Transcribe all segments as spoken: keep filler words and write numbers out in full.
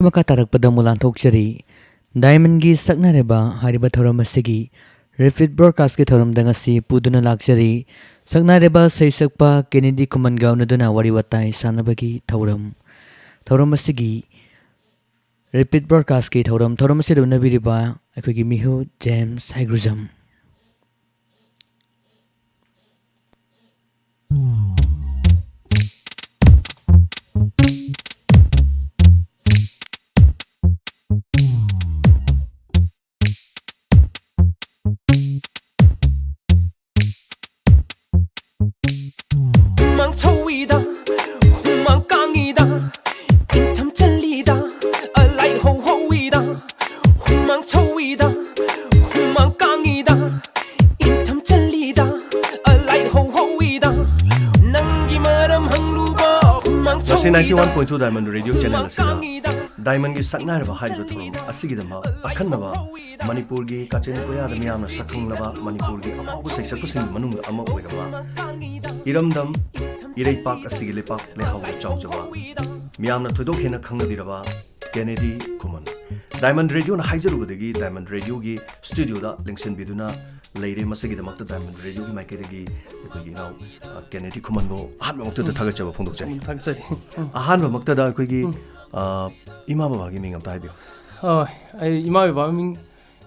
ꯃꯈꯥ ꯇꯥꯔꯛꯄꯗ ꯑꯃꯨꯛ ꯂꯥꯟꯊꯣꯛꯆꯔꯤ꯫ ꯗꯥꯏꯃꯟꯒꯤ ꯁꯛꯅꯥꯏꯔꯕ ꯍꯥꯏꯔꯤꯕ ꯊꯧꯔꯝ ꯑꯁꯤꯒꯤ ꯔꯤꯄꯤꯠ ꯕ꯭ꯔꯣꯗꯀꯥꯁꯀꯤ ꯊꯧꯔꯝꯗ ꯉꯁꯤ ꯄꯨꯗꯨꯅ ꯂꯥꯛꯆꯔꯤ꯫ ꯁꯛꯅꯥꯏꯔꯕ ꯁꯩꯁꯛꯄ ꯀꯦꯅꯦꯗꯤ ꯈꯨꯃꯟꯒ ꯎꯅꯗꯨꯅ ꯋꯥꯔꯤ ꯋꯥꯇꯥꯏ ꯁꯥꯟꯅꯕꯒꯤ ꯊꯧꯔꯝ꯫ ꯊꯧꯔꯝ ꯑꯁꯤꯒꯤ ꯔꯤꯄꯤꯠ ꯕ꯭ꯔꯣꯗꯀꯥꯁꯀꯤ ꯊꯧꯔꯝ꯫ ꯊꯧꯔꯝ ꯑꯁꯤꯗ ꯎꯅꯕꯤꯔꯤꯕ ꯑꯩꯈꯣꯏꯒꯤ ꯃꯤꯍꯨꯠ ꯖꯦꯝꯁ ꯍꯩꯒ꯭ꯔꯨꯖꯝ꯫ ꯍꯨꯃꯥꯡ ꯁꯧꯏꯗ, ꯍꯨꯃꯥꯡ ꯀꯥꯡꯉꯤꯗ, ꯏꯪꯊꯝ ꯆꯜꯂꯤꯗ, ꯑꯂꯥꯏ ꯍꯧ ꯍꯧꯏꯗ, ꯍꯨꯃꯥꯡ ꯁꯧꯏꯗ, ꯍꯨꯃꯥꯡ ꯀꯥꯡꯉꯤꯗ, ꯏꯪꯊꯝ ꯆꯜꯂꯤꯗ, ꯑꯂꯥꯏ ꯍꯧ ꯍꯧꯏꯗ, ꯅꯪꯒꯤ ꯃꯔꯝ ꯍꯪꯂꯨꯕ ꯍꯨꯃꯥꯡ ꯃꯁꯤ ꯁꯧꯏꯗ, ninety one point two Diamond Radio channel ꯍꯨꯃꯥꯡ ꯑꯁꯤꯗ ꯀꯥꯡꯉꯤꯗ, ꯗꯥꯏꯃꯟꯒꯤ ꯁꯛꯅꯥꯏꯔꯕ ꯍꯥꯏꯔꯤꯕ ꯊꯧꯔꯝ ꯑꯁꯤꯒꯤꯗꯃꯛ ꯑꯈꯟꯅꯕ ꯃꯅꯤꯄꯨꯔꯒꯤ ꯀꯥꯆꯤꯟ ꯀꯣꯌꯥꯗ ꯃꯤꯌꯥꯝꯅ ꯁꯛꯈꯪꯂꯕ ꯃꯅꯤꯄꯨꯔꯒꯤ ꯑꯐꯥꯎꯕ ꯁꯩꯁꯛꯄꯁꯤꯡꯒꯤ ꯃꯅꯨꯡꯗ ꯑꯃ ꯑꯣꯏꯔꯕ ꯏꯔꯝꯗꯝ ꯏꯔꯩꯄꯥꯛ ꯑꯁꯤꯒꯤ ꯂꯩꯄꯥꯛ ꯂꯩꯍꯥꯎꯗ ꯆꯥꯎꯖꯕ, ꯃꯤꯌꯥꯝꯅ ꯊꯣꯏꯗꯣꯛ ꯍꯦꯟꯅ ꯈꯪꯅꯕꯤꯔꯕ ꯀꯦꯅꯦꯗꯤ ꯈꯨꯃꯟ꯫ ꯗꯥꯏꯃꯟ ꯔꯦꯗꯤꯑꯣꯅ ꯍꯥꯏꯖꯔꯨꯕꯗꯒꯤ ꯗꯥꯏꯃꯟ ꯔꯦꯗꯤꯑꯣꯒꯤ ꯁ꯭ꯇꯨꯗꯤꯑꯣꯗ ꯂꯦꯡꯁꯤꯟꯕꯤꯗꯨꯅ ꯂꯩꯔꯦ꯫ ꯃꯁꯤꯒꯤꯗꯃꯛꯇ ꯗꯥꯏꯃꯟ ꯔꯦꯗꯤꯑꯣꯒꯤ ꯃꯥꯏꯀꯩꯗꯒꯤ ꯑꯩꯈꯣꯏꯒꯤ ꯏꯅꯥꯎ, ꯑ, ꯀꯦꯅꯦꯗꯤ ꯈꯨꯃꯟꯕꯨ ꯑꯍꯥꯟꯕꯃꯛꯇꯗ ꯎꯝ꯫ ꯊꯥꯒꯠꯆꯕ ꯐꯣꯡꯗꯣꯛꯆꯔꯤ꯫ ꯎꯝ, ꯊꯥꯒꯠꯆꯔꯤ꯫ ꯎꯝ꯫ ꯑꯍꯥꯟꯕꯃꯛꯇꯗ ꯑꯩꯈꯣꯏꯒꯤ, ꯎꯝ꯫ ꯑ, ꯏꯃꯥ ꯕꯕꯥꯒꯤ ꯃꯤꯡ ꯑꯝꯇ ꯍꯥꯏꯕꯤꯌꯨ꯫ ꯍꯣꯏ, ꯑꯩ ꯏꯃꯥ ꯕꯕꯥꯒꯤ ꯃꯤꯡ,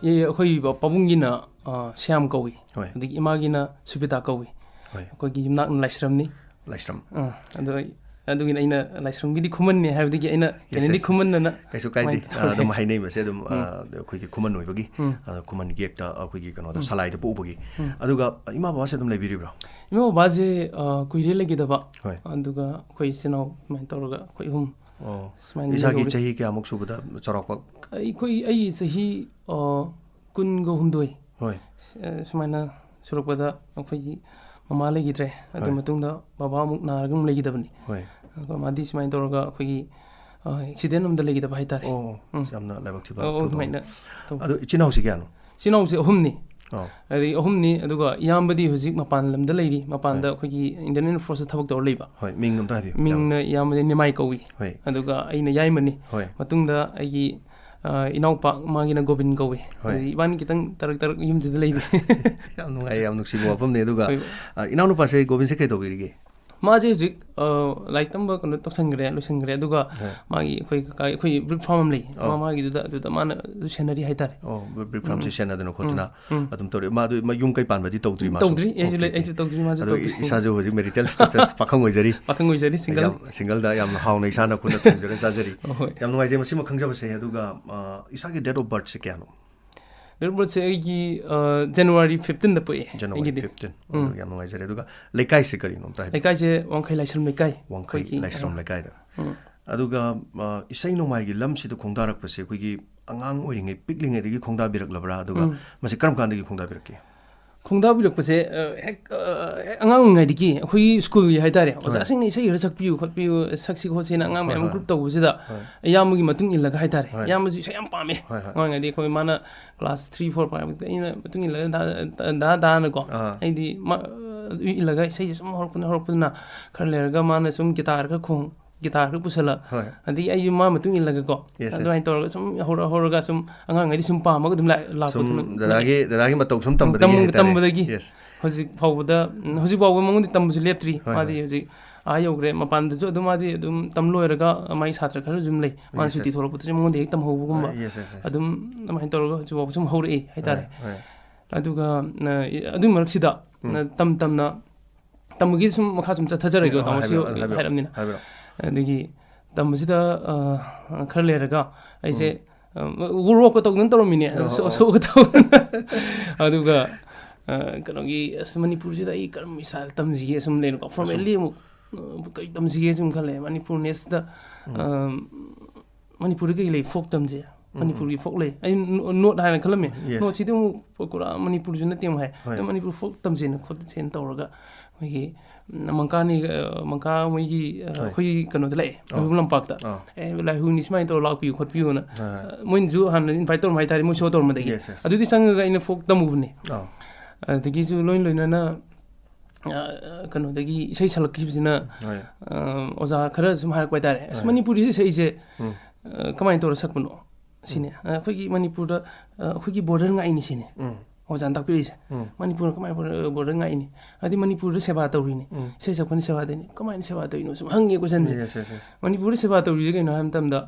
ꯑꯦ, ꯑꯩꯈꯣꯏ ꯕ-, ꯄꯥꯕꯨꯡꯒꯤꯅ, ꯑ, ꯁ꯭ꯌꯥꯝ ꯀꯧꯏ꯫ ꯍꯣꯏ꯫ ꯑꯗꯒꯤ ꯏꯃꯥꯒꯤꯅ ꯁꯨꯕꯦꯗꯥ ꯀꯧꯏ꯫ ꯍꯣꯏ꯫ ꯑꯩꯈꯣꯏꯒꯤ ꯌꯨꯝꯅꯥꯛꯅ ꯂꯥꯏꯁ꯭ꯔꯝꯅꯤ꯫ ꯂꯥꯏꯁ꯭ꯔꯝ꯫ ꯑ, ꯑꯗꯣ ꯑꯩ, ꯑꯗꯨꯒꯤꯅꯤ ꯑꯩꯅ ꯂꯥꯏꯁ꯭ꯔꯝꯒꯤꯗꯤ ꯈꯨꯃꯟꯅꯤ ꯍꯥꯏꯕꯗꯒꯤ ꯑꯩꯅ ꯌꯦꯁ, ꯀꯦꯅꯦꯗꯤ ꯌꯦꯁ꯫ ꯈꯨꯃꯟ ꯑꯅ ꯀꯩꯁꯨ ꯀꯥꯏꯗꯦ꯫ ꯑꯗꯨꯃꯥꯏꯅ ꯑ, ꯑꯗꯨꯝ ꯇꯧꯔꯦ꯫ ꯍꯥꯏꯅꯩꯕꯁꯦ ꯑꯗꯨꯝ, ꯎꯝ꯫ ꯑ, ꯑꯩꯈꯣꯏꯒꯤ ꯈꯨꯃꯟ ꯑꯣꯏꯕꯒꯤ, ꯎꯝ꯫ ꯑ, ꯈꯨꯃꯟ ꯌꯦꯛꯇ ꯑꯩꯈꯣꯏꯒꯤ ꯀꯩꯅꯣꯗ ꯎꯝ꯫ ꯁꯂꯥꯏꯗ ꯄꯣꯛꯎꯕꯒꯤ꯫ ꯎꯝ꯫ ꯑꯗꯨꯒ ꯏꯃꯥ ꯕꯕꯥꯁꯦ ꯑꯗꯨꯝ ꯂꯩꯕꯤꯔꯤꯕ꯭ꯔꯣ? ꯏꯃꯥ ꯕꯕꯥꯁꯦ, ꯑ, ꯀꯨꯏꯔꯦ ꯂꯩꯈꯤꯗꯕ꯫ ꯍꯣꯏ꯫ ꯑꯗꯨꯒ ꯑꯩꯈꯣꯏ ꯏꯆꯤꯟ ꯏꯅꯥꯎ ꯑꯗꯨꯃꯥꯏꯅ ꯇꯧꯔꯒ ꯑꯩꯈꯣꯏ ꯑꯍꯨꯝ ꯑꯣ꯫ ꯁꯨꯃꯥꯏꯅ ꯏꯁꯥꯒꯤ ꯂꯩꯍꯧꯔꯤ꯫ ꯆꯍꯤ ꯀꯌꯥꯃꯨꯛ ꯁꯨꯕꯗ ꯆꯥꯎꯔꯥꯛꯄ? ꯑꯩꯈꯣꯏ, ꯑꯩ ꯆꯍꯤ, ꯑ, ꯀꯨꯟꯒ ꯍꯨꯝꯗꯣꯏ꯫ ꯍꯣꯏ꯫ ꯑ, ꯁꯨꯃꯥꯏꯅ ꯁꯨꯔꯛꯄꯗ ꯑꯩꯈꯣꯏꯒꯤ ꯃꯃꯥ ꯂꯩꯈꯤꯗ꯭ꯔꯦ꯫ ꯑꯗꯨ ꯍꯣꯏ꯫ ꯃꯇꯨꯡꯗ ꯕꯕꯥ ꯑꯃꯨꯛ ꯅꯥꯔꯒ ꯑꯃꯨꯛ ꯂꯩꯈꯤꯗꯕꯅꯤ꯫ ꯍꯣꯏ꯫ ꯑꯗꯨꯒ ꯃꯥꯗꯤ ꯁꯨꯃꯥꯏꯅ ꯇꯧꯔꯒ ꯑꯩꯈꯣꯏꯒꯤ, ꯑ, ꯑꯦꯛꯁꯤꯗꯦꯟ ꯑꯃꯗ ꯂꯩꯈꯤꯗꯕ ꯍꯥꯏꯇꯥꯔꯦ꯫ ꯑꯣ, ꯑꯣ꯫ ꯎꯝ꯫ ꯌꯥꯝꯅ ꯂꯥꯏꯕꯛ ꯊꯤꯕ ꯑꯣ, ꯑꯣ, ꯊꯧꯗꯣꯛꯅꯤ꯫ ꯑꯗꯨꯃꯥꯏꯅ ꯇꯧ-, ꯑꯗꯣ ꯏꯆꯤꯟ ꯏꯅꯥꯎꯁꯤ ꯀꯌꯥꯅꯣ? ꯏꯆꯤꯟ ꯏꯅꯥꯎꯁꯦ ꯑꯍꯨꯝꯅꯤ꯫ ꯑꯣ꯫ ꯑꯗꯒꯤ ꯑꯍꯨꯝꯅꯤ, ꯑꯗꯨꯒ ꯏꯌꯥꯝꯕꯗꯤ ꯍꯧꯖꯤꯛ ꯃꯄꯥꯟ ꯂꯝꯗ ꯂꯩꯔꯤ, ꯃꯄꯥꯟꯗ ꯍꯣꯏ꯫ ꯑꯩꯈꯣꯏꯒꯤ Indian Air Forceꯇ ꯊꯕꯛ ꯇꯧꯔ ꯂꯩꯕ꯫ ꯍꯣꯏ, ꯃꯤꯡ ꯑꯝꯇ ꯍꯥꯏꯕꯤꯌꯨ, ꯃꯤꯡꯅ ꯏꯌꯥꯝꯕꯗꯤ ꯅꯤꯃꯥꯏ ꯀꯧꯏ꯫ ꯍꯣꯏ꯫ ꯑꯗꯨꯒ ꯑꯩꯅ ꯌꯥꯏꯃꯅꯤ꯫ ꯍꯣꯏ꯫ ꯃꯇꯨꯡꯗ ꯑꯩꯒꯤ, ꯑ, ꯏꯅꯥꯎꯄꯥ, ꯃꯥꯒꯤꯅ ꯒꯣꯕꯤꯟ ꯀꯧꯏ꯫ ꯍꯣꯏ꯫ ꯑꯗꯒꯤ ꯏꯕꯥꯅꯤ ꯈꯤꯇꯪ ꯇꯔꯛ ꯇꯔꯛ ꯌꯨꯝꯁꯤꯗ ꯂꯩꯕꯤ꯫ ꯌꯥꯝ ꯅꯨꯡꯉꯥꯏ, ꯌꯥꯝ ꯅꯨꯡꯁꯤꯕ ꯋꯥꯐꯝꯅꯤ꯫ ꯑꯗꯨꯒ, ꯍꯣꯏ꯫ ꯑ, ꯏꯅꯥꯎꯅꯨꯄꯥꯁꯦ ꯒꯣꯕꯤꯟꯁꯦ ꯀꯩ ꯇꯧꯕꯤꯔꯤꯒꯦ? ꯃꯥꯁꯦ ꯍꯧꯖꯤꯛ, ꯑ, ꯂꯥꯏꯔꯤꯛ ꯇꯝꯕ ꯀꯩꯅꯣ ꯇꯧꯁꯟꯈ꯭ꯔꯦ, ꯂꯣꯏꯁꯟꯈ꯭ꯔꯦ꯫ ꯑꯗꯨꯒ ꯍꯣꯏ꯫ ꯃꯥꯒꯤ ꯑꯩꯈꯣꯏ ꯀꯀꯥ, ꯑꯩꯈꯣꯏ brick farm ꯑꯃ ꯂꯩ꯫ ꯑꯣ꯫ ꯃꯥ-, ꯃꯥꯒꯤꯗꯨꯗ, ꯑꯗꯨꯗ ꯃꯥꯅ ꯑꯗꯨ ꯁꯦꯟꯅꯔꯤ ꯍꯥꯏꯇꯥꯔꯦ꯫ ꯑꯣ, brick farmꯁꯦ ꯎꯝ꯫ ꯁꯦꯟꯅꯗꯅ ꯈꯣꯠꯇꯅ ꯎꯝ꯫ ꯎꯝ꯫ ꯑꯗꯨꯝ ꯇꯧꯔꯤ꯫ ꯃꯥ ꯑꯗꯨ, ꯃꯥ ꯌꯨꯝ ꯀꯩ ꯄꯥꯟꯕꯗꯤ ꯇꯧꯗ꯭ꯔꯤ ꯃꯥꯁꯨ? ꯇꯧꯗ꯭ꯔꯤ꯫ ꯑꯩꯁꯨ ꯑꯣꯀꯦ, ꯂꯩ-, ꯑꯣꯀꯦ꯫ ꯑꯩꯁꯨ ꯇꯧꯗ꯭ꯔꯤ, ꯃꯥꯁꯨ ꯑꯗꯣ ꯇꯧꯗ꯭ꯔꯤ꯫ ꯏꯁꯥꯁꯨ ꯍꯧꯖꯤꯛ marital status ꯄꯥꯈꯪ ꯑꯣꯏꯖꯔꯤ꯫ ꯄꯥꯈꯪ ꯑꯣꯏꯖꯔꯤ, single꯫ ꯌꯥꯝ single ꯗ ꯌꯥꯝ ꯍꯥꯎꯅ ꯏꯁꯥꯅ ꯈꯨꯠꯅ ꯊꯣꯡꯖꯔ ꯆꯥꯖꯔꯤ꯫ ꯍꯣꯏ꯫ ꯌꯥꯝ ꯅꯨꯡꯉꯥꯏꯖꯩ ꯃꯁꯤꯃ ꯈꯪꯖꯕꯁꯦ꯫ ꯑꯗꯨꯒ, ꯑ, ꯏꯁꯥꯒꯤ date of birthꯁꯦ ꯀꯌꯥꯅꯣ? Date of birthꯁꯦ ꯑꯩꯒꯤ, ꯑ, January fifteenꯗ ꯄꯣꯛꯑꯦ, January ꯑꯩꯒꯤꯗꯤ꯫ Fifteen꯫ ꯎꯝ꯫ ꯑꯗꯨ ꯌꯥꯝ ꯅꯨꯡꯉꯥꯏꯖꯔꯦ꯫ ꯑꯗꯨꯒ ꯂꯩꯀꯥꯏꯁꯦ ꯀꯔꯤꯅꯣ ꯑꯝꯇ ꯍꯥꯏꯕꯤꯌꯨ? ꯂꯩꯀꯥꯏꯁꯦ ꯋꯥꯡꯈꯩ ꯂꯥꯏꯁ꯭ꯔꯝ ꯂꯩꯀꯥꯏ꯫ ꯋꯥꯡꯈꯩ ꯑꯩꯈꯣꯏꯒꯤ, ꯂꯥꯏꯁ꯭ꯔꯝ ꯑ, ꯂꯩꯀꯥꯏꯗ꯫ ꯎꯝ꯫ ꯑꯗꯨꯒ, ꯑ, ꯏꯁꯩ ꯅꯣꯡꯃꯥꯏꯒꯤ ꯂꯝꯁꯤꯗ ꯈꯣꯡꯗꯥꯔꯛꯄꯁꯦ ꯑꯩꯈꯣꯏꯒꯤ ꯑꯉꯥꯡ ꯑꯣꯏꯔꯤꯉꯩ, ꯄꯤꯛꯂꯤꯉꯩꯗꯒꯤ ꯈꯣꯡꯗꯥꯕꯤꯔꯛꯂꯕ꯭ꯔꯥ? ꯑꯗꯨꯒ ꯎꯝ꯫ ꯃꯁꯤ ꯀꯔꯝ ꯀꯥꯟꯗꯒꯤ ꯈꯣꯡꯗꯥꯕꯤꯔꯛꯀꯦ? ꯈꯣꯡꯗꯥꯕꯤꯔꯛꯄꯁꯦ, ꯑ, ꯍꯦꯛ, ꯑ, ꯍꯦꯛ ꯑꯉꯥꯡ ꯑꯣꯏꯔꯤꯉꯩꯗꯒꯤ ꯑꯩꯈꯣꯏꯒꯤ ꯁ꯭ꯀꯨꯜꯒꯤ ꯍꯥꯏꯇꯥꯔꯦ, ꯍꯣꯏ꯫ ꯑꯣꯖꯥꯁꯤꯡꯅ ꯏꯁꯩ ꯈꯔ ꯁꯛꯄꯤꯌꯨ ꯈꯣꯠꯄꯤꯌꯨ, ꯁꯛꯁꯤ ꯈꯣꯠꯁꯤꯅ ꯑꯉꯥꯡ ꯍꯣꯏ, ꯃꯌꯥꯝ ꯍꯣꯏ꯫ Group ꯇꯧꯕꯁꯤꯗ ꯍꯣꯏ꯫ ꯏꯌꯥꯝꯕꯒꯤ ꯃꯇꯨꯡ ꯏꯜꯂꯒ ꯍꯥꯏꯇꯥꯔꯦ, ꯍꯣꯏ꯫ ꯏꯌꯥꯝꯕꯁꯤ ꯏꯁꯩ ꯌꯥꯝ ꯄꯥꯝꯃꯦ꯫ ꯍꯣꯏ, ꯍꯣꯏ꯫ ꯑꯉꯥꯡ ꯑꯣꯏꯔꯤꯉꯩꯗꯒꯤ ꯑꯩꯈꯣꯏ ꯃꯥꯅ class three, four ꯄꯥꯔꯛꯄꯗ ꯑꯩꯅ ꯃꯇꯨꯡ ꯏꯜꯂꯒ ꯗꯥ, ꯗꯥ, ꯗꯥ, ꯗꯥꯅꯀꯣ, ꯑꯥ꯫ ꯑꯩꯗꯤ ꯃꯥ, ꯑꯗꯨ ꯏꯜꯂꯒ ꯏꯁꯩꯁꯦ ꯁꯨꯝ ꯍꯧꯔꯛꯄꯅ, ꯍꯧꯔꯛꯄꯗꯨꯅ ꯈꯔ ꯂꯩꯔꯒ ꯃꯥꯅ ꯁꯨꯝ guitar ꯈꯔ ꯈꯣꯡ, guitar ꯈꯔ ꯄꯨꯁꯜꯂꯛ, ꯍꯣꯏ꯫ ꯑꯗꯒꯤ ꯑꯩꯁꯨ ꯃꯥ ꯃꯇꯨꯡ ꯏꯜꯂꯒ ꯀꯣ, yes, yes꯫ ꯑꯗꯨꯃꯥꯏꯅ ꯇꯧꯔꯒ ꯁꯨꯝ ꯍꯧꯔ-, ꯍꯧꯔꯒ ꯁꯨꯝ ꯑꯉꯥꯡꯉꯩꯗꯤ ꯁꯨꯝ ꯄꯥꯝꯃꯒ ꯑꯗꯨꯝ ꯂꯥꯛ-, ꯂꯥꯛꯄꯗꯨꯅ ꯁꯨꯝ ꯗꯗꯥꯒꯤ, ꯗꯗꯥꯒꯤ ꯃꯇꯧ ꯁꯨꯝ ꯇꯝꯕꯗꯒꯤ ꯇꯝ-, ꯍꯥꯏꯇꯥꯔꯦ꯫ ꯇꯝꯕꯗꯒꯤ꯫ Yes꯫ ꯍꯧꯖꯤꯛ ꯐꯥꯎꯕꯗ, ꯎꯝ, ꯍꯧꯖꯤꯛ ꯐꯥꯎꯕ ꯃꯉꯣꯟꯗ ꯇꯝꯕꯁꯨ ꯂꯦꯞꯇ꯭ꯔꯤ꯫ ꯍꯣꯏ, ꯃꯥꯗꯤ ꯍꯣꯏ꯫ ꯍꯧꯖꯤꯛ ꯑꯥ ꯌꯧꯈ꯭ꯔꯦ꯫ ꯃꯄꯥꯟꯗꯁꯨ ꯑꯗꯨꯝ ꯃꯥꯗꯤ ꯑꯗꯨꯝ ꯇꯝ ꯂꯣꯏꯔꯒ ꯃꯥꯒꯤ ꯁꯥꯇ꯭ꯔ ꯈꯔꯁꯨ ꯑꯗꯨꯝ ꯂꯩ꯫ ꯃꯥꯅ yes, ꯁꯨꯇꯤ yes꯫ ꯊꯣꯛꯂꯛꯄꯗꯁꯨ ꯃꯉꯣꯟꯗ ꯍꯦꯛ ꯇꯝꯍꯧꯕꯒꯨꯝꯕ꯫ ꯍꯣꯏ, yes, yes, yes꯫ ꯑꯗꯨꯝ ꯑꯗꯨꯃꯥꯏꯅ ꯇꯧꯔꯒ ꯍꯧꯖꯤꯛ ꯐꯥꯎꯕ ꯁꯨꯝ ꯍꯧꯔꯛꯏ ꯍꯥꯏꯇꯥꯔꯦ꯫ ꯍꯣꯏ, ꯍꯣꯏ꯫ ꯑꯗꯨꯒ, ꯑ, ꯑꯗꯨꯒꯤ ꯃꯔꯛꯁꯤꯗ, ꯎꯝ꯫ ꯅ-, ꯇꯝ ꯇꯝꯅ ꯇꯝꯕꯒꯤ ꯁꯨꯝ ꯃꯈꯥ ꯁꯨꯝ ꯆꯠꯊꯖꯔꯒꯦ, ꯑꯣ, ꯇꯥꯃꯣ ꯁꯤ ꯍꯥꯏꯕꯤꯔꯛꯑꯣ, ꯍꯥꯏꯕꯤꯔꯛꯑꯣ, ꯍꯥꯏꯔꯕꯅꯤꯅ꯫ ꯍꯥꯏꯕꯤꯔꯛꯑꯣ꯫ ꯑꯗꯒꯤ ꯇꯝꯕꯁꯤꯗ, ꯑ, ꯈꯔ ꯂꯩꯔꯒ ꯑꯩꯁꯦ, ꯎꯝ꯫ ꯑ, rockꯀ ꯇꯧꯗꯅ ꯇꯧꯔꯝꯃꯤꯅꯦ꯫ ꯑꯣ, ꯑꯣ, ꯑꯣ꯫ Soulꯀ ꯇꯧꯗꯅ꯫ ꯑꯗꯨꯒ, ꯑ, ꯀꯩꯅꯣꯒꯤ, ꯑꯁ, ꯃꯅꯤꯄꯨꯔꯁꯤꯗ ꯑꯩ ꯀꯔꯝꯕ style ꯇꯝꯁꯤꯒꯦ ꯁꯨꯝ ꯂꯩꯅꯀꯣ꯫ ꯑꯁꯨꯝ꯫ Formally ꯑꯃꯨꯛ, ꯑ, ꯀꯩ ꯇꯝꯁꯤꯒꯦ ꯁꯨꯝ ꯈꯜꯂꯦ꯫ ꯃꯅꯤꯄꯨꯔꯅꯦꯁꯤꯗ, ꯎꯝ꯫ ꯑ, ꯃꯅꯤꯄꯨꯔꯗ ꯀꯩ ꯂꯩ? Folk ꯇꯝꯁꯦ꯫ ꯃꯅꯤꯄꯨꯔꯒꯤ ꯐꯣꯛ ꯂꯩ꯫ ꯑꯩ ꯅꯣ-, ꯅꯣꯠ ꯍꯥꯏꯅ ꯈꯜꯂꯝꯃꯤ꯫ Yes. ꯅꯣꯠꯁꯤꯗꯤ ꯑꯃꯨꯛ ꯄꯨꯔꯥ ꯃꯅꯤꯄꯨꯔꯁꯨ ꯅꯠꯇꯦ ꯑꯃꯨꯛ ꯍꯥꯏ꯫ ꯍꯣꯏ꯫ ꯑꯗꯨ ꯃꯅꯤꯄꯨꯔ ꯐꯣꯛ ꯇꯝꯁꯦꯅ ꯈꯣꯠꯁꯦꯅ ꯇꯧꯔꯒ ꯑꯩꯈꯣꯏꯒꯤ, ꯎꯝ, ꯃꯪꯀꯥꯅꯤ, ꯑ, ꯃꯪꯀꯥ ꯃꯣꯏꯒꯤ, ꯑ, ꯍꯣꯏ꯫ ꯑꯩꯈꯣꯏꯒꯤ ꯀꯩꯅꯣꯗ ꯂꯥꯛꯑꯦ, ꯑꯥ꯫ ꯃꯍꯩꯕꯨꯡ ꯂꯝꯄꯥꯛꯇ꯫ ꯑꯥ꯫ "ꯑꯦ, ꯂꯥꯏꯍꯨꯅꯤ ꯁꯨꯃꯥꯏꯅ ꯇꯧꯔ ꯂꯥꯛꯄꯤꯌꯨ ꯈꯣꯠꯄꯤꯌꯨꯅ", ꯍꯣꯏ, ꯍꯣꯏ꯫ ꯑ, ꯃꯣꯏꯅꯁꯨ ꯍꯥꯟꯅ ꯏꯟꯚꯥꯏꯠ ꯇꯧꯔꯝꯕ ꯍꯥꯏꯇꯥꯔꯦ, ꯃꯣꯏ ꯁꯣ ꯇꯧꯔꯝꯕꯗꯒꯤ꯫ Yes, yes. ꯑꯗꯨꯗꯤ ꯆꯪꯉꯒ ꯑꯩꯅ ꯐꯣꯛ ꯇꯝꯃꯨꯕꯅꯦ꯫ ꯑꯥ꯫ ꯑꯗꯒꯤꯁꯨ ꯂꯣꯏ ꯂꯣꯏꯅꯅ, ꯑ, ꯀꯩꯅꯣꯗꯒꯤ ꯏꯁꯩ ꯁꯛꯂꯛꯈꯤꯕꯁꯤꯅ, ꯍꯣꯏ꯫ ꯑ, ꯑꯣꯖꯥ ꯈꯔ ꯁꯨꯝ ꯍꯥꯏꯔꯛꯄ ꯍꯥꯏꯇꯥꯔꯦ, "ꯑꯁ, ꯍꯣꯏ꯫ ꯃꯅꯤꯄꯨꯔꯤ ꯏꯁꯩꯁꯦ, ꯎꯝ꯫ ꯑ, ꯀꯃꯥꯏꯅ ꯇꯧꯔ ꯁꯛꯄꯅꯣ ꯁꯤꯅꯦ꯫ ꯑ, ꯑꯩꯈꯣꯏꯒꯤ ꯃꯅꯤꯄꯨꯔꯗ, ꯑ, ꯑꯩꯈꯣꯏꯒꯤ ꯕꯣꯔꯗꯔ ꯉꯥꯛꯏꯅꯤ ꯁꯤꯅꯦ", ꯎꯝ꯫ ꯑꯣꯖꯥꯅ ꯇꯥꯛꯄꯤꯔꯤꯁꯦ꯫ ꯎꯝ꯫ "ꯃꯅꯤꯄꯨꯔꯅ ꯀꯃꯥꯏꯅ ꯕꯣꯔꯗꯔ, ꯕꯣꯔꯗꯔ ꯉꯥꯛꯏꯅꯤ? ꯍꯥꯏꯗꯤ ꯃꯅꯤꯄꯨꯔꯗ ꯁꯦꯕꯥ ꯇꯧꯔꯤꯅꯤ꯫ ꯎꯝ꯫ ꯏꯁꯩ ꯁꯛꯄꯅ ꯁꯦꯕꯥ ꯇꯧꯔꯤꯅꯤ꯫ ꯀꯃꯥꯏꯅ ꯁꯦꯕꯥ ꯇꯧꯔꯤꯅꯣ?" ꯁꯨꯝ ꯍꯪꯉꯦ ꯀꯣꯏꯁꯟꯁꯦ꯫ Yes, yes, yes. ꯃꯅꯤꯄꯨꯔꯗ ꯁꯦꯕꯥ ꯇꯧꯔꯤꯁꯦ ꯀꯩꯅꯣ ꯍꯥꯏꯕ ꯃꯇꯝꯗ,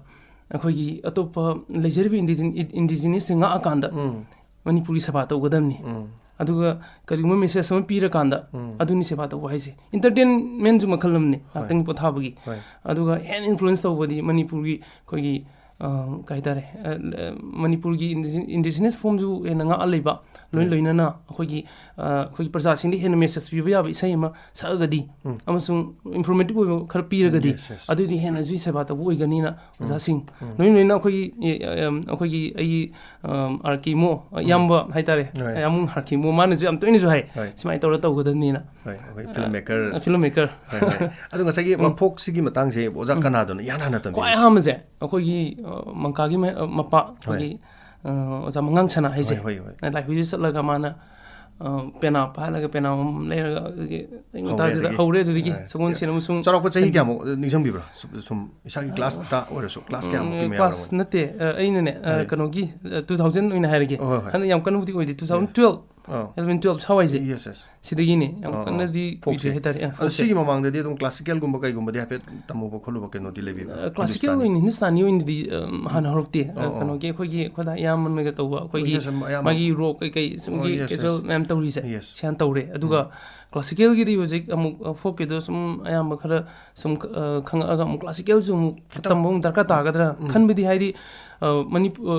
ꯑꯩꯈꯣꯏꯒꯤ ꯑꯇꯣꯞꯄ ꯂꯩꯖꯔꯤꯕ ꯏꯟꯗꯤꯖꯤꯟ-, ꯏꯟꯗꯤꯖꯤꯅꯁꯁꯤꯡ ꯉꯥꯛꯑꯀꯥꯟꯗ ꯎꯝ꯫ ꯃꯅꯤꯄꯨꯔꯒꯤ ꯁꯦꯕꯥ ꯇꯧꯒꯗꯕꯅꯤ꯫ ꯎꯝ꯫ ꯑꯗꯨꯒ ꯀꯔꯤꯒꯨꯝꯕ ꯃꯦꯁꯦꯖ ꯑꯃ ꯄꯤꯔꯀꯥꯟꯗ, ꯎꯝ꯫ ꯑꯗꯨꯅꯤ ꯁꯦꯕꯥ ꯇꯧꯕ ꯍꯥꯏꯁꯦ꯫ ꯏꯟꯇꯔꯇꯦꯟꯃꯦꯟꯁꯨ ꯃꯈꯜ ꯑꯃꯅꯤ, ꯉꯥꯛꯇꯪꯒꯤ ꯄꯣꯊꯥꯕꯒꯤ꯫ ꯍꯣꯏ꯫ ꯑꯗꯨꯒ ꯍꯦꯟꯅ ꯏꯟꯐ꯭ꯂꯨꯌꯦꯟꯁ ꯇꯧꯕꯗꯤ ꯃꯅꯤꯄꯨꯔꯒꯤ ꯑꯩꯈꯣꯏꯒꯤ, ꯑ, ꯀꯩ ꯍꯥꯏꯇꯥꯔꯦ, ꯑ, ꯃꯅꯤꯄꯨꯔꯒꯤ ꯏꯟꯗꯤꯖꯤ-, ꯏꯟꯗꯤꯖꯤꯅꯁ ꯐꯣꯝꯁꯨ ꯍꯦꯟꯅ ꯉꯥꯛꯍꯜꯂꯤꯕ, ꯂꯣꯏ ꯍꯣꯏ꯫ ꯂꯣꯏꯅꯅ ꯑꯩꯈꯣꯏꯒꯤ, ꯑ, ꯑꯩꯈꯣꯏꯒꯤ ꯄ꯭ꯔꯖꯥꯁꯤꯡꯗ ꯍꯦꯟꯅ ꯃꯦꯁꯦꯖ ꯄꯤꯕ ꯌꯥꯕ ꯏꯁꯩ ꯑꯃ ꯁꯛꯑꯒꯗꯤ, ꯎꯝ꯫ ꯑꯃꯁꯨꯡ ꯏꯟꯐꯣꯔꯃꯦꯇꯤꯚ ꯑꯣꯏꯕ ꯈꯔ ꯄꯤꯔꯒꯗꯤ, Yes, yes. ꯑꯗꯨꯗꯤ ꯍꯦꯟꯅ ꯁꯤ ꯁꯦꯕꯥ ꯇꯧꯕ ꯑꯣꯏꯒꯅꯤꯅ ꯑꯣꯖꯥꯁꯤꯡ, ꯎꯝ꯫ ꯂꯣꯏ ꯂꯣꯏꯅ ꯑꯩꯈꯣꯏꯒꯤ, ꯑ, ꯑ, ꯑꯩꯈꯣꯏꯒꯤ ꯑꯩꯒꯤ, ꯑ, ꯑꯥꯔ ꯀꯦ ꯏꯃꯣ, ꯏꯌꯥꯝꯕ ꯍꯥꯏꯇꯥꯔꯦ, ꯍꯣꯏ꯫ ꯏꯌꯥꯝꯕ ꯑꯥꯔ ꯀꯦ ꯏꯃꯣ, ꯃꯥꯅꯁꯨ ꯌꯥꯝ ꯇꯣꯏꯅꯁꯨ ꯍꯥꯏ, ꯍꯣꯏ꯫ ꯁꯨꯃꯥꯏꯅ ꯇꯧꯔ ꯇꯧꯒꯗꯕꯅꯤꯅ꯫ ꯍꯣꯏ, ꯑꯩꯈꯣꯏ ꯐꯤꯜꯝ ꯃꯦꯀꯔ꯫ ꯑ, ꯐꯤꯜꯝ ꯃꯦꯀꯔ꯫ ꯍꯣꯏ, ꯍꯣꯏ꯫ ꯑꯗꯣ ꯉꯁꯥꯏꯒꯤ ꯎꯝ꯫ ꯐꯣꯛꯁꯤꯒꯤ ꯃꯇꯥꯡꯁꯦ ꯑꯣꯖꯥ ꯎꯝ꯫ ꯀꯅꯥꯗꯅꯣ ꯏꯍꯥꯟ ꯍꯥꯟꯅ ꯇꯝꯕꯤꯔꯤꯁꯦ? ꯈ꯭ꯋꯥꯏ ꯑꯍꯥꯟꯕꯁꯦ ꯑꯩꯈꯣꯏꯒꯤ, ꯑ, ꯃꯪꯀꯥꯒꯤ ꯃ-, ꯑ, ꯃꯄꯥ, ꯍꯣꯏ꯫ ꯑꯩꯈꯣꯏꯒꯤ, ꯑ, ꯑꯣꯖꯥ ꯃꯉꯥꯡ ꯁꯅꯥ ꯍꯥꯏꯁꯦ꯫ ꯍꯣꯏ, ꯍꯣꯏ, ꯍꯣꯏ꯫ ꯑ, ꯂꯥꯏꯍꯨꯏꯗ ꯆꯠꯂꯒ ꯃꯥꯅ, ꯑ, ꯄꯦꯅꯥ ꯄꯥꯏꯍꯜꯂꯒ ꯄꯦꯅꯥ ꯑꯃꯃꯝ ꯂꯩꯔꯒ ꯑꯗꯨꯒꯤ ꯑꯌꯨꯛ ꯍꯧꯔꯦ ꯉꯟꯇꯥꯁꯤꯗ ꯑꯗꯒꯤ꯫ ꯍꯧꯔꯦ ꯑꯗꯨꯗꯒꯤ ꯍꯣꯏ꯫ ꯁꯒꯣꯜꯁꯦꯟ ꯑꯃꯁꯨꯡ ꯆꯥꯎꯔꯥꯛꯄ ꯆꯍꯤ ꯁꯟꯗꯦ꯫ ꯀꯌꯥꯃꯨꯛ ꯅꯤꯡꯁꯤꯡꯕꯤꯕ꯭ꯔꯥ? ꯁꯨꯝ, ꯁꯨꯝ ꯏꯁꯥꯒꯤ ꯀ꯭ꯂꯥꯁꯇ ꯑꯣꯏꯔꯁꯨ, ꯀ꯭ꯂꯥꯁ ꯀꯌꯥꯃꯨꯛꯀꯤ ꯎꯝ, ꯃꯌꯥ ꯀ꯭ꯂꯥꯁ ꯑꯣꯏꯔꯝꯒꯅꯤ? ꯅꯠꯇꯦ, ꯑ, ꯑꯩꯅꯅꯦ, ꯑ, ꯍꯣꯏ꯫ ꯀꯩꯅꯣꯒꯤ, ꯑ, two thousand ꯑꯣꯏꯅ ꯍꯥꯏꯔꯒꯦ꯫ ꯍꯣꯏ, ꯍꯣꯏ꯫ ꯍꯟꯗꯛ ꯌꯥꯝ ꯀꯟꯅꯕꯨꯗꯤ ꯑꯣꯏꯗꯦ, two thousand twelve, ꯑꯥ꯫ eleven twelve ꯁ꯭ꯋꯥꯏꯁꯦ꯫ Yes, yes. ꯁꯤꯗꯒꯤꯅꯦ, ꯌꯥꯝ ꯑꯥ, ꯑꯥ꯫ ꯀꯟꯅꯗꯤ ꯐꯣꯛꯁꯦ꯫ ꯀꯨꯏꯗ꯭ꯔꯤ ꯍꯥꯏꯇꯥꯔꯦ꯫ ꯑ, ꯑꯗꯣ ꯐꯣꯛꯁꯦ꯫ ꯁꯤꯒꯤ ꯃꯃꯥꯡꯗꯗꯤ ꯑꯗꯨꯝ ꯀ꯭ꯂꯥꯁꯤꯀꯦꯜꯒꯨꯝꯕ ꯀꯩꯒꯨꯝꯕꯗꯤ ꯍꯥꯏꯐꯦꯠ ꯇꯝꯃꯨꯕ ꯈꯣꯠꯂꯨꯕ ꯀꯩꯅꯣꯗꯤ ꯂꯩꯕꯤꯕ꯭ꯔꯥ? ꯑ, ꯀ꯭ꯂꯥꯁꯤꯀꯦꯜ ꯑꯣꯏꯅ ꯍꯤꯟꯗꯨꯁꯇꯥꯅꯤ ꯑꯣꯏꯅꯗꯤ, ꯑ, ꯍꯥꯟꯅ ꯍꯧꯔꯛꯇꯦ꯫ ꯑ, ꯑꯣ, ꯑꯣ꯫ ꯀꯩꯅꯣꯒꯤ ꯑꯩꯈꯣꯏꯒꯤ ꯑꯩꯈꯣꯏꯗ ꯑꯌꯥꯝꯕ ꯃꯣꯏꯒ ꯇꯧꯕ ꯑꯩꯈꯣꯏꯒꯤ Yes, ꯑꯌꯥꯝꯕ꯫ ꯃꯥꯒꯤ ꯔꯣꯛ ꯀꯩꯀꯩ ꯑꯣ, ꯁꯨꯝꯒꯤ yes, ꯀꯦꯖꯨꯋꯦꯜ yes. ꯃꯌꯥꯝ ꯇꯧꯔꯤꯁꯦ, Yes. ꯁꯤ ꯍꯥꯟꯅ ꯇꯧꯔꯦ꯫ ꯑꯗꯨꯒ ꯎꯝ꯫ ꯀ꯭ꯂꯥꯁꯤꯀꯦꯜꯒꯤꯗꯤ ꯍꯧꯖꯤꯛ ꯑꯃꯨꯛ, ꯑ, ꯐꯣꯛꯀꯤꯗꯣ ꯁꯨꯝ ꯑꯌꯥꯝꯕ ꯈꯔ ꯁꯨꯝ, ꯑ, ꯈꯪꯉꯛꯑꯒ ꯑꯃꯨꯛ ꯀ꯭ꯂꯥꯁꯤꯀꯦꯜꯁꯨ ꯑꯃꯨꯛ ꯈꯤꯇꯪ꯫ ꯇꯝꯕ ꯑꯃꯨꯛ ꯗꯔꯀꯥꯔ ꯇꯥꯒꯗ꯭ꯔꯥ ꯎꯝ꯫ ꯈꯟꯕꯗꯤ, ꯍꯥꯏꯗꯤ, ꯑ, ꯃꯅꯤꯄꯨ-, ꯑ,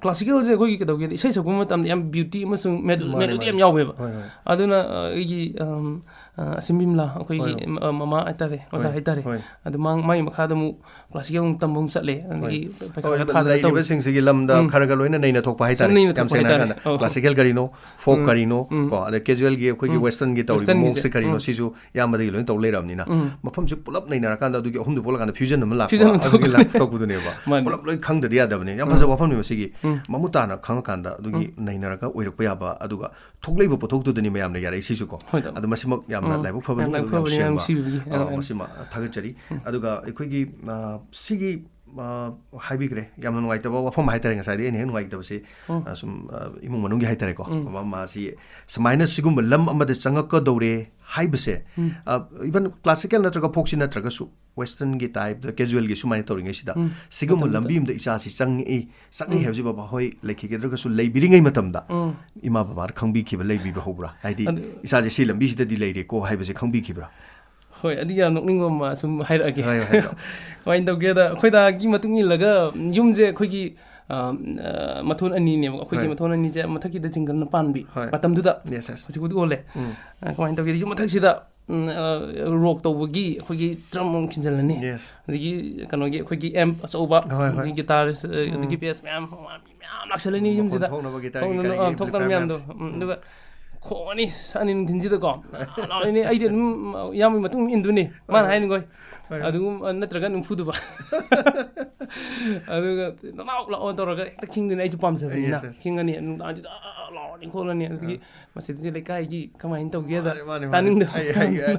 ꯀ꯭ꯂꯥꯁꯤꯀꯦꯜꯁꯦ ꯑꯩꯈꯣꯏꯒꯤ ꯀꯩꯗꯧꯒꯦꯗꯤ ꯏꯁꯩ ꯁꯛꯄ ꯃꯇꯝꯗ ꯌꯥꯝ ꯕ꯭ꯌꯨꯇꯤ ꯑꯃꯁꯨꯡ ꯃꯦꯂꯣ-, ꯃꯥꯅꯦ, ꯃꯦꯂꯣꯗꯤ ꯃꯥꯅꯦ꯫ ꯌꯥꯝ ꯌꯥꯎꯋꯦꯕ꯫ ꯍꯣꯏ, ꯍꯣꯏ꯫ ꯑꯗꯨꯅ, ꯑ, ꯑꯩꯒꯤ, ꯑꯝ, ꯑ, ꯑꯁꯤꯟ ꯕꯤꯃꯂꯥ, ꯑꯩꯈꯣꯏꯒꯤ ꯍꯣꯏ, ꯍꯣꯏ꯫ ꯃ-, ꯃꯃꯥ ꯍꯥꯏꯇꯥꯔꯦ, ꯑꯣꯖꯥ ꯍꯣꯏ, ꯍꯥꯏꯇꯥꯔꯦ꯫ ꯍꯣꯏ꯫ ꯑꯗꯨ ꯃꯥ-, ꯃꯥꯒꯤ ꯃꯈꯥꯗ ꯑꯃꯨꯛ classical ꯑꯃꯨꯛ ꯇꯝꯕ ꯑꯃꯨꯛ ꯆꯠꯂꯦ꯫ ꯑꯗꯒꯤ ꯍꯣꯏ꯫ ꯄꯩꯈꯥꯒ ꯍꯣꯏ, ꯊꯥꯗꯅ ꯇꯧꯔꯤ꯫ ꯂꯩꯔꯤꯕꯁꯤꯡꯁꯤꯒꯤ ꯂꯝꯗ ꯎꯝ꯫ ꯈꯔ ꯈꯔ ꯂꯣꯏꯅ ꯅꯩꯅ ꯊꯣꯛꯄ ꯍꯥꯏꯇꯥꯔꯦ꯫ ꯁꯨꯝ ꯅꯩꯅ ꯌꯥꯝ ꯊꯣꯛꯄ ꯁꯦꯡꯅ ꯍꯥꯏꯇꯥꯔꯦ꯫ ꯍꯥꯏꯔꯀꯥꯟꯗ ꯑꯧ꯫ Classical ꯀꯔꯤꯅꯣ, folk ꯎꯝ꯫ ꯀꯔꯤꯅꯣ, ꯎꯝ꯫ ꯀꯣ, ꯑꯗ casualꯒꯤ ꯑꯩꯈꯣꯏꯒꯤ ꯎꯝ꯫ Westernꯒꯤ ꯇꯧꯔꯤꯕ Westernꯒꯤꯁꯦ꯫ ꯃꯑꯣꯡꯁꯦ ꯀꯔꯤꯅꯣ, ꯎꯝ꯫ ꯁꯤꯁꯨ ꯏꯌꯥꯝꯕꯗꯒꯤ ꯂꯣꯏꯅ ꯇꯧ ꯂꯩꯔꯕꯅꯤꯅ, ꯎꯝ꯫ ꯃꯐꯝꯁꯤ ꯄꯨꯂꯞ ꯅꯩꯅꯔꯀꯥꯟꯗ ꯑꯗꯨꯒꯤ ꯑꯍꯨꯝꯗꯨ ꯄꯨꯜꯂꯀꯥꯟꯗ fusion ꯑꯃ ꯂꯥꯛꯄ, fusion ꯑꯃ ꯑꯗꯨꯒꯤ ꯊꯣꯛꯄꯅꯦ꯫ ꯂꯥꯛ-, ꯊꯣꯛꯄꯗꯨꯅꯦꯕ꯫ ꯃꯥꯅꯦ꯫ ꯄꯨꯂꯞ ꯂꯣꯏ ꯈꯪꯗꯗꯤ ꯌꯥꯗꯕꯅꯤ꯫ ꯌꯥꯝ ꯎꯝ꯫ ꯐꯖꯕ ꯋꯥꯐꯝꯅꯤ ꯃꯁꯤꯒꯤ꯫ ꯎꯝ꯫ ꯃꯃꯨꯠ ꯇꯥꯅ ꯈꯪꯉꯀꯥꯟꯗ ꯑꯗꯨꯒꯤ ꯎꯝ꯫ ꯅꯩꯅꯔꯒ ꯑꯣꯏꯔꯛꯄ ꯌꯥꯕ, ꯑꯗꯨꯒ ꯊꯣꯛꯂꯛꯏꯕ ꯄꯣꯠꯊꯣꯛꯇꯨꯗꯅꯤ ꯃꯌꯥꯝꯅ ꯌꯥꯔꯛꯏꯁꯤꯁꯨ ꯀꯣ꯫ ꯍꯣꯏ, ꯇꯥꯃꯣ꯫ ꯑꯗꯣ ꯃꯁꯤꯃꯛ ꯌꯥꯝꯅ ꯎꯝ꯫ ꯂꯥꯏꯕꯛ ꯐꯕꯅꯤ, ꯌꯥꯝ ꯂꯥꯏꯕꯛ ꯑꯗꯨꯒ ꯌꯥꯝ ꯐꯕꯅꯤ, ꯌꯥꯝ ꯁꯦꯡꯕ, ꯅꯨꯡꯁꯤꯕꯤꯕꯒꯤ꯫ ꯑ, ꯌꯥꯝ, ꯌꯥꯝ꯫ ꯃꯁꯤꯃ ꯊꯥꯒꯠꯆꯔꯤ꯫ ꯎꯝ꯫ ꯑꯗꯨꯒ ꯑꯩꯈꯣꯏꯒꯤ, ꯑ, ꯁꯤꯒꯤ, ꯑ, ꯍꯥꯏꯕꯤꯈ꯭ꯔꯦ, ꯌꯥꯝꯅ ꯅꯨꯡꯉꯥꯏꯇꯕ ꯋꯥꯐꯝ ꯍꯥꯏꯇꯥꯔꯦ ꯉꯁꯥꯏꯗꯤ ꯑꯩꯅ ꯍꯦꯛ ꯅꯨꯡꯉꯥꯏꯇꯕꯁꯤ, ꯎꯝ꯫ ꯑ, ꯁꯨꯝ, ꯑ, ꯏꯃꯨꯡ ꯃꯅꯨꯡꯒꯤ ꯍꯥꯏꯇꯥꯔꯦꯀꯣ, ꯎꯝ꯫ ꯃꯃꯥ ꯃꯥꯁꯤ ꯁꯨꯃꯥꯏꯅ ꯁꯤꯒꯨꯝꯕ ꯂꯝ ꯑꯃꯗ ꯆꯪꯉꯛꯀꯗꯧꯔꯦ ꯍꯥꯏꯕꯁꯦ, ꯎꯝ꯫ ꯑ, even classical ꯅꯠꯇ꯭ꯔꯒ folkꯁꯤ ꯅꯠꯇ꯭ꯔꯒꯁꯨ Westernꯒꯤ typeꯇ casualꯒꯤ ꯁꯨꯃꯥꯏꯅ ꯇꯧꯔꯤꯉꯩꯁꯤꯗ, ꯎꯝ꯫ ꯁꯤꯒꯨꯝꯕ ꯃꯇꯝꯗꯨꯗ꯫ ꯂꯝꯕꯤ ꯑꯃꯗ ꯏꯆꯥꯁꯤ ꯆꯪꯉꯛꯏ, ꯆꯪꯉꯛꯏ ꯎꯝ꯫ ꯍꯥꯏꯕꯁꯤ ꯕꯕꯥ ꯍꯣꯏ ꯂꯩꯈꯤꯒꯗ꯭ꯔꯒꯁꯨ ꯂꯩꯕꯤꯔꯤꯉꯩ ꯃꯇꯝꯗ ꯎꯝ꯫ ꯏꯃꯥ ꯕꯕꯥꯅ ꯈꯪꯕꯤꯈꯤꯕ ꯂꯩꯕꯤꯕ ꯍꯧꯕ꯭ꯔꯥ? ꯍꯥꯏꯗꯤ ꯑꯗꯨ ꯏꯆꯥꯁꯦ ꯁꯤ ꯂꯝꯕꯤꯁꯤꯗꯗꯤ ꯂꯩꯔꯦꯀꯣ ꯍꯥꯏꯕꯁꯦ ꯈꯪꯕꯤꯈꯤꯕ꯭ꯔꯥ? ꯍꯣꯏ, ꯑꯗꯨ ꯌꯥꯝ ꯅꯣꯛꯅꯤꯡꯕ ꯑꯃ ꯁꯨꯝ ꯍꯥꯏꯔꯛꯑꯒꯦ꯫ ꯍꯥꯏꯌꯣ, ꯍꯥꯏꯌꯣ꯫ ꯀꯃꯥꯏꯅ ꯇꯧꯒꯦꯗ, ꯑꯩꯈꯣꯏ ꯗꯥꯒꯤ ꯃꯇꯨꯡ ꯏꯜꯂꯒ ꯌꯨꯝꯁꯦ ꯑꯩꯈꯣꯏꯒꯤ, ꯑ, ꯑ, ꯃꯊꯣꯟ ꯑꯅꯤꯅꯦꯕ꯫ ꯑꯩꯈꯣꯏꯒꯤ ꯍꯣꯏ꯫ ꯃꯊꯣꯟ ꯑꯅꯤꯁꯦ ꯃꯊꯛꯀꯤꯗ ꯖꯤꯡꯒꯜꯅ ꯄꯥꯟꯕꯤ ꯍꯣꯏ꯫ ꯃꯇꯝꯗꯨꯗ꯫ Yes, yes꯫ ꯍꯧꯖꯤꯛꯄꯨꯗꯤ ꯑꯣꯜꯂꯦ꯫ ꯎꯝ꯫ ꯑ, ꯀꯃꯥꯏꯅ ꯇꯧꯒꯦꯗ, ꯌꯨꯝ ꯃꯊꯛꯁꯤꯗ ꯎꯝ, ꯑ, rock ꯇꯧꯕꯒꯤ ꯑꯩꯈꯣꯏꯒꯤ drum ꯑꯃ ꯈꯤꯟꯖꯜꯂꯅꯤ꯫ Yes꯫ ꯑꯗꯒꯤ ꯀꯩꯅꯣꯒꯤ ꯑꯩꯈꯣꯏꯒꯤ amp ꯑꯆꯧꯕ, ꯍꯣꯏ, ꯍꯣꯏ꯫ ꯑꯗꯒꯤ guitarist, ꯑ, ꯎꯝ꯫ ꯑꯗꯒꯤ bass ꯃꯌꯥꯝ, ꯃꯌꯥꯝ ꯂꯥꯛꯁꯜꯂꯅꯤ ꯃꯈꯣꯟ ꯌꯨꯝꯁꯤꯗ꯫ ꯊꯣꯛꯅꯕ guitarꯒꯤ ꯊꯣꯛꯅꯕ, ꯀꯔꯤꯒꯤ ꯑ, ꯊꯣꯛꯇꯅꯕ amplifier ꯃꯌꯥꯝꯗꯣ꯫ ꯃꯌꯥꯝꯁꯦ꯫ ꯎꯝ, ꯎꯝ꯫ ꯑꯗꯨꯒ ꯈꯣꯡꯉꯅꯤ ꯁꯥꯅꯤ ꯅꯨꯡꯊꯤꯟꯁꯤꯗꯀꯣ꯫ ꯂꯥꯎꯔꯅꯤ꯫ ꯑꯩꯗꯤ ꯑꯗꯨꯝ ꯏꯌꯥꯝꯕꯒꯤ ꯃꯇꯨꯡ ꯏꯟꯗꯣꯏꯅꯤ꯫ ꯃꯥꯅ ꯍꯣꯏ, ꯍꯣꯏ꯫ ꯍꯥꯏꯅꯤꯡꯉꯣꯏ꯫ ꯍꯣꯏ, ꯍꯣꯏ꯫ ꯑꯗꯨꯒꯨꯝ-, ꯑ, ꯅꯠꯇ꯭ꯔꯒ ꯑꯗꯨꯝ ꯐꯨꯗꯕ꯫ ꯑꯗꯨꯒ ꯅꯅꯥꯎ ꯂꯥꯛꯑꯣ ꯇꯧꯔꯒ ꯍꯦꯛꯇ ꯈꯤꯡꯗꯣꯏꯅꯤ꯫ ꯑꯩꯁꯨ ꯄꯥꯝꯖꯕꯅꯤꯅ꯫ Yes, yes꯫ ꯈꯤꯡꯉꯅꯤ꯫ ꯅꯨꯡꯗꯥꯡꯁꯤꯗ ꯑ, ꯑ, ꯂꯥꯎꯔꯅꯤ ꯈꯣꯠꯂꯅꯤ꯫ ꯑꯗꯒꯤ ꯑ꯫ ꯃꯁꯤꯗꯗꯤ ꯂꯩꯀꯥꯏꯒꯤ ꯀꯃꯥꯏꯅ ꯇꯧꯒꯦꯗ ꯃꯥꯅꯦ, ꯃꯥꯅꯦ, ꯃꯥꯅꯦ꯫ ꯇꯥꯅꯤꯡꯗꯕ ꯑꯩ, ꯑꯩ, ꯑꯩ꯫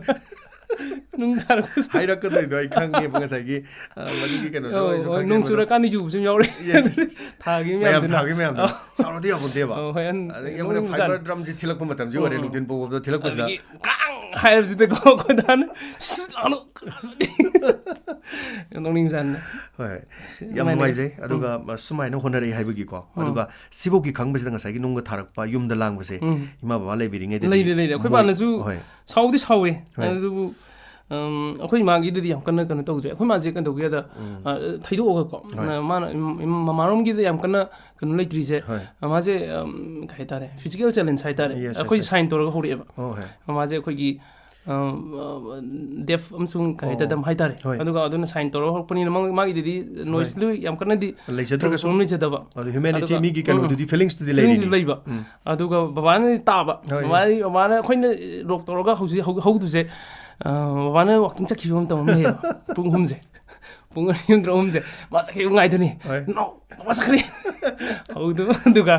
ꯅꯨꯡ ꯊꯥꯔꯛꯄꯁꯨ ꯍꯥꯏꯔꯛꯀꯗꯣꯏꯗꯣ ꯑꯩ ꯈꯪꯉꯦꯕ ꯉꯁꯥꯏꯒꯤ, ꯑ, ꯃꯗꯨꯒꯤ ꯀꯩꯅꯣꯗꯣ ꯑꯣ, ꯑꯩꯁꯨ ꯑꯣ, ꯈꯪꯖꯩ, ꯅꯣꯡ ꯃꯗꯣ꯫ ꯆꯨꯔꯀꯥꯟꯗ ꯌꯨꯕꯁꯨ ꯌꯥꯎꯔꯦ꯫ Yes, yes, yes꯫ ꯊꯥꯒꯤ ꯃꯌꯥꯝ ꯃꯌꯥꯝꯗꯨꯅ꯫ ꯊꯥꯒꯤ ꯃꯌꯥꯝꯗꯣ꯫ ꯑꯣ꯫ ꯁꯥꯎꯔꯗꯤ ꯌꯥꯄꯣꯟꯇꯦꯕ꯫ ꯑꯣ, ꯍꯣꯏ, ꯑꯟ-, ꯑꯗꯒꯤ ꯑꯩꯈꯣꯏꯅ ꯅꯣꯡ fiber ꯆꯥꯅꯤ꯫ Drumꯁꯤ ꯊꯤꯜꯂꯛꯄ ꯃꯇꯝꯁꯤ ꯑꯣꯏꯔꯦ, ꯎꯝ, ꯎꯝ꯫ ꯅꯨꯡꯊꯤꯟ ꯄꯣꯛꯄꯗ ꯊꯤꯜꯂꯛꯄꯁꯤꯗ꯫ ꯑꯗꯒꯤ ꯀ꯭ꯔꯥꯡ ꯍꯥꯏꯕꯁꯤꯗꯀꯣ ꯑꯩꯈꯣꯏ ꯗꯥꯅ, "ꯁꯤ ꯂꯥꯛꯅꯨ, ꯀꯅꯥꯅꯣ?" ꯌꯥꯝ ꯅꯣꯛꯅꯤꯡꯖꯥꯠꯅꯤ꯫ ꯍꯣꯏ꯫ ꯁꯤ ꯌꯥꯝ ꯑꯗꯨꯃꯥꯏꯅ ꯅꯨꯡꯉꯥꯏꯖꯩ꯫ ꯎꯝ꯫ ꯑꯗꯨꯒ, ꯑ, ꯁꯨꯃꯥꯏꯅ ꯍꯣꯠꯅꯔꯛꯏ ꯍꯥꯏꯕꯒꯤꯀꯣ꯫ ꯎꯝ꯫ ꯑꯗꯨꯒ ꯁꯤꯐꯧꯒꯤ ꯈꯪꯕꯁꯤꯗ ꯉꯁꯥꯏꯒꯤ ꯅꯨꯡꯒ ꯊꯥꯔꯛꯄ, ꯌꯨꯝꯗ ꯂꯥꯡꯕꯁꯦ, ꯎꯝ꯫ ꯏꯃꯥ ꯕꯕꯥ ꯂꯩꯕꯤꯔꯤꯉꯩꯗꯗꯤ ꯂꯩꯔꯦ, ꯂꯩꯔꯦ꯫ ꯑꯩꯈꯣꯏ ꯃꯣꯏ ꯕꯥꯅꯁꯨ ꯍꯣꯏ꯫ ꯁꯥꯎꯗꯤ ꯁꯥꯎꯋꯦ꯫ ꯍꯣꯏ꯫ ꯑꯗꯨꯕꯨ, ꯎꯝ, ꯑꯩꯈꯣꯏ ꯏꯃꯥꯒꯤꯗꯗꯤ ꯌꯥꯝ ꯀꯟꯅ ꯀꯩꯅꯣ ꯇꯧꯗ꯭ꯔꯦ꯫ ꯑꯩꯈꯣꯏ ꯃꯥꯁꯦ ꯀꯩꯗꯧꯒꯦꯗ, ꯎꯝ꯫ ꯑ, ꯊꯩꯗꯣꯛꯑꯒꯀꯣ꯫ ꯍꯣꯏ꯫ ꯑ, ꯃꯥꯅ ꯏꯝ-, ꯏꯝ-, ꯃꯃꯥꯔꯣꯝꯒꯤꯗ ꯌꯥꯝ ꯀꯟꯅ ꯀꯩꯅꯣ ꯂꯩꯇ꯭ꯔꯤꯁꯦ꯫ ꯍꯣꯏ꯫ ꯃꯥꯁꯦ, ꯎꯝ, ꯀꯩ ꯍꯥꯏꯇꯥꯔꯦ, physical challenge ꯍꯥꯏꯇꯥꯔꯦ꯫ Yes, yes, ꯑꯩꯈꯣꯏ yes꯫ Sign ꯇꯧꯔꯒ ꯍꯧꯔꯛꯑꯦꯕ꯫ ꯑꯣ, ꯍꯣꯏ꯫ ꯃꯥꯁꯦ ꯑꯩꯈꯣꯏꯒꯤ ꯗꯦꯐ ꯑꯃꯁꯨꯡ ꯀꯩ ꯍꯥꯏꯇꯥꯔꯦ, ꯑꯣ꯫ ꯗꯝ ꯍꯥꯏꯇꯥꯔꯦ꯫ ꯍꯣꯏ꯫ ꯑꯗꯨꯒ ꯑꯗꯨꯅ ꯁꯥꯏꯟ ꯇꯧꯔꯒ ꯍꯧꯔꯛꯄꯅꯤꯅ ꯃꯥ-, ꯃꯥꯒꯤꯗꯨꯗꯤ ꯍꯣꯏ꯫ ꯅꯣꯏꯁꯇꯨ ꯌꯥꯝ ꯀꯟꯅꯗꯤ ꯂꯩꯖꯗ꯭ꯔꯒꯁꯨ, ꯄ꯭ꯔꯣꯕ꯭ꯂꯦꯝ ꯂꯩꯖꯗꯕ꯫ ꯑꯗꯨ ꯍ꯭ꯌꯨꯃꯦꯅꯤꯇꯤ, ꯑꯗꯨꯒ, ꯃꯤꯒꯤ ꯎꯝ, ꯀꯩꯅꯣꯗꯨꯗꯤ, ꯐꯤꯂꯤꯡꯁꯇꯨꯗꯤ ꯐꯤꯂꯤꯡꯁꯇꯨ ꯂꯩꯔꯤꯅꯤ꯫ ꯂꯩꯕ꯫ ꯎꯝ꯫ ꯑꯗꯨꯒ ꯕꯕꯥꯅꯗꯤ ꯇꯥꯕ꯫ ꯍꯣꯏ, ꯕꯕꯥꯅꯗꯤ, ꯌꯦꯁ꯫ ꯕꯕꯥꯅ ꯑꯩꯈꯣꯏꯅ ꯂꯣꯛ ꯇꯧꯔꯒ ꯍꯧꯖꯤꯛ ꯍꯧ-, ꯍꯧꯗꯣꯏꯁꯦ, ꯑ, ꯕꯕꯥꯅ ꯋꯥꯀꯤꯡ ꯆꯠꯈꯤꯕ ꯃꯇꯝ ꯑꯃ ꯂꯩꯌꯦꯕ꯫ ꯄꯨꯡ ꯑꯍꯨꯝꯁꯦ꯫ ꯄꯨꯡ ꯑꯅꯤ, ꯄꯨꯡ ꯑꯍꯨꯝꯁꯦ ꯃꯥ ꯆꯠꯈꯤꯕ ꯉꯥꯏꯗꯣꯏꯅꯤ꯫ ꯍꯣꯏ꯫ "No, ꯃꯥ ꯆꯠꯈ꯭ꯔꯦ!" ꯍꯧꯗꯕ ꯑꯗꯨꯒ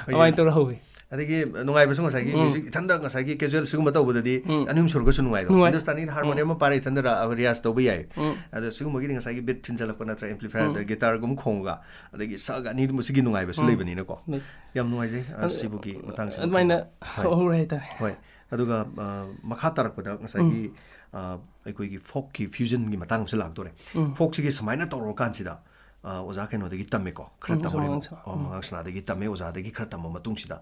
ꯍꯣꯏ, ꯑꯗꯨꯃꯥꯏꯅ ꯌꯦꯁ꯫ ꯇꯧꯔ ꯍꯧꯋꯤ꯫ ꯑꯗꯒꯤ ꯅꯨꯡꯉꯥꯏꯕꯁꯨ ꯉꯁꯥꯏꯒꯤ ꯎꯝ꯫ ꯃ꯭ꯌꯨꯖꯤꯛ ꯏꯊꯟꯗ ꯉꯁꯥꯏꯒꯤ ꯀꯦꯖꯨꯋꯦꯜ ꯁꯤꯒꯨꯝꯕ ꯇꯧꯕꯗꯗꯤ ꯎꯝ꯫ ꯑꯅꯤ ꯑꯍꯨꯝ ꯁꯨꯔꯒꯁꯨ ꯅꯨꯡꯉꯥꯏꯗꯣ꯫ ꯅꯨꯡꯉꯥꯏ꯫ ꯍꯤꯟꯗꯨꯁꯇꯥꯅꯤꯗ ꯍꯥꯔꯃꯣꯅꯤꯌꯝ ꯎꯝ꯫ ꯑꯃ ꯄꯥꯏꯔ ꯏꯊꯟꯗ ꯔ-, ꯔꯤꯌꯥꯁ ꯇꯧꯕ ꯌꯥꯏ꯫ ꯎꯝ꯫ ꯑꯗꯣ ꯁꯤꯒꯨꯝꯕꯒꯤꯗꯤ ꯉꯁꯥꯏꯒꯤ ꯕꯤꯠ ꯊꯤꯟꯖꯜꯂꯛꯄ ꯅꯠꯇ꯭ꯔꯒ ꯑꯦꯝꯄ꯭ꯂꯤꯐꯥꯌꯔꯗ ꯎꯝ꯫ ꯒꯤꯇꯥꯔꯒꯨꯝꯕ ꯈꯣꯡꯉꯒ, ꯑꯗꯒꯤ ꯁꯛꯑꯒ ꯑꯅꯤꯗꯨ ꯃꯁꯤꯒꯤ ꯅꯨꯡꯉꯥꯏꯕꯁꯨ ꯎꯝ꯫ ꯂꯩꯕꯅꯤꯅꯀꯣ꯫ ꯂꯩ꯫ ꯌꯥꯝ ꯅꯨꯡꯉꯥꯏꯖꯩ, ꯑ, ꯑꯗꯨ, ꯁꯤꯕꯨꯒꯤ ꯃꯇꯥꯡꯁꯤꯃ ꯑꯗꯨꯃꯥꯏꯅ ꯈꯪꯕ꯫ ꯍꯣꯏ꯫ ꯍꯧꯔꯦ ꯍꯥꯏꯇꯥꯔꯦ꯫ ꯍꯣꯏ꯫ ꯑꯗꯨꯒ, ꯑ, ꯃꯈꯥ ꯇꯥꯔꯛꯄꯗ ꯉꯁꯥꯏꯒꯤ, ꯎꯝ꯫ ꯑ, ꯑꯩꯈꯣꯏꯒꯤ ꯐꯣꯛꯀꯤ ꯐ꯭ꯌꯨꯖꯟꯒꯤ ꯃꯇꯥꯡ ꯑꯃꯁꯨ ꯂꯥꯛꯇꯣꯔꯦ꯫ ꯎꯝ꯫ ꯐꯣꯛꯁꯤꯒꯤ ꯁꯨꯃꯥꯏꯅ ꯇꯧꯔꯀꯥꯟꯁꯤꯗ, ꯑ, ꯑꯣꯖꯥ ꯀꯩꯅꯣꯗꯒꯤ ꯇꯝꯃꯦꯀꯣ, ꯈꯔ ꯎꯝ, ꯑꯣꯖꯥ ꯇꯝꯃꯨꯔꯦ꯫ ꯃꯉꯥꯡ ꯁꯅꯥ꯫ ꯑ, ꯎꯝ꯫ ꯃꯉꯥꯡ ꯁꯅꯥꯗꯒꯤ ꯇꯝꯃꯦ, ꯑꯣꯖꯥꯗꯒꯤ ꯈꯔ ꯇꯝꯕ ꯃꯇꯨꯡꯁꯤꯗ,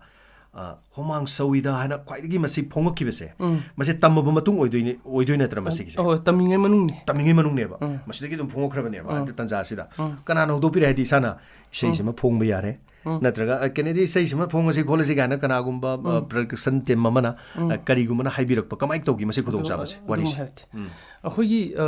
ꯑ, ꯍꯣꯃꯥꯡ ꯁꯧꯏꯗ ꯍꯥꯏꯅ ꯈ꯭ꯋꯥꯏꯗꯒꯤ ꯃꯁꯤ ꯐꯣꯡꯉꯛꯈꯤꯕꯁꯦ, ꯎꯝ꯫ ꯃꯁꯤ ꯇꯝꯃꯕ ꯃꯇꯨꯡ ꯑꯣꯏꯗꯣꯏꯅꯦ, ꯑꯣꯏꯗꯣꯏ ꯅꯠꯇ꯭ꯔꯥ ꯃꯁꯤꯒꯤꯁꯦ? ꯑꯍꯣꯏ, ꯇꯝꯃꯤꯉꯩ ꯃꯅꯨꯡꯅꯦ꯫ ꯇꯝꯃꯤꯉꯩ ꯃꯅꯨꯡꯅꯦꯕ꯫ ꯎꯝ꯫ ꯃꯁꯤꯗꯒꯤ ꯑꯗꯨꯝ ꯐꯣꯡꯉꯛꯈ꯭ꯔꯕꯅꯦꯕ, ꯎꯝ꯫ ꯑꯗꯨ ꯇꯟꯖꯥꯁꯤꯗ꯫ ꯎꯝ꯫ ꯀꯅꯥꯅ ꯍꯧꯗꯣꯛꯄꯤꯔꯦ? ꯍꯥꯏꯗꯤ ꯏꯁꯥꯅ ꯏꯁꯩꯁꯤꯃ ꯎꯝ꯫ ꯐꯣꯡꯕ ꯌꯥꯔꯦ, ꯎꯝ꯫ ꯅꯠꯇ꯭ꯔꯒ, "ꯑ, ꯀꯦꯅꯦꯗꯤ, ꯏꯁꯩꯁꯤꯃ ꯐꯣꯡꯉꯁꯤ ꯈꯣꯠꯂꯁꯤ" ꯀꯥꯏꯅ ꯀꯅꯥꯒꯨꯝꯕ, ꯑ, ꯎꯝ꯫ ꯄ꯭ꯔꯗꯛꯁꯟ ꯇꯤꯝ ꯑꯃꯅ, ꯎꯝ꯫ ꯑ, ꯀꯔꯤꯒꯨꯝꯕꯅ ꯍꯥꯏꯕꯤꯔꯛꯄ, ꯀꯃꯥꯏꯅ ꯇꯧꯒꯦ ꯃꯁꯤ ꯑꯗꯨ, ꯈꯨꯗꯣꯡꯆꯥꯕꯁꯦ? ꯑꯗꯨꯝ ꯋꯥꯔꯤꯁꯦ꯫ ꯍꯥꯏꯔꯛꯀꯦ꯫ ꯎꯝ꯫ ꯑꯩꯈꯣꯏꯒꯤ, ꯑ,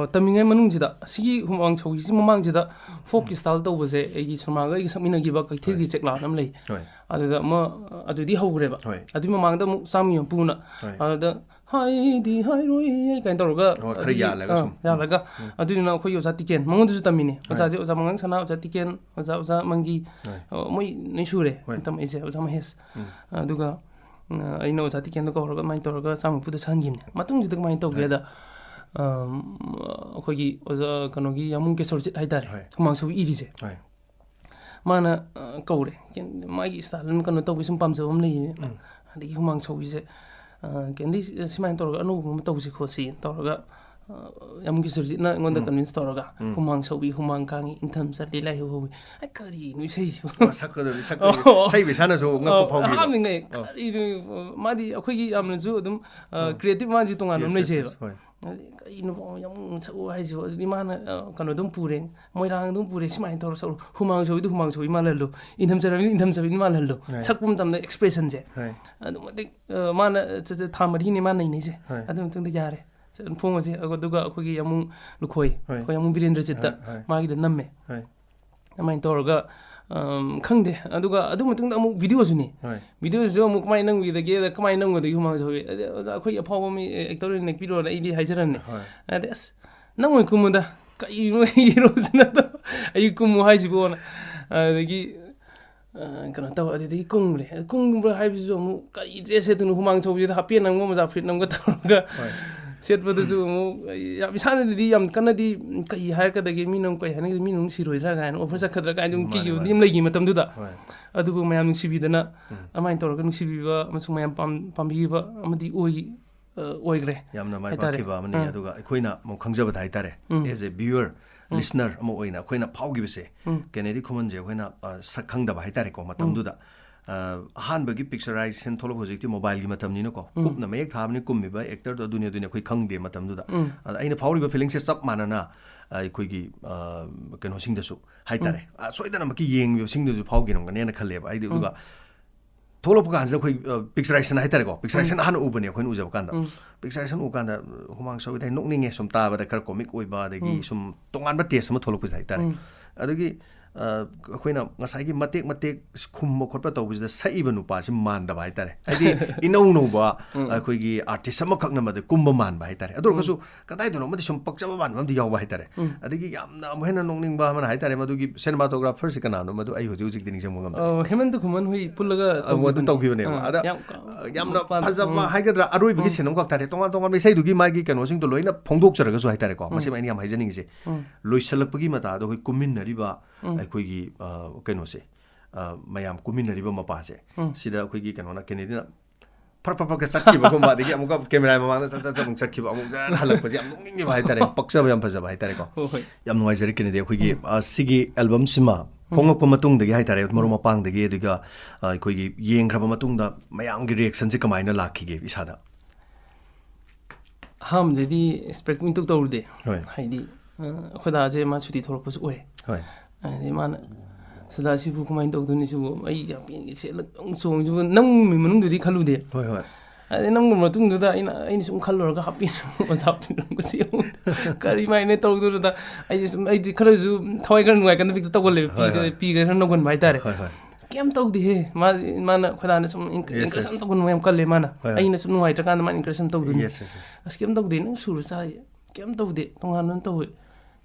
ꯑ, ꯇꯝꯃꯤꯉꯩ ꯃꯅꯨꯡꯁꯤꯗ, ꯁꯤꯒꯤ ꯍꯨꯃꯥꯡ ꯁꯧꯕꯒꯤ ꯃꯃꯥꯡꯁꯤꯗ ꯐꯣꯛꯀꯤ ꯎꯝ꯫ ꯁ꯭ꯇꯥꯏꯜ ꯇꯧꯕꯁꯦ, ꯑꯩꯒꯤ ꯁꯨꯔꯃꯥꯒ ꯑꯩꯒ ꯁꯛꯃꯤꯟꯅꯈꯤꯕ ꯀꯩꯊꯦꯜꯒꯤ ꯍꯣꯏ꯫ ꯆꯦꯛꯂꯥꯅ ꯑꯃ ꯂꯩ꯫ ꯍꯣꯏ꯫ ꯑꯗꯨꯗ ꯑꯃ, ꯑꯗꯨꯗꯤ ꯍꯧꯈ꯭ꯔꯦꯕ꯫ ꯍꯣꯏ꯫ ꯑꯗꯨꯒꯤ ꯃꯃꯥꯡꯗ ꯑꯃꯨꯛ ꯆꯥꯝꯃꯒꯤ ꯃꯄꯨꯅ, ꯍꯣꯏ꯫ ꯑꯗꯨꯗ "ꯍꯥꯏꯗꯤ ꯍꯥꯏꯔꯣꯏ" ꯀꯥꯏꯅ ꯇꯧꯔꯒ, ꯍꯣꯏ, ꯈꯔ ꯑꯗꯨꯒꯤ, ꯌꯥꯜꯂꯒ ꯑꯥ, ꯁꯨꯝ꯫ ꯌꯥꯜꯂꯒ꯫ ꯎꯝ꯫ ꯑꯗꯨꯗꯨꯅ ꯑꯩꯈꯣꯏꯒꯤ ꯑꯣꯖꯥ ꯇꯤꯀꯦꯟ, ꯃꯉꯣꯟꯗꯁꯨ ꯇꯝꯃꯤꯅꯦ꯫ ꯍꯣꯏ꯫ ꯑꯣꯖꯥꯁꯦ ꯑꯣꯖꯥ ꯃꯉꯥꯡ ꯁꯅꯥ, ꯑꯣꯖꯥ ꯇꯤꯀꯦꯟ, ꯑꯣꯖꯥ, ꯑꯣꯖꯥ ꯃꯪꯒꯤ, ꯍꯣꯏ꯫ ꯑ, ꯃꯣꯏ ꯂꯣꯏ ꯁꯨꯔꯦ ꯍꯣꯏ꯫ ꯇꯝꯃꯛꯏꯁꯦ, ꯑꯣꯖꯥ ꯃꯍꯦꯁ꯫ ꯎꯝ꯫ ꯑꯗꯨꯒ, ꯑ, ꯑꯩꯅ ꯑꯣꯖꯥ ꯇꯤꯀꯦꯟꯗꯣ ꯀꯧꯔꯒ ꯑꯗꯨꯃꯥꯏꯅ ꯇꯧꯔꯒ ꯆꯥꯝꯃ ꯅꯤꯐꯨꯗ ꯁꯛꯍꯟꯈꯤꯕꯅꯦ꯫ ꯃꯇꯨꯡꯁꯤꯗ ꯀꯃꯥꯏꯅ ꯇꯧꯒꯦꯗ, ꯍꯣꯏ꯫ ꯑꯝ, ꯑꯩꯈꯣꯏꯒꯤ ꯑꯣꯖꯥ ꯀꯩꯅꯣꯒꯤ ꯌꯥꯃꯨꯡ ꯀꯦꯁꯣꯔꯖꯤꯠ ꯍꯥꯏꯇꯥꯔꯦ, ꯍꯣꯏ꯫ ꯍꯨꯃꯥꯡ ꯁꯧꯕꯤ ꯏꯔꯤꯁꯦ꯫ ꯍꯣꯏ꯫ ꯃꯥꯅ, ꯑ, ꯀꯧꯔꯦ꯫ ꯀꯦꯟ-, ꯃꯥꯒꯤ ꯁ꯭ꯇꯥꯏꯜ ꯑꯃ ꯀꯩꯅꯣ ꯇꯧꯕꯤ ꯁꯨꯝ ꯄꯥꯝꯖꯕ ꯑꯃ ꯂꯩꯌꯦ꯫ ꯎꯝ꯫ ꯑꯗꯒꯤ ꯍꯨꯃꯥꯡ ꯁꯧꯕꯤꯁꯦ, ꯑ, "ꯀꯦꯟꯗꯤ, ꯁꯨꯃꯥꯏꯅ ꯇꯧꯔꯒ ꯑꯅꯧꯕ ꯑꯃ ꯇꯧꯁꯤ ꯈꯣꯠꯁꯤ" ꯇꯧꯔꯒ, ꯑ, ꯌꯥꯝ ꯀꯤꯁꯨꯔꯖꯤꯠꯅ ꯑꯩꯉꯣꯟꯗ ꯎꯝ꯫ ꯀꯟꯚꯤꯟꯁ ꯇꯧꯔꯒ, ꯎꯝ꯫ "ꯍꯨꯃꯥꯡ ꯁꯧꯕꯤ, ꯍꯨꯃꯥꯡ ꯀꯥꯡꯉꯤ, ꯏꯪꯊꯝ ꯆꯜꯂꯤ, ꯂꯥꯏꯍꯧ ꯍꯧꯋꯤ"꯫ ꯑꯩ, "ꯀꯔꯤꯅꯣ ꯏꯁꯩꯁꯤꯕꯨ?" ꯑꯣ, ꯁꯛꯀꯗꯧꯔꯤ, ꯁꯛꯄꯒꯤ, ꯑꯣ꯫ ꯏꯁꯩꯕ ꯏꯁꯥꯅꯁꯨ ꯉꯛꯄ ꯑꯣ, ꯐꯥꯎꯈꯤꯕ꯫ ꯑꯍꯥꯟꯕꯅꯤꯅꯦ, ꯑꯣ꯫ ꯀꯔꯤꯅꯣ, ꯃꯥꯗꯤ ꯑꯩꯈꯣꯏꯒꯤ ꯌꯥꯝꯅꯁꯨ ꯑꯗꯨꯝ, ꯑ, ꯑꯣ꯫ ꯀ꯭ꯔꯤꯌꯦꯇꯤꯚ ꯃꯥꯁꯦ ꯇꯣꯉꯥꯟꯕ ꯑꯃ ꯌꯦꯁ, ꯌꯦꯁ, ꯂꯩꯖꯩꯑꯕ꯫ ꯌꯦꯁ, ꯍꯣꯏ꯫ ꯑꯗꯩ ꯀꯩꯅꯣ ꯌꯥꯝ ꯁꯛꯎ ꯍꯥꯏꯁꯤꯕꯣ? ꯑꯗꯨꯗꯤ ꯃꯥꯅ, ꯑ, ꯀꯩꯅꯣ ꯑꯗꯨꯝ ꯄꯨꯔꯦ, ꯃꯣꯏꯔꯥꯡ ꯑꯗꯨꯝ ꯄꯨꯔꯦ, ꯁꯨꯃꯥꯏꯅ ꯇꯧꯔ ꯁꯛꯎ, ꯍꯨꯃꯥꯡ ꯁꯧꯏꯗꯣ ꯍꯨꯃꯥꯡ ꯁꯧꯏ ꯃꯥꯜꯍꯜꯂꯨ, ꯏꯟꯊꯝ ꯆꯠꯂꯕꯅꯤꯅ ꯏꯟꯊꯝ ꯆꯠꯂꯕꯅꯤ ꯃꯥꯜꯍꯜꯂꯨ, ꯁꯛꯄ ꯃꯇꯝꯗ expressionꯁꯦ ꯑꯗꯨꯛ ꯃꯇꯤꯛ, ꯑ, ꯃꯥꯅ ꯆ-, ꯆ-, ꯊꯥ ꯃꯔꯤꯅꯦ ꯃꯥꯅ ꯅꯩꯅꯩꯁꯦ꯫ ꯑꯗꯨ ꯃꯇꯨꯡꯗ ꯌꯥꯔꯦ, ꯆꯠ-, ꯐꯣꯡꯉꯁꯦ꯫ ꯑꯗꯨꯒ ꯑꯩꯈꯣꯏꯒꯤ ꯌꯥꯃꯨꯡ ꯂꯨꯈꯣꯏ, ꯑꯩꯈꯣꯏ ꯌꯥꯃꯨꯡ ꯕꯤꯔꯦꯟꯗ꯭ꯔꯖꯤꯠꯇ ꯃꯥꯒꯤꯗ ꯅꯝꯃꯦ꯫ ꯑꯗꯨꯃꯥꯏꯅ ꯇꯧꯔꯒ, ꯑꯝ, ꯈꯪꯗꯦ꯫ ꯑꯗꯨꯒ ꯑꯗꯨ ꯃꯇꯨꯡꯗ ꯑꯃꯨꯛ videoꯁꯨꯅꯤ꯫ Videoꯁꯨ ꯑꯃꯨꯛ ꯀꯃꯥꯏꯅ ꯅꯝꯈꯤꯗꯒꯦꯗ, ꯀꯃꯥꯏꯅ ꯅꯝꯒꯗꯒꯦ ꯍꯨꯃꯥꯡ ꯁꯧꯏ꯫ ꯑꯗ ꯑꯣꯖꯥ, ꯑꯩꯈꯣꯏꯒꯤ ꯑꯐꯥꯎꯕ ꯃꯤ, ꯑꯦ, actor ꯑꯣꯏꯅ ꯅꯦꯛꯄꯤꯔꯣꯅ ꯑꯩꯗꯤ ꯍꯥꯏꯖꯔꯝꯅꯦ꯫ ꯑꯗꯩ, "ꯑꯁ, ꯅꯪ ꯑꯣꯏꯅ ꯀꯨꯝꯃꯨꯗ, ꯀꯩꯅꯣ ꯍꯦꯔꯣꯁꯨ ꯅꯠꯇꯕ ꯑꯩ ꯀꯨꯝꯃꯨ ꯍꯥꯏꯁꯤꯕꯣꯅ"꯫ ꯑꯗꯒꯤ, ꯑ, ꯀꯩꯅꯣ ꯇꯧ, ꯑꯗꯨꯗꯒꯤ ꯀꯨꯝꯈ꯭ꯔꯦ꯫ ꯑꯗ ꯀꯨꯝꯕ ꯍꯥꯏꯕꯁꯤꯁꯨ ꯑꯃꯨꯛ ꯀꯔꯤ dress ꯁꯦꯠꯇꯣꯏꯅꯣ, ꯍꯨꯃꯥꯡ ꯁꯧꯕꯁꯤꯗ ꯍꯥꯐꯦꯟ ꯑꯃꯒ ꯃꯣꯖꯥ ꯐꯨꯔꯤꯠ ꯑꯃꯒ ꯇꯧꯔꯒ ꯁꯦꯠꯄꯗꯨꯁꯨ ꯑꯃꯨꯛ ꯑꯩ ꯌꯥꯝ ꯏꯁꯥꯅꯗꯤ ꯌꯥꯝ ꯀꯟꯅꯗꯤ, ꯀꯩ ꯍꯥꯏꯔꯛꯀꯗꯒꯦ, ꯃꯤꯅ ꯑꯃꯨꯛ ꯀꯩ ꯍꯥꯏꯅꯒꯗꯒꯦ, ꯃꯤꯅ ꯑꯃꯨꯛ ꯁꯤꯔꯣꯏꯗ꯭ꯔꯥ ꯀꯥꯏꯅ, over ꯆꯠꯀꯗ꯭ꯔꯥ ꯀꯥꯏꯅ ꯑꯗꯨꯝ ꯃꯥꯅꯦ, ꯀꯤꯈꯤꯕꯗꯤ ꯃꯥꯅꯦ꯫ ꯑꯃ ꯂꯩꯈꯤ ꯃꯇꯝꯗꯨꯗ꯫ ꯑꯗꯨꯕꯨ ꯃꯌꯥꯝ ꯅꯨꯡꯁꯤꯕꯤꯗꯅ ꯎꯝ꯫ ꯑꯗꯨꯃꯥꯏꯅ ꯇꯧꯔꯒ ꯅꯨꯡꯁꯤꯕꯤꯕ ꯑꯃꯁꯨꯡ ꯃꯌꯥꯝ ꯄꯥꯝ-, ꯄꯥꯝꯕꯤꯕ ꯑꯃꯗꯤ ꯑꯣꯏ-, ꯑ, ꯑꯣꯏꯈ꯭ꯔꯦ ꯌꯥꯝꯅ ꯃꯥꯏ ꯍꯥꯏꯇꯥꯔꯦ꯫ ꯄꯥꯛꯈꯤꯕ ꯑꯃꯅꯤ꯫ ꯎꯝ꯫ ꯑꯗꯨꯒ ꯑꯩꯈꯣꯏꯅ ꯑꯃꯨꯛ ꯈꯪꯖꯕꯗ ꯍꯥꯏꯇꯥꯔꯦ, ꯎꯝ꯫ As a viewer, um. Listener ꯑꯃ ꯑꯣꯏꯅ ꯑꯩꯈꯣꯏꯅ ꯐꯥꯎꯈꯤꯕꯁꯦ, ꯎꯝ꯫ ꯀꯦꯅꯦꯗꯤ ꯈꯨꯃꯟꯁꯦ ꯑꯩꯈꯣꯏꯅ, ꯑ, ꯁꯛ ꯈꯪꯗꯕ ꯍꯥꯏꯇꯥꯔꯦꯀꯣ, ꯎꯝ꯫ ꯃꯇꯝꯗꯨꯗ꯫ ꯑ, ꯑꯍꯥꯟꯕꯒꯤ picturization ꯊꯣꯛꯂꯛꯄ, ꯍꯧꯖꯤꯛꯇꯤ mobileꯒꯤ ꯃꯇꯝꯅꯤꯅꯀꯣ, ꯎꯝ꯫ ꯀꯨꯞꯅ ꯃꯌꯦꯛ ꯊꯥꯕꯅꯤ, ꯀꯨꯝꯃꯤꯕ actorꯗꯣ ꯑꯗꯨꯅꯤ, ꯑꯗꯨꯅꯤ ꯑꯩꯈꯣꯏ ꯈꯪꯗꯦ ꯃꯇꯝꯗꯨꯗ꯫ ꯎꯝ꯫ ꯑꯗ ꯑꯩꯅ ꯐꯥꯎꯔꯤꯕ feelingꯁꯦ ꯆꯞ ꯃꯥꯟꯅꯅ, ꯑ, ꯑꯩꯈꯣꯏꯒꯤ, ꯑ, ꯀꯩꯅꯣꯁꯤꯡꯗꯁꯨ ꯍꯥꯏꯇꯥꯔꯦ, ꯎꯝ꯫ ꯑ, ꯁꯣꯏꯗꯅꯃꯛꯀꯤ ꯌꯦꯡꯉꯤꯕꯁꯤꯡꯗꯁꯨ ꯐꯥꯎꯈꯤꯔꯝꯒꯅꯦꯅ ꯈꯜꯂꯦꯕ꯫ ꯍꯥꯏꯗꯤ, ꯎꯝ꯫ ꯑꯗꯨꯒ ꯊꯣꯛꯂꯛꯄ ꯀꯥꯟꯁꯤꯗ ꯑꯩꯈꯣꯏ, ꯑ, picturization ꯍꯥꯏꯇꯥꯔꯦꯀꯣ, picturization ꯎꯝ꯫ ꯑꯍꯥꯟꯕ ꯎꯕꯅꯦ ꯑꯩꯈꯣꯏꯅ ꯎꯖꯕ ꯀꯥꯟꯗ꯫ ꯎꯝ꯫ Picturization ꯎꯕ ꯀꯥꯟꯗ, ꯑ, ꯍꯨꯃꯥꯡ ꯁꯧꯋꯤꯗ, ꯅꯣꯛꯅꯤꯡꯉꯦ, ꯁꯨꯝ ꯇꯥꯕꯗ ꯈꯔ comic ꯑꯣꯏꯕ, ꯑꯗꯒꯤ ꯎꯝ꯫ ꯁꯨꯝ ꯇꯣꯉꯥꯟꯕ taste ꯑꯃ ꯊꯣꯛꯂꯛꯄꯁꯦ ꯍꯥꯏꯇꯥꯔꯦ꯫ ꯎꯝ꯫ ꯑꯗꯨꯒꯤ, ꯑ, ꯑꯩꯈꯣꯏꯅ ꯉꯁꯥꯏꯒꯤ ꯃꯇꯦꯛ ꯃꯇꯦꯛ ꯈꯨꯝꯕ ꯈꯣꯠꯄ ꯇꯧꯕꯁꯤꯗ ꯁꯛꯏꯕ ꯅꯨꯄꯥꯁꯤ ꯃꯥꯟꯗꯕ ꯍꯥꯏꯇꯥꯔꯦ꯫ ꯍꯥꯏꯗꯤ ꯏꯅꯧ ꯅꯧꯕ ꯎꯝ꯫ ꯑꯩꯈꯣꯏꯒꯤ artist ꯑꯃꯈꯛꯅ ꯃꯗꯨ ꯀꯨꯝꯕ ꯃꯥꯟꯕ ꯍꯥꯏꯇꯥꯔꯦ꯫ ꯑꯗꯨ ꯑꯣꯏꯔꯒꯁꯨ ꯎꯝ꯫ ꯀꯗꯥꯏꯗꯅꯣ ꯑꯃꯗꯤ ꯁꯨꯝ ꯄꯛꯆꯕ ꯃꯥꯟꯕ ꯑꯃꯗꯤ ꯌꯥꯎꯕ ꯍꯥꯏꯇꯥꯔꯦ꯫ ꯎꯝ꯫ ꯑꯗꯒꯤ ꯌꯥꯝꯅ ꯑꯃꯨꯛ ꯍꯦꯟꯅ ꯅꯣꯛꯅꯤꯡꯕ ꯑꯃꯅ ꯍꯥꯏꯇꯥꯔꯦ, ꯃꯗꯨꯒꯤ cinematographerꯁꯤ ꯀꯅꯥꯅꯣ, ꯃꯗꯨ ꯑꯩ ꯍꯧꯖꯤꯛ ꯍꯧꯖꯤꯛꯇꯤ ꯅꯤꯡꯁꯤꯡꯕ ꯉꯝꯗ꯭ꯔꯦ꯫ ꯑ, ꯍꯦꯃꯟꯇ ꯈꯨꯃꯟ ꯍꯣꯏ ꯄꯨꯜꯂꯒ ꯑ, ꯃꯗꯨ ꯇꯧꯈꯤꯕꯅꯦ꯫ ꯇꯧꯈꯤꯕꯅꯦꯕ꯫ ꯑꯥ, ꯑꯗ, ꯌꯥꯝ ꯑ, ꯌꯥꯝꯅ ꯃꯄꯥꯟ-, ꯐꯖꯕ ꯎꯝ꯫ ꯍꯥꯏꯒꯗ꯭ꯔꯥ, ꯑꯔꯣꯏꯕꯒꯤ ꯎꯝ꯫ Scene ꯑꯃꯈꯛ ꯇꯥꯔꯦ꯫ ꯇꯣꯉꯥꯟ ꯇꯣꯉꯥꯟꯕ ꯏꯁꯩꯗꯨꯒꯤ ꯃꯥꯒꯤ ꯀꯩꯅꯣꯁꯤꯡꯗꯣ ꯂꯣꯏꯅ ꯐꯣꯡꯗꯣꯛꯆꯔꯒꯁꯨ ꯍꯥꯏꯇꯥꯔꯦꯀꯣ꯫ ꯎꯝ꯫ ꯃꯁꯤꯃ ꯑꯩꯅ ꯌꯥꯝ ꯍꯥꯏꯖꯅꯤꯡꯉꯤꯁꯦ꯫ ꯎꯝ꯫ ꯂꯣꯏꯁꯤꯜꯂꯛꯄꯒꯤ ꯃꯇꯥꯗꯣ ꯑꯩꯈꯣꯏ ꯀꯨꯝꯃꯤꯟꯅꯔꯤꯕ ꯎꯝ꯫ ꯑꯩꯈꯣꯏꯒꯤ, ꯑ, ꯀꯩꯅꯣꯁꯦ, ꯑ, ꯃꯌꯥꯝ ꯀꯨꯝꯃꯤꯟꯅꯔꯤꯕ ꯃꯄꯥꯁꯦ, ꯎꯝ꯫ ꯁꯤꯗ ꯑꯩꯈꯣꯏꯒꯤ ꯀꯩꯅꯣꯅ, ꯀꯦꯅꯦꯗꯤꯅ ꯐꯔꯛ ꯐꯔꯛ ꯐꯔꯛꯀ ꯆꯠꯈꯤꯕꯒꯨꯝꯕ, ꯑꯗꯒꯤ ꯑꯃꯨꯛꯀ cameraꯒꯤ ꯃꯃꯥꯡꯗ ꯆꯠ ꯆꯠ ꯆꯠ ꯑꯃꯨꯛ ꯆꯠꯈꯤꯕ, ꯑꯃꯨꯛ ꯖꯔ ꯍꯜꯂꯛꯄꯁꯦ ꯌꯥꯝ ꯅꯣꯛꯅꯤꯡꯉꯦꯕ ꯍꯥꯏꯇꯥꯔꯦ꯫ ꯄꯛꯆꯕ ꯌꯥꯝ ꯐꯖꯕ ꯍꯥꯏꯇꯥꯔꯦꯀꯣ꯫ ꯍꯣꯏ, ꯍꯣꯏ꯫ ꯌꯥꯝ ꯅꯨꯡꯉꯥꯏꯖꯔꯦ ꯀꯦꯅꯦꯗꯤ, ꯑꯩꯈꯣꯏꯒꯤ, ꯎꯝ꯫ ꯑ, ꯁꯤꯒꯤ albumꯁꯤꯃ ꯎꯝ꯫ ꯐꯣꯡꯂꯛꯄ ꯃꯇꯨꯡꯗꯒꯤ ꯍꯥꯏꯇꯥꯔꯦ, ꯃꯔꯨꯞ ꯎꯝ꯫ ꯃꯄꯥꯡꯗꯒꯤ, ꯑꯗꯨꯒ, ꯑ, ꯑꯩꯈꯣꯏꯒꯤ ꯌꯦꯡꯈ꯭ꯔꯕ ꯃꯇꯨꯡꯗ ꯃꯌꯥꯝꯒꯤ reactionꯁꯦ ꯀꯃꯥꯏꯅ ꯂꯥꯛꯈꯤꯒꯦ ꯏꯁꯥꯗ? ꯑꯍꯥꯟꯕꯗꯗꯤ ꯑꯦꯛꯁꯄꯦꯛ ꯃꯤꯇꯧ ꯇꯧꯔꯨꯗꯦ꯫ ꯍꯣꯏ꯫ ꯍꯥꯏꯗꯤ, ꯑ, ꯑꯩꯈꯣꯏ ꯗꯥꯁꯦ ꯃꯥ ꯁꯨꯇꯤ ꯊꯣꯛꯂꯛꯄꯁꯨ ꯑꯣꯏ꯫ ꯍꯣꯏ꯫ ꯑꯗꯩ ꯃꯥꯅ, "ꯁꯤꯗ ꯁꯤꯕꯨ ꯀꯃꯥꯏꯅ ꯇꯧꯗꯣꯏꯅꯣ? ꯁꯤꯕꯨ ꯑꯩ ꯌꯥꯝ ꯄꯦꯟꯒꯦ ꯁꯦꯠꯂ ꯑꯗꯨꯝ ꯆꯣꯡꯉꯤꯁꯤꯕꯨ?" ꯅꯝꯃꯤ ꯃꯅꯨꯡꯗꯨꯗꯤ ꯈꯜꯂꯨꯗꯦ꯫ ꯍꯣꯏ, ꯍꯣꯏ꯫ ꯑꯗꯩ ꯅꯝꯕ ꯃꯇꯨꯡꯗꯨꯗ ꯑꯩꯅ, ꯑꯩꯅ ꯁꯨꯝ ꯈꯜꯂꯨꯔꯒ, "ꯍꯥꯞꯄꯤꯔꯝꯃꯣ, ꯑꯣꯖꯥ ꯍꯥꯞꯄꯤꯔꯝꯃꯣ, ꯁꯤ ꯑꯃꯨꯛ ꯀꯔꯤꯃꯥꯏꯅ ꯇꯧꯗꯣꯏꯅꯣꯗ?" ꯑꯩꯁꯦ ꯁꯨꯝ, ꯑꯩꯗꯤ ꯈꯔꯁꯨ ꯊꯋꯥꯏ ꯈꯔ ꯅꯨꯡꯉꯥꯏꯒꯟꯗꯕ ꯍꯦꯛꯇ ꯇꯧꯒꯜꯂꯦꯕ, ꯍꯣꯏ, ꯄꯤꯒ-, ꯍꯣꯏ꯫ ꯄꯤꯒ ꯈꯔ ꯅꯧꯒꯟꯕ ꯍꯥꯏꯇꯥꯔꯦ꯫ ꯍꯣꯏ, ꯍꯣꯏ꯫ "ꯀꯩꯝ ꯇꯧꯗꯦꯍꯦ, ꯃꯥ, ꯃꯥꯅ, ꯑꯩꯈꯣꯏ ꯗꯥꯅ ꯁꯨꯝ ꯏꯟ-, Yes, encourage yes. ꯌꯥꯝ ꯇꯧꯒꯟꯕ ꯌꯥꯝ ꯀꯜꯂꯦ ꯃꯥꯅ꯫ ꯍꯣꯏ, ꯍꯣꯏ꯫ ꯑꯩꯅ ꯁꯨꯝ ꯅꯨꯡꯉꯥꯏꯇ꯭ꯔꯀꯥꯟꯗ ꯃꯥꯅ encourage ꯌꯥꯝ ꯇꯧꯗꯣꯏꯅꯤ꯫ Yes, yes, yes. "ꯑꯁ, ꯀꯩꯝ ꯇꯧꯗꯦ, ꯅꯪ ꯁꯨꯔ ꯆꯥꯏ, ꯀꯩꯝ ꯇꯧꯗꯦ, ꯇꯣꯉꯥꯟꯕ ꯑꯃ ꯇꯧꯋꯦ,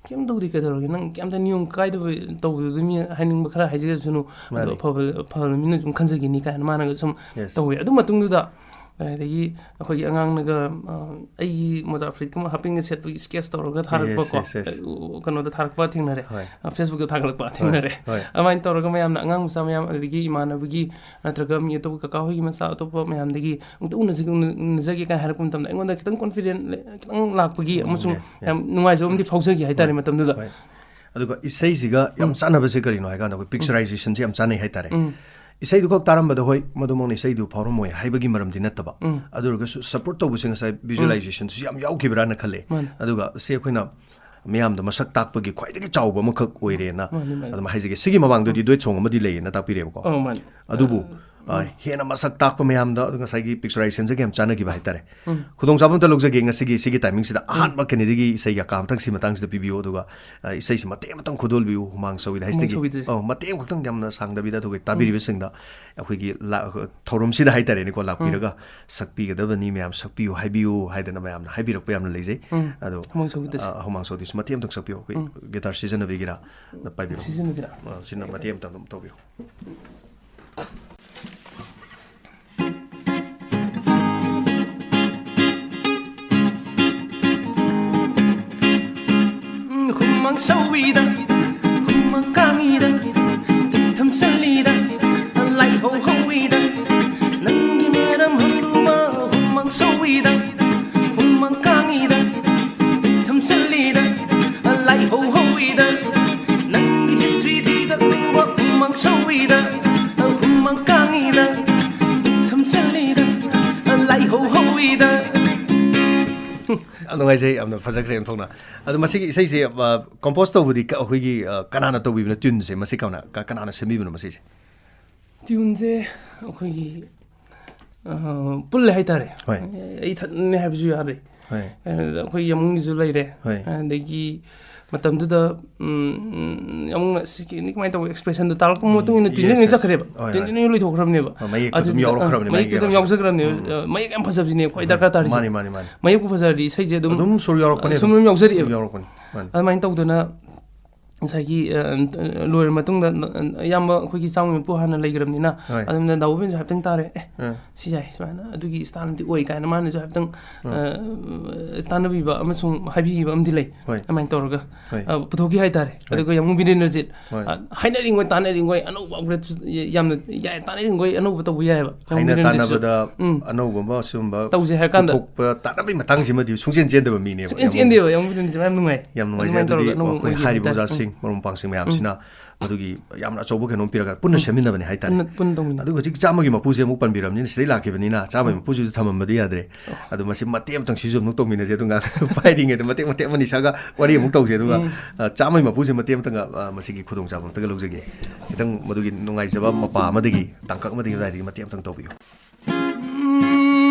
ꯀꯩꯝ ꯇꯧꯗꯦ, ꯀꯩꯗꯧꯔꯒꯦ? ꯅꯪ ꯀꯩꯝꯇ ꯅꯤꯌꯣꯝ ꯀꯥꯏꯗꯕ ꯇꯧꯕꯗꯨꯗ ꯃꯤ ꯍꯥꯏꯅꯤꯡꯕ ꯈꯔ ꯍꯥꯏꯖꯔꯁꯅꯨ, ꯑꯗꯣ ꯃꯥꯅꯤ꯫ ꯑꯐꯕ, ꯑꯐꯕ ꯃꯤꯅ ꯁꯨꯝ ꯈꯟꯖꯈꯤꯅꯤ" ꯀꯥꯏꯅ ꯃꯥꯅꯒ ꯁꯨꯝ Yes. ꯇꯧꯋꯦ꯫ ꯑꯗꯨ ꯃꯇꯨꯡꯗꯨꯗ, ꯑꯗꯒꯤ ꯑꯩꯈꯣꯏꯒꯤ ꯑꯉꯥꯡꯅꯒ, ꯑ, ꯑꯩꯒꯤ ꯃꯣꯖꯥ ꯐꯨꯔꯤꯠꯀꯨꯝꯕ ꯍꯥꯞꯄꯤꯟꯒ ꯁꯦꯠꯄꯒꯤ sketch ꯇꯧꯔꯒ ꯊꯥꯔꯛꯄ Yes, ꯀꯣ, yes, yes. ꯀꯩꯅꯣꯗ ꯊꯥꯔꯛꯄ ꯊꯦꯡꯅꯔꯦ, ꯍꯣꯏ꯫ ꯑ, Facebook ꯇ ꯊꯥꯒꯠꯂꯛꯄ ꯍꯣꯏ, ꯊꯦꯡꯅꯔꯦ꯫ ꯍꯣꯏ꯫ ꯑꯗꯨꯃꯥꯏꯅ ꯇꯧꯔꯒ ꯃꯌꯥꯝꯅ, ꯑꯉꯥꯡ ꯃꯆꯥ ꯃꯌꯥꯝ, ꯑꯗꯒꯤ ꯏꯃꯥꯟꯅꯕꯒꯤ ꯅꯠꯇ꯭ꯔꯒ ꯃꯤ ꯑꯇꯣꯞꯄ, ꯀꯀꯥ ꯍꯣꯏꯒꯤ ꯃꯆꯥ ꯑꯇꯣꯞꯄ ꯃꯌꯥꯝꯗꯒꯤ "ꯑꯃꯨꯛꯇ ꯎꯅꯖꯒꯦ, ꯎꯅꯖꯒꯦ" ꯀꯥꯏꯅ ꯍꯥꯏꯔꯛꯄ ꯃꯇꯝꯗ ꯑꯩꯉꯣꯟꯗ ꯈꯤꯇꯪ confident ꯂꯩ-, ꯈꯤꯇꯪ ꯂꯥꯛꯄꯒꯤ ꯎꯝ, ꯑꯃꯁꯨꯡ yes, yes. ꯌꯥꯝ ꯅꯨꯡꯉꯥꯏꯖꯕ ꯑꯃꯗꯤ ꯐꯥꯎꯖꯈꯤ ꯍꯥꯏꯇꯥꯔꯦ ꯍꯣꯏ, ꯃꯇꯝꯗꯨꯗ꯫ ꯍꯣꯏ꯫ ꯑꯗꯨꯒ ꯏꯁꯩꯁꯤꯒ ꯌꯥꯝ ꯎꯝ꯫ ꯆꯥꯟꯅꯕꯁꯦ ꯀꯔꯤꯅꯣ ꯍꯥꯏ ꯀꯥꯟꯗ, ꯑꯩꯈꯣꯏ picturization ꯁꯦ ꯌꯥꯝ ꯆꯥꯟꯅꯩ ꯍꯥꯏꯇꯥꯔꯦ꯫ ꯎꯝ꯫ ꯏꯁꯩꯗꯨ ꯈꯛ ꯇꯥꯔꯝꯕꯗ, ꯍꯣꯏ, ꯃꯗꯨꯃꯛꯅ ꯏꯁꯩꯗꯨ ꯐꯥꯎꯔꯝꯃꯣꯏ ꯍꯥꯏꯕꯒꯤ ꯃꯔꯝꯗꯤ ꯅꯠꯇꯕ, ꯎꯝ꯫ ꯑꯗꯨ ꯑꯣꯏꯔꯒꯁꯨ support ꯇꯧꯕꯁꯦ ꯉꯁꯥꯏ visualization ꯁꯨ ꯌꯥꯝ ꯌꯥꯎꯈꯤꯕ꯭ꯔꯥꯅ ꯈꯜꯂꯦ꯫ ꯃꯥꯅꯦ꯫ ꯑꯗꯨꯒ ꯁꯤ ꯑꯩꯈꯣꯏꯅ ꯃꯤꯌꯥꯝꯗ ꯃꯁꯛ ꯇꯥꯛꯄꯒꯤ ꯈ꯭ꯋꯥꯏꯗꯒꯤ ꯆꯥꯎꯕ ꯑꯃꯈꯛ ꯑꯣꯏꯔꯦꯅ ꯃꯥꯅꯦ, ꯃꯥꯅꯦ꯫ ꯑꯗꯨꯝ ꯍꯥꯏꯖꯒꯦ꯫ ꯁꯤꯒꯤ ꯃꯃꯥꯡꯗꯗꯤ duet song ꯑꯃꯗꯤ ꯂꯩꯌꯦꯅ ꯇꯥꯛꯄꯤꯔꯦꯕꯀꯣ꯫ ꯑꯧ, ꯃꯥꯅꯦ꯫ ꯑꯗꯨꯕꯨ, ꯑ, ꯑ, ꯍꯦꯟꯅ ꯃꯁꯛ ꯇꯥꯛꯄ ꯃꯌꯥꯝꯗ, ꯑꯗꯨ ꯉꯁꯥꯏꯒꯤ picturization ꯁꯤꯒ ꯌꯥꯝ ꯆꯥꯟꯅꯈꯤꯕ ꯍꯥꯏꯇꯥꯔꯦ꯫ ꯎꯝ꯫ ꯈꯨꯗꯣꯡꯆꯥꯕ ꯑꯝꯇ ꯂꯧꯖꯒꯦ ꯉꯁꯤꯒꯤ ꯁꯤꯒꯤ timing ꯁꯤꯗ꯫ ꯎꯝ꯫ ꯑꯍꯥꯟꯕ ꯀꯦꯅꯦꯗꯤꯒꯤ ꯏꯁꯩꯒ ꯀꯥ ꯃꯊꯪ ꯁꯤ ꯃꯇꯥꯡꯁꯤꯗ ꯄꯤꯕꯤꯌꯨ, ꯑꯗꯨꯒ, ꯑ, ꯏꯁꯩꯁꯤ ꯃꯇꯦꯛ ꯑꯃꯇꯪ ꯈꯨꯗꯣꯜꯕꯤꯌꯨ, ꯍꯨꯃꯥꯡ ꯁꯧꯏꯗ ꯍꯥꯏꯁꯤꯗꯒꯤ꯫ ꯍꯨꯃꯥꯡ ꯁꯧꯏꯗꯁꯦ꯫ ꯑꯧ, ꯃꯇꯦꯛ ꯑꯃꯈꯛꯇꯪ ꯌꯥꯝꯅ ꯁꯥꯡꯗꯕꯤꯗ, ꯑꯗꯨꯒ ꯎꯝ꯫ ꯇꯥꯕꯤꯔꯤꯕꯁꯤꯡꯗ ꯑꯩꯈꯣꯏꯒꯤ ꯂꯥ-, ꯊꯧꯔꯝꯁꯤꯗ ꯍꯥꯏꯇꯥꯔꯦꯅꯦꯀꯣ, ꯂꯥꯛꯄꯤꯔꯒ ꯁꯛꯄꯤꯒꯗꯕꯅꯤ, ꯃꯌꯥꯝ ꯁꯛꯄꯤꯌꯨ ꯍꯥꯏꯕꯤꯌꯨ ꯍꯥꯏꯗꯅ ꯃꯌꯥꯝꯅ ꯍꯥꯏꯕꯤꯔꯛꯄ ꯌꯥꯝꯅ ꯂꯩꯖꯩ꯫ ꯎꯝ꯫ ꯑꯗꯣ, ꯍꯨꯃꯥꯡ ꯁꯧꯏꯗꯁꯦ꯫ ꯑ, ꯍꯨꯃꯥꯡ ꯁꯧꯗꯣꯏꯁꯤ ꯃꯇꯦꯛ ꯑꯃꯇꯪ ꯁꯛꯄꯤꯌꯨ꯫ ꯑꯩꯈꯣꯏ ꯎꯝ꯫ guitar ꯁꯤꯖꯤꯟꯅꯕꯤꯒꯦꯔꯥ? ꯄꯥꯏꯕꯤꯔꯣ꯫ ꯁꯤꯖꯤꯟꯅꯁꯤꯔꯥ? ꯑ, ꯁꯤꯅ ꯃꯇꯦꯛ ꯑꯃꯇꯪ ꯑꯗꯨꯝ ꯇꯧꯕꯤꯔꯣ꯫ ꯍꯨꯃꯥꯡ ꯁꯧꯏꯗ, ꯍꯨꯃꯥꯡ ꯀꯥꯡꯉꯤꯗ, ꯊꯨꯝ ꯊꯨꯝ ꯆꯜꯂꯤꯗ, ꯂꯥꯏꯍꯧ ꯍꯧꯏꯗ, ꯅꯪꯒꯤ ꯃꯔꯝ ꯍꯪꯂꯨꯕ꯫ ꯍꯨꯃꯥꯡ ꯁꯧꯏꯗ, ꯍꯨꯃꯥꯡ ꯀꯥꯡꯉꯤꯗ, ꯊꯨꯝ ꯆꯜꯂꯤꯗ, ꯂꯥꯏꯍꯧ ꯍꯧꯏꯗ, ꯅꯪꯒꯤ history ꯊꯤꯒꯠꯂꯨꯕ꯫ ꯍꯨꯃꯥꯡ ꯁꯧꯏꯗ, ꯍꯨꯃꯥꯡ ꯀꯥꯡꯉꯤꯗ, ꯊꯨꯝ ꯆꯜꯂꯤꯗ, ꯂꯥꯏꯍꯧ ꯍꯧꯏꯗ꯫ ꯅꯨꯡꯉꯥꯏꯖꯩ, ꯌꯥꯝꯅ ꯐꯖꯈ꯭ꯔꯦ ꯑꯣꯟꯊꯣꯛꯅ꯫ ꯑꯗꯣ ꯃꯁꯤꯒꯤ ꯏꯁꯩꯁꯦ, ꯑ, compose ꯇꯧꯕꯗꯤ ꯀ-, ꯑꯩꯈꯣꯏꯒꯤ, ꯑ, ꯀꯅꯥꯅ ꯇꯧꯕꯤꯕꯅꯣ? Tuneꯁꯦ ꯃꯁꯤ ꯀꯅꯥ-, ꯀ-, ꯀꯅꯥꯅ ꯁꯦꯝꯕꯤꯕꯅꯣ ꯃꯁꯤꯁꯦ? Tuneꯁꯦ ꯑꯩꯈꯣꯏꯒꯤ, ꯑ, ꯄꯨꯜꯂꯦ ꯍꯥꯏꯇꯥꯔꯦ꯫ ꯍꯣꯏ꯫ ꯑꯩ ꯏꯊꯟꯅꯦ ꯍꯥꯏꯕꯁꯨ ꯌꯥꯗ꯭ꯔꯦ꯫ ꯍꯣꯏ꯫ ꯑ, ꯑꯩꯈꯣꯏ ꯌꯥꯃꯨꯡꯒꯤꯁꯨ ꯂꯩꯔꯦ꯫ ꯍꯣꯏ꯫ ꯑꯗꯒꯤ ꯃꯇꯝꯗꯨꯗ, ꯎꯝ, ꯌꯥꯃꯨꯡꯅ ꯁꯤ ꯀꯃꯥꯏꯅ ꯇꯧꯕ expressionꯗꯨ ꯇꯥꯔꯛꯄ ꯃꯇꯨꯡ ꯏꯟꯅ ꯎꯝ, tuneꯗꯨ ꯂꯣꯏ yes, yes. ꯆꯠꯈ꯭ꯔꯦꯕ꯫ ꯍꯣꯏ, ꯍꯣꯏ꯫ Tuneꯗꯨ ꯂꯣꯏ ꯂꯣꯏꯊꯣꯛꯈ꯭ꯔꯕꯅꯦꯕ꯫ ꯑ, ꯃꯌꯦꯛꯇ ꯑꯗꯨꯝ ꯑꯗꯨꯗ, ꯑ, ꯌꯥꯎꯔꯛꯈ꯭ꯔꯕꯅꯦ, ꯃꯌꯦꯛꯇ ꯃꯥꯒꯤ ꯑꯗꯨꯝ ꯀꯩꯅꯣꯁꯦ꯫ ꯌꯥꯎꯖꯈ꯭ꯔꯕꯅꯦꯕ꯫ ꯎꯝ꯫ ꯑ, ꯃꯌꯦꯛ ꯌꯥꯝ ꯐꯖꯕꯁꯤꯅꯦ ꯈ꯭ꯋꯥꯏ ꯎꯝ꯫ ꯗꯔꯀꯥꯔ ꯇꯥꯔꯤꯁꯦ꯫ ꯃꯥꯅꯤ, ꯃꯥꯅꯤ, ꯃꯥꯅꯤ꯫ ꯃꯌꯦꯛꯄꯨ ꯐꯖꯔꯗꯤ ꯏꯁꯩꯁꯦ ꯑꯗꯨꯝ, ꯑꯗꯨꯝ ꯁꯨꯔ ꯌꯥꯎꯔꯛꯄꯅꯦꯕ꯫ ꯁꯨꯝ ꯑꯗꯨꯝ ꯌꯥꯎꯖꯔꯛꯑꯦꯕ꯫ ꯁꯨꯔ ꯌꯥꯎꯔꯛꯄꯅꯦ꯫ ꯃꯥꯅꯤ꯫ ꯑꯗꯨꯃꯥꯏꯅ ꯇꯧꯗꯅ ꯉꯁꯥꯏꯒꯤ, ꯑ, ꯂꯣꯏꯔ ꯃꯇꯨꯡꯗ, ꯑ, ꯏꯌꯥꯝꯕ ꯑꯩꯈꯣꯏꯒꯤ ꯆꯥꯝꯃꯒꯤ ꯃꯄꯨ ꯍꯥꯟꯅ ꯂꯩꯈ꯭ꯔꯕꯅꯤꯅ, ꯍꯣꯏ꯫ ꯑꯗꯨꯝꯅ ꯗꯥꯎꯕꯤꯅꯁꯨ ꯍꯥꯏꯐꯦꯠꯇꯪ ꯇꯥꯔꯦ, "ꯑꯦ, ꯑ꯫ ꯁꯤ ꯌꯥꯏ, ꯁꯨꯃꯥꯏꯅ ꯑꯗꯨꯒꯤ style ꯑꯃꯗꯤ ꯑꯣꯏ" ꯀꯥꯏꯅ ꯃꯥꯅꯁꯨ ꯍꯥꯏꯐꯦꯠꯇꯪ, ꯑ꯫ ꯑ, ꯇꯥꯟꯅꯕꯤꯕ ꯑꯃꯁꯨꯡ ꯍꯥꯏꯕꯤꯈꯤꯕ ꯑꯃꯗꯤ ꯂꯩ꯫ ꯍꯣꯏ꯫ ꯑꯗꯨꯃꯥꯏꯅ ꯇꯧꯔꯒ, ꯍꯣꯏ꯫ ꯑ, ꯄꯨꯊꯣꯛꯈꯤ ꯍꯥꯏꯇꯥꯔꯦ꯫ ꯍꯣꯏ꯫ ꯑꯗꯨꯒ ꯌꯥꯃꯨꯡ ꯕꯤꯔꯦꯟꯗ꯭ꯔꯖꯤꯠ, ꯍꯣꯏ꯫ ꯑ, ꯍꯥꯏꯅꯔꯤꯉꯣꯏ ꯇꯥꯟꯅꯔꯤꯉꯣꯏ ꯑꯅꯧꯕ upgrade ꯌꯥꯝꯅ ꯌꯥꯏ, ꯇꯥꯟꯅꯔꯤꯉꯣꯏ ꯑꯅꯧꯕ ꯇꯧꯕ ꯌꯥꯏꯑꯕ꯫ ꯌꯥꯃꯨꯡ ꯍꯥꯏꯅ ꯕꯤꯔꯦꯟꯗ꯭ꯔꯖꯤꯠꯁꯨ꯫ ꯇꯥꯟꯅꯕꯗ ꯎꯝ꯫ ꯑꯅꯧꯕ ꯑꯃ ꯁꯤꯒꯨꯝꯕ ꯇꯧꯁꯦ ꯍꯥꯏꯔ ꯀꯥꯟꯗ꯫ ꯄꯨꯊꯣꯛꯄ, ꯇꯥꯟꯅꯕꯒꯤ ꯃꯇꯥꯡꯁꯤꯃꯗꯤ ꯁꯨꯡꯆꯦꯟ ꯆꯦꯟꯗꯕ ꯃꯤꯅꯦꯕ ꯁꯨꯡꯆꯦꯟ ꯌꯥꯃꯨꯡ꯫ ꯆꯦꯟꯗꯦꯕ, ꯌꯥꯃꯨꯡ ꯕꯤꯔꯦꯟꯗ꯭ꯔꯖꯤꯠ ꯌꯥꯝ ꯅꯨꯡꯉꯥꯏ꯫ ꯌꯥꯝ ꯅꯨꯡꯉꯥꯏꯖꯩ꯫ ꯑꯗꯨꯃꯥꯏꯅ ꯑꯗꯨꯗꯤ ꯇꯧꯔꯒ ꯑꯅꯧꯕ ꯑꯩꯈꯣꯏ ꯑꯣꯏꯈꯤꯕ ꯍꯥꯏꯔꯤꯕ ꯍꯥꯏꯇꯥꯔꯦ꯫ ꯑꯣꯖꯥꯁꯤꯡ, ꯎꯝ꯫ ꯃꯔꯨꯞ ꯃꯄꯥꯡꯁꯤꯡ ꯃꯌꯥꯝꯁꯤꯅ ꯎꯝ꯫ ꯑꯗꯨꯒꯤ ꯌꯥꯝꯅ ꯑꯆꯧꯕ ꯀꯩꯅꯣꯝ ꯄꯤꯔꯒ ꯄꯨꯟꯅ ꯎꯝ꯫ ꯁꯦꯝꯃꯤꯟꯅꯕꯅꯦ ꯍꯥꯏꯇꯥꯔꯦ꯫ ꯄꯨꯟꯅ, ꯄꯨꯟꯅ ꯇꯧꯃꯤꯟꯅꯕ꯫ ꯑꯗꯨꯒ ꯍꯧꯖꯤꯛ ꯆꯥꯝꯃꯒꯤ ꯃꯄꯨꯁꯦ ꯑꯃꯨꯛ ꯄꯟꯕꯤꯔꯕꯅꯤꯅ, ꯁꯤꯗꯩ ꯂꯥꯛꯈꯤꯕꯅꯤꯅ, ꯆꯥꯝꯃꯒꯤ ꯎꯝ꯫ ꯃꯄꯨꯁꯤꯁꯨ ꯊꯝꯃꯝꯕꯗꯤ ꯌꯥꯗ꯭ꯔꯦ꯫ ꯑꯣ꯫ ꯑꯗꯣ ꯃꯁꯤ ꯃꯇꯦꯛ ꯑꯃꯇꯪ ꯁꯤꯁꯨ ꯑꯃꯨꯛ ꯇꯧꯃꯤꯟꯅꯁꯦ꯫ ꯑꯗꯨ ꯉꯥꯏꯍꯥꯛ ꯄꯥꯏꯔꯤꯉꯩꯗ ꯃꯇꯦꯛ ꯃꯇꯦꯛ ꯑꯃꯅꯤ ꯁꯥꯒ ꯋꯥꯔꯤ ꯑꯃꯨꯛ ꯇꯧꯁꯦ꯫ ꯑꯗꯨꯒ, ꯎꯝ꯫ ꯑ, ꯆꯥꯝꯃꯒꯤ ꯃꯄꯨꯁꯦ ꯃꯇꯦꯛ ꯑꯃꯇꯪꯒ, ꯑ, ꯃꯁꯤꯒꯤ ꯈꯨꯗꯣꯡꯆꯥꯕ ꯑꯝꯇꯒ ꯂꯧꯖꯒꯦ꯫ ꯈꯤꯇꯪ ꯃꯗꯨꯒꯤ ꯅꯨꯡꯉꯥꯏꯖꯕ ꯃꯄꯥ ꯑꯃꯗꯒꯤ, ꯇꯥꯡꯀꯛ ꯑꯃꯗꯒꯤ, ꯑꯗꯨꯋꯥꯏꯗꯒꯤ ꯃꯇꯦꯛ ꯑꯃꯇꯪ ꯇꯧꯕꯤꯌꯨ꯫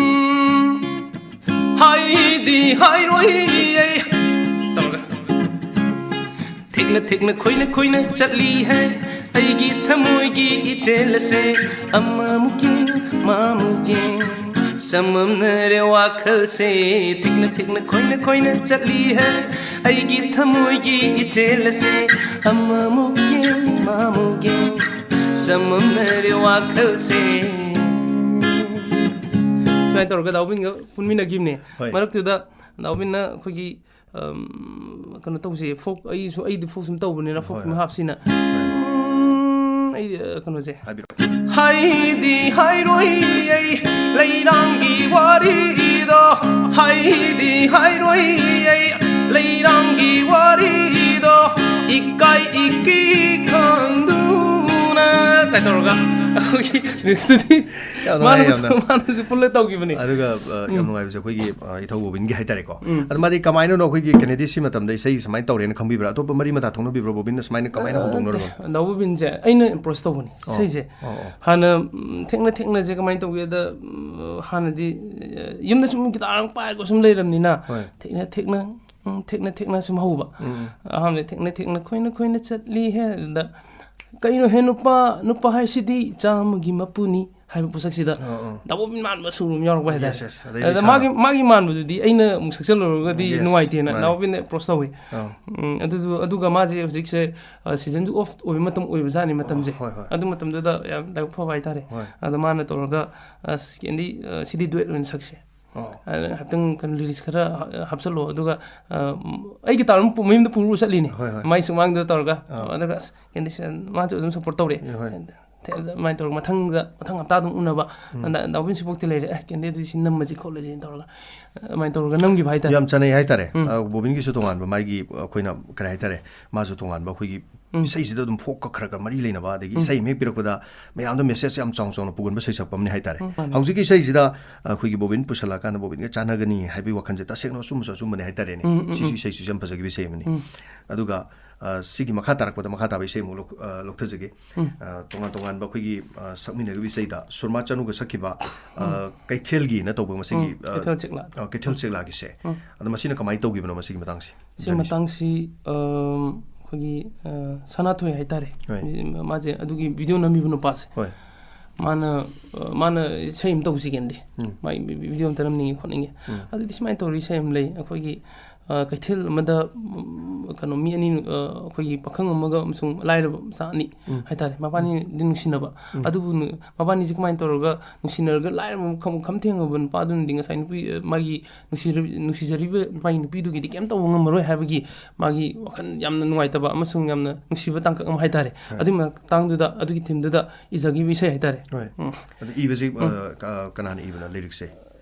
ꯍꯥꯏꯗꯤ ꯍꯥꯏꯔꯣꯏ ꯑꯩ꯫ ꯇꯧꯔꯒ꯫ ꯊꯦꯛꯅ ꯊꯦꯛꯅ ꯈꯣꯏꯅ ꯈꯣꯏꯅ ꯆꯠꯂꯤ ꯍꯦ, ꯑꯩꯒꯤ ꯊꯃꯣꯏꯒꯤ ꯏꯆꯦꯜ ꯑꯁꯦ꯫ ꯑꯃꯃꯨꯛ ꯌꯦꯡ, ꯃꯥꯃꯨꯛ ꯌꯦꯡ, ꯆꯃꯝꯅꯔꯦ ꯋꯥꯈꯜꯁꯦ꯫ ꯊꯦꯛꯅ ꯊꯦꯛꯅ ꯈꯣꯏꯅ ꯈꯣꯏꯅ ꯆꯠꯂꯤ ꯍꯦ, ꯑꯩꯒꯤ ꯊꯃꯣꯏꯒꯤ ꯏꯆꯦꯜ ꯑꯁꯦ꯫ ꯑꯃꯃꯨꯛ ꯌꯦꯡ, ꯃꯥꯃꯨꯛ ꯌꯦꯡ, ꯆꯃꯝꯅꯔꯦ ꯋꯥꯈꯜꯁꯦ꯫ ꯁꯨꯃꯥꯏꯅ ꯇꯧꯔꯒ ꯗꯥꯎꯕꯤꯟꯒ ꯄꯨꯟꯃꯤꯟꯅꯈꯤꯕꯅꯦ꯫ ꯍꯣꯏ꯫ ꯃꯔꯛꯇꯨꯗ ꯗꯥꯎꯕꯤꯟꯅ ꯑꯩꯈꯣꯏꯒꯤ, ꯑꯝ, ꯀꯩꯅꯣ ꯇꯧꯁꯦ, folk, ꯑꯩꯁꯨ, ꯑꯩꯗꯤ folk ꯁꯨꯝ ꯇꯧꯕꯅꯤꯅ folk ꯍꯣꯏ, ꯁꯨꯝ ꯍꯣꯏ꯫ ꯍꯥꯞꯁꯤꯅ꯫ ꯍꯣꯏ꯫ ꯎꯝ, ꯑꯩ, ꯑ, ꯀꯩꯅꯣꯁꯦ꯫ ꯍꯥꯏꯕꯤꯔꯛꯑꯣ꯫ ꯍꯥꯏꯗꯤ ꯍꯥꯏꯔꯣꯏ ꯑꯩ ꯂꯩꯔꯥꯡꯒꯤ ꯋꯥꯔꯤꯗꯣ, ꯍꯥꯏꯗꯤ ꯍꯥꯏꯔꯣꯏ ꯑꯩ ꯂꯩꯔꯥꯡꯒꯤ ꯋꯥꯔꯤꯗꯣ, ꯏꯀꯥꯏ ꯏꯀꯤ ꯈꯪꯗꯨꯅ꯫ ꯀꯥꯏ ꯇꯧꯔꯒ꯫ ꯑꯩꯈꯣꯏꯒꯤ ꯔꯤꯛꯁꯇꯨꯗꯤ ꯌꯥꯝ ꯃꯥꯅ ꯅꯨꯡꯉꯥꯏ, ꯌꯥꯝꯅ꯫ ꯃꯥꯅꯁꯨ ꯄꯨꯜꯂ ꯇꯧꯈꯤꯕꯅꯤ꯫ ꯑꯗꯨꯒ ꯑ, ꯌꯥꯝ ꯎꯝ꯫ ꯅꯨꯡꯉꯥꯏꯕꯁꯦ ꯑꯩꯈꯣꯏꯒꯤ ꯑ, ꯏꯊꯧ ꯕꯣꯕꯤꯟꯒꯤ ꯍꯥꯏꯇꯥꯔꯦꯀꯣ꯫ ꯎꯝ꯫ ꯑꯗ ꯃꯥꯗꯤ ꯀꯃꯥꯏꯅꯅꯣ ꯑꯩꯈꯣꯏꯒꯤ ꯀꯦꯅꯦꯗꯤ ꯁꯤ ꯃꯇꯝꯗ ꯏꯁꯩ ꯁꯨꯃꯥꯏꯅ ꯇꯧꯔꯦꯅ ꯈꯪꯕꯤꯕ꯭ꯔꯥ? ꯑꯇꯣꯞꯄ ꯃꯔꯤ ꯃꯇꯥ ꯊꯣꯛꯅꯕꯤꯕ꯭ꯔꯣ ꯕꯣꯕꯤꯟꯅ ꯁꯨꯃꯥꯏꯅ ꯀꯃꯥꯏꯅ ꯍꯧꯗꯣꯛꯅꯔꯕꯅꯣ? ꯅꯠꯇꯦ, ꯗꯥ ꯕꯣꯕꯤꯟꯁꯦ ꯑꯩꯅ ꯑꯦꯄ꯭ꯔꯣꯁ ꯇꯧꯕꯅꯤ ꯑꯣ, ꯏꯁꯩꯁꯦ꯫ ꯑꯣ, ꯑꯣ꯫ ꯍꯥꯟꯅ ꯎꯝ, ꯊꯦꯡꯅ ꯊꯦꯡꯅꯁꯦ ꯀꯃꯥꯏꯅ ꯇꯧꯒꯦꯗ, ꯎꯝ, ꯍꯥꯟꯅꯗꯤ ꯑ, ꯌꯨꯝꯗ ꯁꯨꯝ ꯒꯤꯇꯥꯔ ꯄꯥꯏꯔꯒ ꯁꯨꯝ ꯂꯩꯔꯕꯅꯤꯅ ꯍꯣꯏ꯫ ꯊꯦꯡꯅ ꯊꯦꯡꯅ ꯎꯝ, ꯊꯦꯡꯅ ꯊꯦꯡꯅ ꯁꯨꯝ ꯍꯧꯕ꯫ ꯎꯝ, ꯎꯝ꯫ ꯑꯍꯥꯟꯕꯗ ꯊꯦꯡꯅ ꯊꯦꯡꯅ ꯈꯣꯏꯅ ꯈꯣꯏꯅ ꯆꯠꯂꯤ ꯍꯦ ꯑꯗꯨꯗ "ꯀꯩꯅꯣ ꯍꯦ ꯅꯨꯄꯥ, ꯅꯨꯄꯥ ꯍꯥꯏꯁꯤꯗꯤ ꯆꯥꯝꯃꯒꯤ ꯃꯄꯨꯅꯤ" ꯍꯥꯏꯕ ꯄꯣꯠꯁꯛꯁꯤꯗ ꯑꯣ, ꯑꯣ꯫ ꯗꯥ ꯕꯣꯕꯤꯟ ꯃꯥꯟꯕ ꯁꯨꯔ ꯑꯃ ꯌꯥꯎꯔꯛꯄ ꯍꯥꯏꯇꯥꯔꯦ꯫ Yes, yes. ꯑꯗꯩꯗꯤ ꯑꯗ ꯏꯁꯥꯅ ꯃꯥꯒꯤ, ꯃꯥꯒꯤ ꯃꯥꯟꯕꯗꯨꯗꯤ ꯑꯩꯅ ꯑꯃꯨꯛ ꯁꯛꯆꯜꯂꯨꯔꯒꯗꯤ Yes, ꯅꯨꯡꯉꯥꯏꯇꯦꯅ ꯃꯥꯅꯦ꯫ ꯗꯥ ꯕꯣꯕꯤꯟꯅ ꯑꯦꯄ꯭ꯔꯣꯁ ꯇꯧꯋꯤ꯫ ꯑꯥ꯫ ꯎꯝ, ꯑꯗꯨꯗꯨ-, ꯑꯗꯨꯒ ꯃꯥꯁꯦ ꯍꯧꯖꯤꯛꯁꯦ, ꯑ, ꯁꯤꯖꯟꯁꯨ ꯑꯣꯐ ꯑꯣꯏꯕ ꯃꯇꯝ ꯑꯣꯏꯕꯖꯥꯠꯅꯤ ꯃꯇꯝꯁꯦ꯫ ꯍꯣꯏ, ꯍꯣꯏ꯫ ꯑꯗꯨ ꯃꯇꯝꯗꯨꯗ ꯌꯥꯝ ꯂꯥꯏꯕꯛ ꯐꯕ ꯍꯥꯏꯇꯥꯔꯦ꯫ ꯍꯣꯏ꯫ ꯑꯗ ꯃꯥꯅ ꯇꯧꯔꯒ, "ꯑꯁ, ꯀꯦꯟꯗꯤ, ꯑ, ꯁꯤꯗꯤ ꯗꯨꯋꯦꯠ ꯑꯣꯏꯅ ꯁꯛꯁꯦ"꯫ ꯑꯣ꯫ ꯑꯗ ꯍꯥꯏꯐꯦꯠꯇꯪ ꯀꯩꯅꯣ ꯂꯤꯔꯤꯛꯁ ꯈꯔ ꯍꯥ-, ꯍꯥꯞꯆꯜꯂꯣ꯫ ꯑꯗꯨꯒ, ꯑ, ꯎꯝ, ꯑꯩ ꯒꯤꯇꯥꯔ ꯑꯃ ꯄꯨ-, ꯃꯌꯨꯝꯗ ꯄꯨꯔꯨ ꯆꯠꯂꯤꯅꯦ꯫ ꯍꯣꯏ, ꯍꯣꯏ꯫ ꯃꯥꯏ ꯁꯨꯃꯥꯡꯗꯨꯗ ꯇꯧꯔꯒ꯫ ꯑꯥ꯫ ꯑꯗꯨꯒ, "ꯑꯁ, ꯀꯦꯟꯗꯤ ꯁꯤ-, ꯃꯥꯁꯨ ꯑꯗꯨꯝ ꯁꯞꯄꯣꯔꯠ ꯇꯧꯔꯦ"꯫ ꯍꯣꯏ, ꯍꯣꯏ꯫ ꯑꯗꯨꯃꯥꯏꯅ ꯇꯧꯔꯒ ꯃꯊꯪꯗ, ꯃꯊꯪ ꯍꯞꯇꯥꯗ ꯑꯃꯨꯛ ꯎꯅꯕ꯫ ꯎꯝ꯫ ꯑꯗ ꯗꯥ ꯕꯣꯕꯤꯟ ꯁꯤꯕꯣꯛꯇꯤ ꯂꯩꯔꯦ꯫ "ꯑꯦ, ꯀꯦꯟꯗꯤ ꯑꯗꯨꯗꯤ ꯁꯤ ꯅꯝꯃꯁꯤ ꯈꯣꯠꯂꯁꯤꯅ" ꯇꯧꯔꯒ, ꯑꯗꯨꯃꯥꯏꯅ ꯇꯧꯔꯒ ꯅꯝꯈꯤꯕ ꯍꯥꯏꯇꯥꯔꯦ꯫ ꯌꯥꯝ ꯆꯥꯅꯩ ꯍꯥꯏꯇꯥꯔꯦ꯫ ꯎꯝ꯫ ꯑ, ꯕꯣꯕꯤꯟꯒꯤꯁꯨ ꯇꯣꯉꯥꯟꯕ ꯃꯥꯒꯤ, ꯑꯩꯈꯣꯏꯅ ꯀꯔꯤ ꯍꯥꯏꯇꯥꯔꯦ, ꯃꯥꯁꯨ ꯇꯣꯉꯥꯟꯕ ꯑꯩꯈꯣꯏꯒꯤ ꯎꯝ꯫ ꯏꯁꯩꯁꯤꯗ ꯑꯗꯨꯝ ꯐꯣꯛꯀ ꯈꯔ ꯈꯔ ꯃꯔꯤ ꯂꯩꯅꯕ, ꯑꯗꯒꯤ ꯎꯝ꯫ ꯏꯁꯩ ꯑꯃ ꯍꯦꯛ ꯄꯤꯔꯛꯄꯗ ꯃꯌꯥꯝꯗ ꯃꯦꯁꯦꯖ ꯌꯥꯝ ꯆꯥꯎꯅ ꯆꯥꯎꯅ ꯄꯨꯒꯟꯕ ꯁꯩꯁꯛꯄ ꯑꯃꯅꯤ ꯍꯥꯏꯇꯥꯔꯦ꯫ ꯎꯝ, ꯃꯥꯅꯦ꯫ ꯍꯧꯖꯤꯛꯀꯤ ꯏꯁꯩꯁꯤꯗ ꯑꯩꯈꯣꯏꯒꯤ ꯕꯣꯕꯤꯟ ꯄꯨꯁꯜꯂꯛꯑꯀꯥꯟꯗ ꯕꯣꯕꯤꯟꯒ ꯆꯥꯟꯅꯒꯅꯤ ꯍꯥꯏꯕꯒꯤ ꯋꯥꯈꯜꯁꯦ ꯇꯁꯦꯡꯅ ꯑꯆꯨꯝꯕꯁꯨ ꯑꯆꯨꯝꯕꯅꯤ ꯍꯥꯏꯇꯥꯔꯦꯅꯦ꯫ ꯎꯝ, ꯎꯝ, ꯁꯤꯁꯤ ꯎꯝ꯫ ꯏꯁꯩꯁꯤꯁꯨ ꯌꯥꯝ ꯐꯖꯈꯤꯕ ꯏꯁꯩ ꯑꯃꯅꯤ꯫ ꯎꯝ꯫ ꯑꯗꯨꯒ, ꯑ, ꯁꯤꯒꯤ ꯃꯈꯥ ꯇꯥꯔꯛꯄꯗ ꯃꯈꯥ ꯇꯥꯕ ꯏꯁꯩ ꯑꯃꯨꯛ ꯂꯧ-, ꯑ, ꯂꯧꯊꯖꯒꯦ꯫ ꯎꯝ꯫ ꯑ, ꯇꯣꯉꯥꯟ ꯇꯣꯉꯥꯟꯕ ꯑꯩꯈꯣꯏꯒꯤ, ꯑ, ꯁꯛꯃꯤꯟꯅꯔꯤꯕ ꯏꯁꯩꯗ ꯁꯨꯔꯃꯥ ꯆꯅꯨꯒ ꯁꯛꯈꯤꯕ, ꯑ, ꯎꯝ꯫ ꯀꯩꯊꯦꯜꯒꯤꯅ ꯇꯧꯕ ꯃꯁꯤꯒꯤ, ꯎꯝ, ꯑ, ꯀꯩꯊꯦꯜ ꯆꯤꯛꯂꯥ꯫ ꯑ, ꯀꯩꯊꯦꯜ ꯆꯤꯛꯂꯥꯒꯤꯁꯦ꯫ ꯎꯝ꯫ ꯑꯗꯣ ꯃꯁꯤꯅ ꯀꯃꯥꯏꯅ ꯇꯧꯈꯤꯕꯅꯣ ꯃꯁꯤꯒꯤ ꯃꯇꯥꯡꯁꯤ? ꯁꯤ ꯃꯇꯥꯡꯁꯤ, ꯑꯝ, ꯑꯩꯈꯣꯏꯒꯤ, ꯑ, ꯁꯅꯥꯊꯣꯏ ꯍꯥꯏꯇꯥꯔꯦ꯫ ꯍꯣꯏ꯫ ꯃꯥꯁꯦ ꯑꯗꯨꯒꯤ ꯚꯤꯗꯤꯑꯣ ꯅꯝꯃꯤꯕ ꯅꯨꯄꯥꯁꯦ꯫ ꯍꯣꯏ꯫ ꯃꯥꯅ, ꯑ, ꯃꯥꯅ ꯏꯁꯩ ꯑꯃ ꯇꯧꯁꯤ ꯀꯦꯟꯗꯤ꯫ ꯎꯝ꯫ ꯃꯥꯒꯤ ꯚꯤ-, ꯚꯤꯗꯤꯑꯣ ꯑꯝꯇ ꯅꯝꯅꯤꯡꯉꯤ ꯈꯣꯠꯅꯤꯡꯉꯤ꯫ ꯎꯝ꯫ ꯑꯗꯨꯗꯤ ꯁꯨꯃꯥꯏꯅ ꯇꯧꯔꯤ ꯏꯁꯩ ꯑꯃ ꯂꯩ꯫ ꯑꯩꯈꯣꯏꯒꯤ, ꯑ, ꯀꯩꯊꯦꯜ ꯑꯃꯗ, ꯎꯝ, ꯀꯩꯅꯣ ꯃꯤ ꯑꯅꯤ, ꯑ, ꯑꯩꯈꯣꯏꯒꯤ ꯄꯥꯈꯪ ꯑꯃꯒ ꯑꯃꯁꯨꯡ ꯂꯥꯏꯔꯕ ꯃꯆꯥ ꯑꯅꯤ ꯎꯝ꯫ ꯍꯥꯏꯇꯥꯔꯦ꯫ ꯃꯕꯥꯅꯤꯗꯤ ꯅꯨꯡꯁꯤꯅꯕ꯫ ꯎꯝ꯫ ꯑꯗꯨꯕꯨ ꯅꯨ-, ꯃꯕꯥꯅꯤꯁꯦ ꯀꯃꯥꯏꯅ ꯇꯧꯔꯒ ꯅꯨꯡꯁꯤꯅꯔꯒ ꯂꯥꯏꯔꯕ ꯃꯈꯝ, ꯃꯈꯝ ꯊꯦꯡꯉꯕ ꯅꯨꯄꯥꯗꯨꯅꯗꯤ ꯉꯁꯥꯏ ꯅꯨꯄꯤ, ꯑ, ꯃꯥꯒꯤ ꯅꯨꯡꯁꯤꯔ-, ꯅꯨꯡꯁꯤꯖꯔꯤꯕ ꯃꯥꯒꯤ ꯅꯨꯄꯤꯗꯨꯒꯤꯗꯤ ꯀꯩꯝ ꯇꯧꯕ ꯉꯝꯃꯔꯣꯏ ꯍꯥꯏꯕꯒꯤ ꯃꯥꯒꯤ ꯋꯥꯈꯜ ꯌꯥꯝꯅ ꯅꯨꯡꯉꯥꯏꯇꯕ ꯑꯃꯁꯨꯡ ꯌꯥꯝꯅ ꯅꯨꯡꯁꯤꯕ ꯇꯥꯡꯀꯛ ꯑꯃ ꯍꯥꯏꯇꯥꯔꯦ꯫ ꯍꯣꯏ꯫ ꯑꯗꯨꯒꯤ ꯃꯇꯥꯡꯗꯨꯗ ꯑꯗꯨꯒꯤ ꯊꯤꯝꯗꯨꯗ ꯏꯖꯈꯤꯕ ꯏꯁꯩ ꯍꯥꯏꯇꯥꯔꯦ꯫ ꯍꯣꯏ꯫ ꯎꯝ꯫ ꯑꯗꯨ ꯏꯕꯁꯤ, ꯎꯝ꯫ ꯑ, ꯀ-, ꯀꯅꯥꯅ ꯏꯕꯅꯣ ꯂꯤꯔꯤꯛꯁꯦ?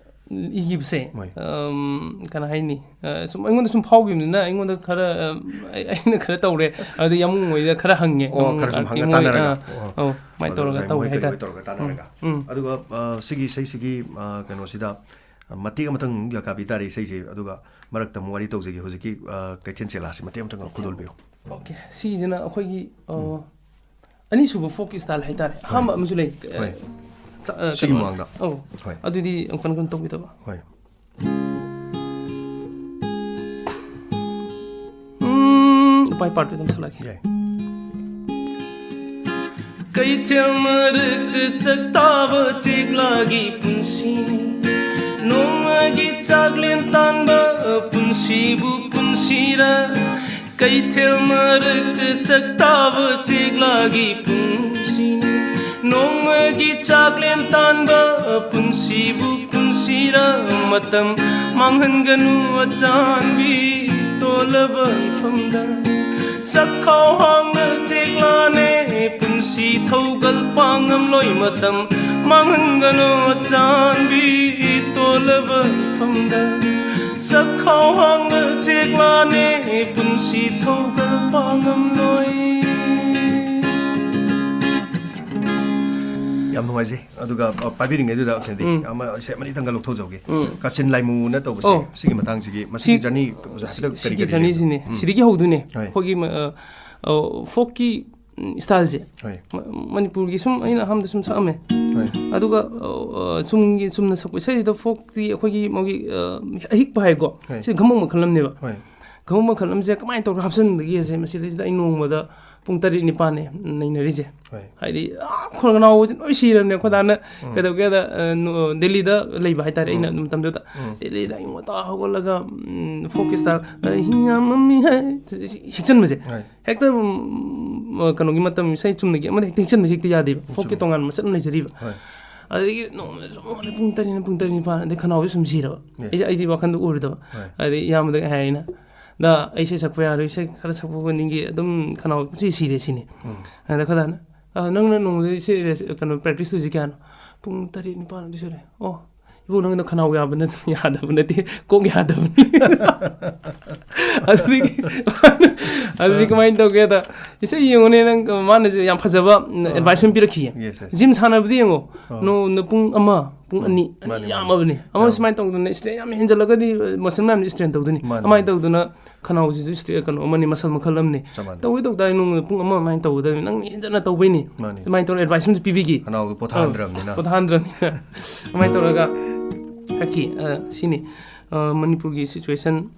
ꯏꯈꯤꯕꯁꯦ, ꯍꯣꯏ꯫ ꯑꯝ, ꯀꯅꯥ ꯍꯥꯏꯅꯤ? ꯑ, ꯁꯨꯝ ꯑꯩꯉꯣꯟꯗ ꯁꯨꯝ ꯐꯥꯎꯈꯤꯕꯅꯤꯅ ꯑꯩꯉꯣꯟꯗ ꯈꯔ, ꯑ, ꯑꯩ-, ꯑꯩꯅ ꯈꯔ ꯇꯧꯔꯦ꯫ ꯑꯗꯨꯗꯤ ꯌꯥꯝꯕꯨꯡ ꯃꯣꯏꯗ ꯈꯔ ꯍꯪꯉꯦ꯫ ꯑꯣ, ꯌꯥꯝꯕꯨꯡ ꯈꯔ ꯁꯨꯝ ꯑꯥꯔꯇꯤ ꯍꯪꯉ ꯃꯣꯏ, ꯇꯥꯟꯅꯔꯒ꯫ ꯑ, ꯑꯣ꯫ ꯑꯧ, ꯑꯗꯨꯃꯥꯏꯅ ꯑꯗꯣ ꯇꯧꯔꯒ ꯉꯁꯥꯏ ꯇꯧꯋꯦ ꯃꯣꯏ ꯀꯔꯤ ꯍꯥꯏꯇꯥꯔꯦ꯫ ꯃꯣꯏ ꯇꯧꯔꯒ ꯇꯥꯟꯅꯔꯒ꯫ ꯎꯝ, ꯎꯝ꯫ ꯑꯗꯨꯒ, ꯑ, ꯁꯤꯒꯤ ꯏꯁꯩꯁꯤꯒꯤ, ꯑ, ꯀꯩꯅꯣꯁꯤꯗ, ꯑ, ꯃꯇꯦꯛ ꯑꯃꯇꯪ ꯌꯥꯀꯥꯕꯤ ꯇꯥꯔꯦ ꯏꯁꯩꯁꯦ꯫ ꯑꯗꯨꯒ ꯃꯔꯛꯇ ꯑꯃꯨꯛ ꯋꯥꯔꯤ ꯇꯧꯖꯒꯦ꯫ ꯍꯧꯖꯤꯛꯀꯤ, ꯑ, ꯀꯩꯊꯦꯜ ꯆꯦꯂꯥꯁꯤ ꯃꯇꯦꯛ ꯑꯃꯇꯪ ꯈꯨꯗꯣꯜꯕꯤꯌꯨ꯫ ꯑꯣꯀꯦ, ꯁꯤꯁꯤꯅ ꯑꯩꯈꯣꯏꯒꯤ, ꯑ, ꯑꯅꯤꯁꯨꯕ ꯐꯣꯛꯀꯤ ꯁ꯭ꯇꯥꯏꯜ ꯍꯥꯏꯇꯥꯔꯦ꯫ ꯑꯍꯥꯟꯕ ꯑꯃꯁꯨ ꯂꯩ꯫ ꯑ, ꯍꯣꯏ꯫ ꯆ-, ꯑ, ꯁꯤꯒꯤ ꯀꯩꯅꯣ-, ꯃꯃꯥꯡꯗ꯫ ꯑꯧ꯫ ꯍꯣꯏ꯫ ꯑꯗꯨꯗꯤ ꯑꯃꯨꯛ ꯀꯟ ꯀꯟ ꯇꯧꯈꯤꯗꯕ꯫ ꯍꯣꯏ꯫ ꯎꯝ, ꯎꯄꯥꯏ ꯄꯥꯔꯠꯇꯨ ꯑꯗꯨꯝ ꯁꯛꯂꯛꯀꯦ꯫ ꯌꯥꯏ꯫ ꯀꯩꯊꯦꯜ ꯃꯔꯛꯇ ꯆꯥꯛꯇꯥꯕ ꯆꯦꯛꯂꯥꯒꯤ ꯄꯨꯟꯁꯤ, ꯅꯣꯡꯃꯒꯤ ꯆꯥꯛꯂꯦꯟ ꯇꯥꯟꯕ ꯄꯨꯟꯁꯤꯕꯨ ꯄꯨꯟꯁꯤꯔ꯫ ꯀꯩꯊꯦꯜ ꯃꯔꯛꯇ ꯆꯥꯛꯇꯥꯕ ꯆꯦꯛꯂꯥꯒꯤ ꯄꯨꯟꯁꯤ, ꯅꯣꯡꯃꯒꯤ ꯆꯥꯛꯂꯦꯟ ꯇꯥꯟꯕ ꯄꯨꯟꯁꯤꯕꯨ ꯄꯨꯟꯁꯤꯔ꯫ ꯃꯇꯝ ꯃꯥꯡꯍꯟꯒꯅꯨ ꯑꯆꯥꯟꯕꯤ ꯇꯣꯜꯂꯕ ꯏꯐꯝꯗ꯫ ꯆꯥꯛꯈꯥꯎ ꯍꯥꯡꯕ ꯆꯦꯛꯂꯥꯅꯦ ꯄꯨꯟꯁꯤ ꯊꯧꯒꯜ ꯄꯥꯡꯉꯝꯂꯣꯏ꯫ ꯃꯇꯝ ꯃꯥꯡꯍꯟꯒꯅꯨ ꯑꯆꯥꯟꯕꯤ ꯇꯣꯜꯂꯕ ꯏꯐꯝꯗ꯫ ꯆꯥꯛꯈꯥꯎ ꯍꯥꯡꯕ ꯆꯦꯛꯂꯥꯅꯦ ꯄꯨꯟꯁꯤ ꯊꯧꯒꯜ ꯄꯥꯡꯉꯝꯂꯣꯏ꯫ ꯌꯥꯝ ꯅꯨꯡꯉꯥꯏꯖꯩ꯫ ꯑꯗꯨꯒ, ꯑ, ꯄꯥꯏꯕꯤꯔꯤꯉꯩꯗꯨꯗ ꯀꯩꯅꯣꯗꯤ, ꯎꯝ꯫ ꯑꯃ, ꯏꯁꯩ ꯑꯃꯅꯤꯇꯪꯒ ꯂꯧꯊꯣꯛꯆꯍꯧꯒꯦ꯫ ꯎꯝ꯫ ꯀꯥꯆꯤꯟ ꯂꯥꯏꯃꯨꯅ ꯇꯧꯕꯁꯦ, ꯑꯣ꯫ ꯁꯤꯒꯤ ꯃꯇꯥꯡꯁꯤꯒꯤ, ꯃꯁꯤꯒꯤ ꯁꯤ-, ꯖꯔꯅꯤ ꯍꯥꯏꯐꯦꯠꯇ ꯀꯔꯤ ꯁꯤꯒꯤ ꯀꯔꯤ ꯖꯔꯅꯤꯁꯤꯅꯦ꯫ ꯂꯩꯒꯦ? ꯎꯝ꯫ ꯁꯤꯗꯒꯤ ꯍꯧꯗꯣꯏꯅꯦ꯫ ꯍꯣꯏ꯫ ꯑꯩꯈꯣꯏꯒꯤ, ꯑ, ꯑ, ꯐꯣꯛꯀꯤ, ꯎꯝ, ꯁ꯭ꯇꯥꯏꯜꯁꯦ꯫ ꯍꯣꯏ꯫ ꯃ-, ꯃꯅꯤꯄꯨꯔꯒꯤ ꯁꯨꯝ ꯑꯩꯅ ꯑꯍꯥꯟꯕꯗ ꯁꯨꯝ ꯁꯛꯑꯝꯃꯦ꯫ ꯍꯣꯏ꯫ ꯑꯗꯨꯒ, ꯑ, ꯑ, ꯆꯨꯝꯒꯤ, ꯆꯨꯝꯅ ꯁꯛꯄ ꯏꯁꯩꯁꯤꯗ ꯐꯣꯛꯇꯤ ꯑꯩꯈꯣꯏꯒꯤ ꯃꯥꯒꯤ, ꯑ, ꯑꯍꯤꯛꯄ ꯍꯥꯏꯀꯣ꯫ ꯍꯣꯏ꯫ ꯁꯤ ꯈꯪꯕ ꯃꯈꯜ ꯑꯃꯅꯦꯕ꯫ ꯍꯣꯏ꯫ ꯈꯪꯕ ꯃꯈꯜ ꯑꯃꯁꯦ ꯀꯃꯥꯏꯅ ꯇꯧꯔꯒ ꯍꯥꯞꯆꯤꯟꯕꯒꯦꯁꯦ ꯃꯁꯤꯗꯩꯁꯤꯗ ꯑꯩ ꯅꯣꯡꯃꯗ ꯄꯨꯡ ꯇꯔꯦꯠ ꯅꯤꯄꯥꯟꯅꯦ ꯅꯩꯅꯔꯤꯁꯦ꯫ ꯍꯣꯏ꯫ ꯍꯥꯏꯗꯤ, ꯑꯥ, ꯈꯣꯟ ꯈꯅꯥꯎꯁꯦ ꯂꯣꯏ ꯁꯤꯔꯕꯅꯦ꯫ ꯑꯩꯈꯣꯏ ꯗꯥꯅ ꯎꯝ꯫ ꯀꯩꯗꯧꯒꯦꯗ, ꯑ, ꯅꯣ-, ꯗꯦꯜꯂꯤꯗ ꯂꯩꯕ ꯍꯥꯏꯇꯥꯔꯦ ꯑꯩꯅ ꯎꯝ꯫ ꯃꯇꯝꯗꯨꯗ꯫ ꯎꯝ꯫ ꯗꯦꯜꯂꯤꯗ ꯑꯌꯨꯛ ꯉꯟꯇꯥ ꯍꯧꯒꯠꯂꯒ, ꯎꯝ, ꯐꯣꯛꯀꯤ ꯁ꯭ꯇꯥꯏꯜ, ꯑ, ꯍꯤꯡꯌꯥꯝꯃꯝꯃꯤ ꯍꯥꯏ, ꯍꯤꯛꯆꯟꯕꯁꯦ꯫ ꯍꯣꯏ꯫ ꯍꯦꯛꯇ, ꯎꯝ, ꯀꯩꯅꯣꯒꯤ ꯃꯇꯝ, ꯏꯁꯩ ꯆꯨꯝꯅꯒꯤ ꯑꯃꯗ ꯍꯦꯛꯇ ꯍꯤꯛꯆꯟꯕꯁꯦ ꯍꯦꯛꯇ ꯌꯥꯗꯦꯕ꯫ ꯐꯣꯛꯀꯤ ꯆꯨꯝꯃꯤ꯫ ꯇꯣꯉꯥꯟꯕ ꯃꯆꯠ ꯑꯃ ꯂꯩꯖꯔꯤꯕ꯫ ꯍꯣꯏ꯫ ꯑꯗꯒꯤ ꯅꯣꯡꯃꯗ ꯁꯨꯝ ꯍꯧꯒꯠꯂꯦ, ꯄꯨꯡ ꯇꯔꯦꯠꯅ, ꯄꯨꯡ ꯇꯔꯦꯠ ꯅꯤꯄꯥꯟ, ꯑꯗꯩ ꯈꯅꯥꯎꯁꯦ ꯁꯨꯝ ꯁꯤꯔꯕ꯫ Yes. ꯑꯩꯁꯦ, ꯑꯩꯗꯤ ꯋꯥꯈꯟꯗ ꯎꯔꯨꯗꯕ꯫ ꯍꯣꯏ꯫ ꯑꯗꯩ ꯏꯌꯥꯝꯕꯗ ꯍꯥꯏ ꯑꯩꯅ, "ꯗꯥ, ꯑꯩ ꯏꯁꯩ ꯁꯛꯄ ꯌꯥꯔꯣꯏ, ꯏꯁꯩ ꯈꯔ ꯁꯛꯄ ꯈꯨꯗꯤꯡꯒꯤ ꯑꯗꯨꯝ ꯈꯅꯥꯎ ꯄꯨꯡꯁꯤ ꯁꯤꯔꯦ," ꯁꯤꯅꯤ꯫ ꯎꯝ꯫ ꯑꯗ ꯑꯩꯈꯣꯏ ꯗꯥꯅ, "ꯑ, ꯅꯪꯅ ꯅꯣꯡꯃꯗ ꯏꯁꯩ ꯔꯦꯁ-, ꯀꯩꯅꯣ, practice ꯇꯧꯔꯤꯁꯤ ꯀꯌꯥꯅꯣ?" "ꯄꯨꯡ ꯇꯔꯦꯠ ꯅꯤꯄꯥꯟ ꯑꯗꯨ ꯁꯨꯔꯦ꯫ ꯑꯣ, "ꯏꯕꯨꯡ, ꯅꯪꯗꯣ ꯈꯅꯥꯎ ꯌꯥꯕ ꯅꯠ-, ꯌꯥꯗꯕ ꯅꯠꯇꯦ, ꯀꯣꯛ ꯌꯥꯗꯕꯅꯤ"꯫ ꯑꯗꯨꯗꯒꯤ, ꯑꯗꯨꯗꯤ ꯀꯃꯥꯏꯅ ꯇꯧꯒꯦꯗ, "ꯏꯁꯩ ꯌꯦꯡꯉꯨꯅꯦ ꯅꯪ", ꯃꯥꯅꯁꯨ ꯌꯥꯝ ꯐꯖꯕ ꯑꯦꯗꯚꯥꯏꯁ ꯑꯃ ꯄꯤꯔꯛꯈꯤꯌꯦ꯫ Yes, yes. "ꯖꯤꯝ ꯁꯥꯟꯅꯕꯗꯤ ꯌꯦꯡꯉꯣ, ꯑꯥ꯫ ꯅꯣ-, ꯅ ꯄꯨꯡ ꯑꯃ, ꯄꯨꯡ ꯎꯝ, ꯑꯅꯤ, ꯑꯅꯤ ꯃꯥꯅꯤ, ꯃꯥꯅꯤ꯫ ꯌꯥꯝꯃꯕꯅꯤ꯫ ꯑꯃ ꯌꯥꯝ꯫ ꯁꯨꯃꯥꯏꯅ ꯇꯧꯗꯅ ꯏꯁꯇ꯭ꯔꯦꯟ ꯌꯥꯝ ꯍꯦꯟꯖꯜꯂꯒꯗꯤ ꯃꯁꯜ ꯃꯌꯥꯝꯁꯦ ꯏꯁꯇ꯭ꯔꯦꯟ ꯇꯧꯗꯣꯏꯅꯤ"꯫ ꯃꯥꯅꯤ꯫ ꯑꯗꯨꯃꯥꯏꯅ ꯇꯧꯗꯅ ꯈꯅꯥꯎꯁꯤꯁꯨ ꯏꯁꯇ꯭ꯔꯦ-, ꯀꯩꯅꯣ ꯑꯃꯅꯤ, ꯃꯁꯜ ꯃꯈꯜ ꯑꯃꯅꯤ꯫ ꯆꯞ ꯃꯥꯟꯅꯩ꯫ "ꯇꯧꯒꯦ ꯇꯧ ꯇꯥꯔꯗꯤ ꯅꯣꯡꯃꯗ ꯄꯨꯡ ꯑꯃ ꯑꯗꯨꯃꯥꯏꯅ ꯇꯧꯒꯗꯕꯅꯤ, ꯅꯪ ꯍꯦꯟꯖꯟꯅ ꯇꯧꯕꯩꯅꯤ"꯫ ꯃꯥꯅꯤ꯫ ꯑꯗꯨꯃꯥꯏꯅ ꯇꯧꯔꯒ ꯑꯦꯗꯚꯥꯏꯁ ꯑꯃꯁꯨ ꯄꯤꯕꯤꯈꯤ꯫ ꯈꯅꯥꯎꯗꯣ ꯄꯣꯊꯥꯍꯟꯗ꯭ꯔꯕꯅꯤꯅ꯫ ꯑꯥ, ꯄꯣꯊꯥꯍꯟꯗ꯭ꯔꯕꯅꯤꯅ꯫ ꯑꯗꯨꯃꯥꯏꯅ ꯇꯧꯔꯒ ꯍꯥꯏꯈꯤ꯫ ꯑ, ꯁꯤꯅꯤ, ꯑ, ꯃꯅꯤꯄꯨꯔꯒꯤ ꯁꯤꯆꯨꯋꯦꯁꯟ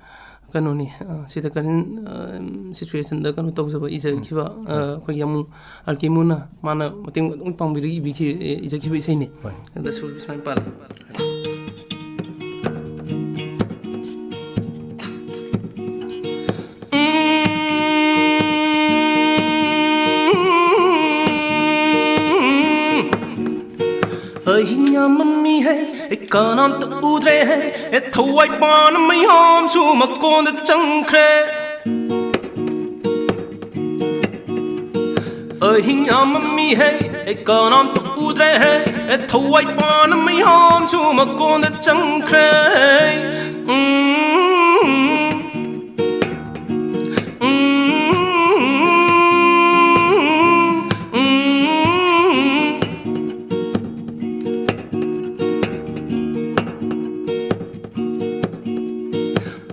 ꯀꯩꯅꯣꯅꯤ, ꯑ, ꯁꯤꯗ ꯀꯔꯦꯟ, ꯑ, ꯁꯤꯆꯨꯋꯦꯁꯟꯗ ꯀꯩꯅꯣ ꯇꯧꯖꯕ, ꯏꯖꯈꯤꯕ, ꯎꯝ꯫ ꯑ, ꯑꯩꯈꯣꯏꯒꯤ ꯑꯃꯨꯛ ꯑꯥꯔ ꯀꯦ ꯃꯣꯅ ꯃꯥꯅ ꯃꯇꯦꯡ ꯑꯗꯨꯝ ꯄꯥꯡꯕꯤꯔꯒ ꯏꯕꯤꯈꯤ-, ꯏꯖꯈꯤꯕ ꯏꯁꯩꯅꯤ꯫ ꯍꯣꯏ꯫ ꯑꯗ ꯁꯨꯔꯗꯨ ꯁꯨꯃꯥꯏꯅ ꯄꯥꯜꯂꯤ꯫ ꯑꯍꯤꯡ ꯌꯥꯝꯃꯝꯃꯤ ꯍꯦ, ꯑꯩ ꯀꯅꯥꯝꯇ ꯎꯗ꯭ꯔꯦ ꯍꯦ, ꯑꯦ ꯊꯋꯥꯏ ꯄꯥꯟ ꯃꯌꯥꯝꯁꯨ ꯃꯀꯣꯟꯗ ꯆꯪꯈ꯭ꯔꯦ꯫ ꯑꯍꯤꯡ ꯌꯥꯝꯃꯝꯃꯤ ꯍꯦ, ꯑꯩ ꯀꯅꯥꯝꯇ ꯎꯗ꯭ꯔꯦ ꯍꯦ, ꯑꯦ ꯊꯋꯥꯏ ꯄꯥꯟ ꯃꯌꯥꯝꯁꯨ ꯃꯀꯣꯟꯗ ꯆꯪꯈ꯭ꯔꯦ꯫ ꯎꯝ꯫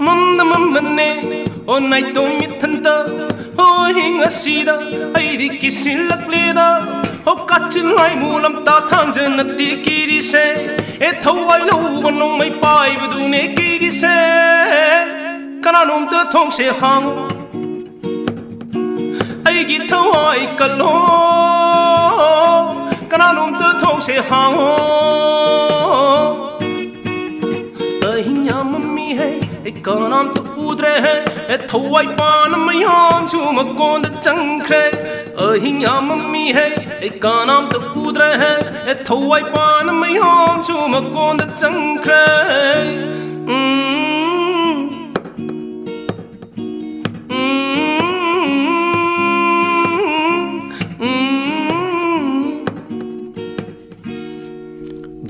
ꯃꯝꯅ ꯃꯝꯕꯅꯦ, ꯑꯣ ꯅꯥꯏꯇꯣꯝ ꯃꯤꯊꯟꯇ, ꯑꯣ ꯑꯍꯤꯡ ꯑꯁꯤꯗ ꯑꯩꯗꯤ ꯀꯤꯁꯤꯜꯂꯛꯂꯦꯗ꯫ ꯑꯣ ꯀꯥꯆꯤꯟ ꯂꯥꯏꯃꯨ ꯂꯝꯇꯥ ꯊꯥꯡꯖ ꯅꯠꯇꯦ ꯀꯤꯔꯤꯁꯦ, ꯑꯦ ꯊꯋꯥꯏ ꯂꯧꯕ ꯅꯣꯡꯃꯩ ꯄꯥꯏꯕꯗꯨꯅꯦ ꯀꯤꯔꯤꯁꯦ꯫ ꯀꯅꯥꯅꯣꯝꯇ ꯊꯣꯡꯁꯦ ꯍꯥꯡꯉꯨ, ꯑꯩꯒꯤ ꯊꯋꯥꯏ ꯀꯜꯂꯣ, ꯀꯅꯥꯅꯣꯝꯇ ꯊꯣꯡꯁꯦ ꯍꯥꯡꯉꯣ꯫ ꯑꯍꯤꯡ ꯌꯥꯝꯃꯝꯃꯤ ꯍꯦ, ꯑꯩ ꯀꯅꯥꯝꯇ ꯎꯗ꯭ꯔꯦ ꯍꯦ, ꯑꯦ ꯊꯋꯥꯏ ꯄꯥꯟ ꯃꯌꯥꯝꯁꯨ ꯃꯀꯣꯟꯗ ꯆꯪꯈ꯭ꯔꯦ꯫ ꯑꯍꯤꯡ ꯌꯥꯝꯃꯝꯃꯤ ꯍꯦ, ꯑꯩ ꯀꯅꯥꯝꯇ ꯎꯗ꯭ꯔꯦ ꯍꯦ, ꯑꯦ ꯊꯋꯥꯏ ꯄꯥꯟ ꯃꯌꯥꯝꯁꯨ ꯃꯀꯣꯟꯗ ꯆꯪꯈ꯭ꯔꯦ꯫ ꯎꯝ꯫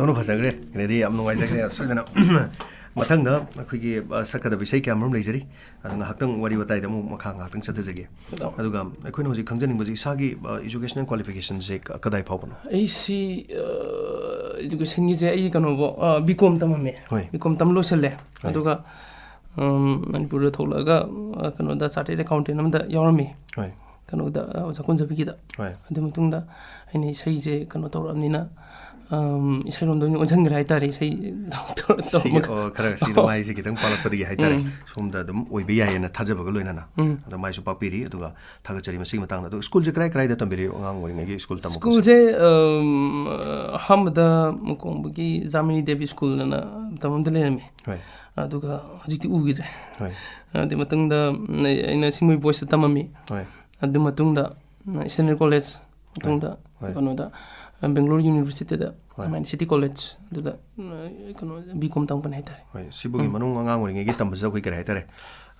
ꯌꯥꯝꯅ ꯐꯖꯈ꯭ꯔꯦ꯫ ꯀꯩꯅꯣꯗꯤ ꯌꯥꯝ ꯅꯨꯡꯉꯥꯏꯖꯈ꯭ꯔꯦ꯫ ꯁꯣꯏꯗꯅ ꯃꯊꯪꯗ ꯑꯩꯈꯣꯏꯒꯤ, ꯑ, ꯁꯛꯀꯗꯕ ꯏꯁꯩ ꯀꯌꯥ ꯃꯔꯨꯝ ꯂꯩꯖꯔꯤ꯫ ꯑꯗꯨ ꯉꯥꯏꯍꯥꯛꯇꯪ ꯋꯥꯔꯤ ꯋꯥꯇꯥꯏꯗ ꯑꯃꯨꯛ ꯃꯈꯥ ꯉꯥꯏꯍꯥꯛꯇꯪ ꯆꯠꯊꯖꯒꯦ꯫ ꯑꯗꯨꯒ ꯑꯩꯈꯣꯏꯅ ꯍꯧꯖꯤꯛ ꯈꯪꯖꯅꯤꯡꯕꯁꯤ ꯏꯁꯥꯒꯤ, ꯑ, educational qualificationꯁꯦ ꯀ-, ꯀꯗꯥꯏ ꯐꯥꯎꯕꯅꯣ? ꯑꯩꯁꯤ, ꯑ, educationꯒꯤꯁꯦ ꯑꯩ ꯀꯩꯅꯣꯕꯣ, ꯑ, B.Com ꯇꯝꯃꯝꯃꯦ꯫ ꯍꯣꯏ꯫ B.Com ꯇꯝ ꯂꯣꯏꯁꯜꯂꯦ꯫ ꯍꯣꯏ꯫ ꯑꯗꯨꯒ, ꯎꯝ, ꯃꯅꯤꯄꯨꯔꯗ ꯊꯣꯛꯂꯛꯑꯒ, ꯑ, ꯀꯩꯅꯣꯗ chartered accountant ꯑꯃꯗ ꯌꯥꯎꯔꯝꯃꯤ꯫ ꯍꯣꯏ꯫ ꯀꯩꯅꯣꯗ, ꯑ, ꯑꯣꯖꯥ ꯀꯨꯟꯖꯕꯤꯒꯤꯗ꯫ ꯍꯣꯏ꯫ ꯑꯗꯨ ꯃꯇꯨꯡꯗ ꯑꯩꯅ ꯏꯁꯩꯁꯦ ꯀꯩꯅꯣ ꯇꯧꯔꯛꯑꯕꯅꯤꯅ, ꯑꯝ, ꯏꯁꯩꯔꯣꯝꯗ ꯑꯣꯏꯅ ꯑꯣꯟꯁꯤꯟꯈ꯭ꯔꯦ ꯍꯥꯏꯇꯥꯔꯦ, ꯏꯁꯩ ꯁꯤꯒꯤ, ꯇꯧꯔꯝꯃꯒ꯫ ꯑꯣ, ꯈꯔ ꯁꯤꯗ ꯃꯥꯏꯁꯦ ꯈꯤꯇꯪ ꯄꯥꯛꯂꯛꯄꯗꯒꯤ ꯍꯥꯏꯇꯥꯔꯦ, ꯎꯝ꯫ ꯁꯣꯝꯗ ꯑꯗꯨꯝ ꯑꯣꯏꯕ ꯌꯥꯏꯌꯦꯅ ꯊꯥꯖꯕꯒ ꯂꯣꯏꯅꯅ꯫ ꯎꯝ꯫ ꯑꯗꯣ ꯃꯥꯏꯁꯨ ꯄꯥꯛꯄꯤꯔꯤ, ꯑꯗꯨꯒ ꯊꯥꯒꯠꯆꯔꯤ ꯃꯁꯤꯒꯤ ꯃꯇꯥꯡꯗ꯫ ꯑꯗꯣ ꯁ꯭ꯀꯨꯜꯁꯦ ꯀꯔꯥꯏ ꯀꯔꯥꯏꯗ ꯇꯝꯕꯤꯔꯛꯏ ꯑꯉꯥꯡ ꯑꯣꯏꯔꯤꯉꯩꯒꯤ ꯁ꯭ꯀꯨꯜ ꯇꯝꯃꯛꯄꯁꯦ? ꯁ꯭ꯀꯨꯜꯁꯦ, ꯑꯝ, ꯑꯍꯥꯟꯕꯗ ꯃꯀꯣꯡꯕꯒꯤ ꯖꯥꯃꯤꯅꯤ ꯗꯦꯕꯤ ꯁ꯭ꯀꯨꯜ ꯑꯅ ꯃꯇꯝ ꯑꯃꯗ ꯂꯩꯔꯝꯃꯤ꯫ ꯍꯣꯏ꯫ ꯑꯗꯨꯒ ꯍꯧꯖꯤꯛꯇꯤ ꯎꯈꯤꯗ꯭ꯔꯦ꯫ ꯍꯣꯏ꯫ ꯑꯗꯨ ꯃꯇꯨꯡꯗ, ꯎꯝ, ꯑꯩꯅ ꯁꯤꯡꯃꯣꯏ ꯕꯣꯏꯁꯇ ꯇꯝꯃꯝꯃꯤ꯫ ꯍꯣꯏ꯫ ꯑꯗꯨ ꯃꯇꯨꯡꯗ, ꯎꯝ, ꯏꯁꯇꯦꯟꯗꯔ ꯀꯣꯂꯦꯖ, ꯃꯇꯨꯡꯗ ꯍꯣꯏ꯫ ꯀꯩꯅꯣꯗ, ꯑ, ꯕꯦꯡꯒ꯭ꯂꯣꯔ ꯌꯨꯅꯤꯚꯔꯁꯤꯇꯤꯗ, ꯍꯣꯏ꯫ ꯑꯗꯨꯃꯥꯏꯅ ꯁꯤꯇꯤ ꯀꯣꯂꯦꯖ, ꯑꯗꯨꯗ, ꯎꯝ, ꯀꯩꯅꯣ, B.Com ꯇꯝꯃꯛꯄꯅꯦ ꯍꯥꯏꯇꯥꯔꯦ꯫ ꯍꯣꯏ, ꯁꯤꯕꯨꯒꯤ ꯎꯝ꯫ ꯃꯅꯨꯡ ꯑꯉꯥꯡ ꯑꯣꯏꯔꯤꯉꯩꯒꯤ ꯇꯝꯕꯁꯤꯗ ꯑꯩꯈꯣꯏ ꯀꯔꯤ ꯍꯥꯏꯇꯥꯔꯦ,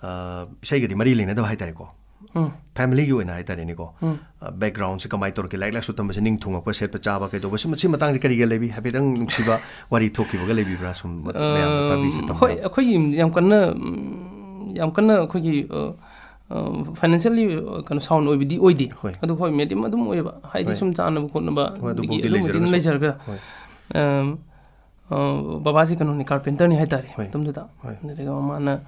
ꯑ, ꯏꯁꯩꯒꯗꯤ ꯃꯔꯤ ꯂꯩꯅꯗꯕ ꯍꯥꯏꯇꯥꯔꯦꯀꯣ꯫ ꯎꯝ꯫ Familyꯒꯤ ꯑꯣꯏꯅ ꯍꯥꯏꯇꯥꯔꯦꯅꯦꯀꯣ꯫ ꯎꯝ꯫ ꯑ, backgroundꯁꯦ ꯀꯃꯥꯏꯅ ꯇꯧꯔꯛꯀꯦ? ꯂꯥꯏꯔꯤꯛ ꯂꯥꯏꯁꯨ ꯇꯝꯕꯁꯦ ꯅꯤꯡ ꯊꯨꯡꯉꯛꯄ, ꯁꯦꯠꯄ ꯆꯥꯕ ꯀꯩꯗꯧꯕ, ꯁꯤ, ꯁꯤ ꯃꯇꯥꯡꯁꯦ ꯀꯔꯤꯒ ꯂꯩꯕꯤ? ꯍꯥꯏꯐꯦꯠꯇꯪ ꯅꯨꯡꯁꯤꯕ ꯋꯥꯔꯤ ꯊꯣꯛꯈꯤꯕꯒ ꯂꯩꯕꯤꯕ꯭ꯔꯥ? ꯁꯨꯝ ꯃꯌꯥꯝꯅ ꯇꯥꯕꯤꯁꯦ ꯑꯝ, ꯇꯝꯕ ꯍꯣꯏ, ꯌꯥꯕ꯫ ꯑꯩꯈꯣꯏꯒꯤ ꯌꯨꯝꯗꯤ ꯌꯥꯝ ꯀꯟꯅ, ꯎꯝ, ꯌꯥꯝ ꯀꯟꯅ ꯑꯩꯈꯣꯏꯒꯤ, ꯑ, ꯑ, financially, ꯑ, ꯀꯩꯅꯣ, sound ꯑꯣꯏꯕꯗꯤ ꯑꯣꯏꯗꯦ꯫ ꯍꯣꯏ꯫ ꯑꯗꯨ ꯍꯣꯏ, medium ꯑꯗꯨꯝ ꯑꯣꯏꯌꯦꯕ꯫ ꯍꯥꯏꯗꯤ ꯍꯣꯏ꯫ ꯁꯨꯝ ꯆꯥꯅꯕ ꯈꯣꯠꯅꯕ ꯍꯣꯏ, ꯑꯗꯨꯗꯒꯤ ꯑꯗꯨꯐꯥꯎꯗꯤ ꯑꯗꯨꯝꯕꯗꯤ ꯑꯗꯨꯝ ꯂꯩꯖꯔꯒꯁꯨ꯫ ꯂꯩꯖꯔꯒ, ꯍꯣꯏ꯫ ꯑꯝ, ꯑ, ꯕꯕꯥꯁꯤ ꯀꯩꯅꯣꯅꯤ, carpenterꯅꯤ ꯍꯥꯏꯇꯥꯔꯦ, ꯍꯣꯏ꯫ ꯃꯇꯝꯗꯨꯗ꯫ ꯍꯣꯏ꯫ ꯑꯗꯨꯗꯒꯤ ꯃꯃꯥꯅ,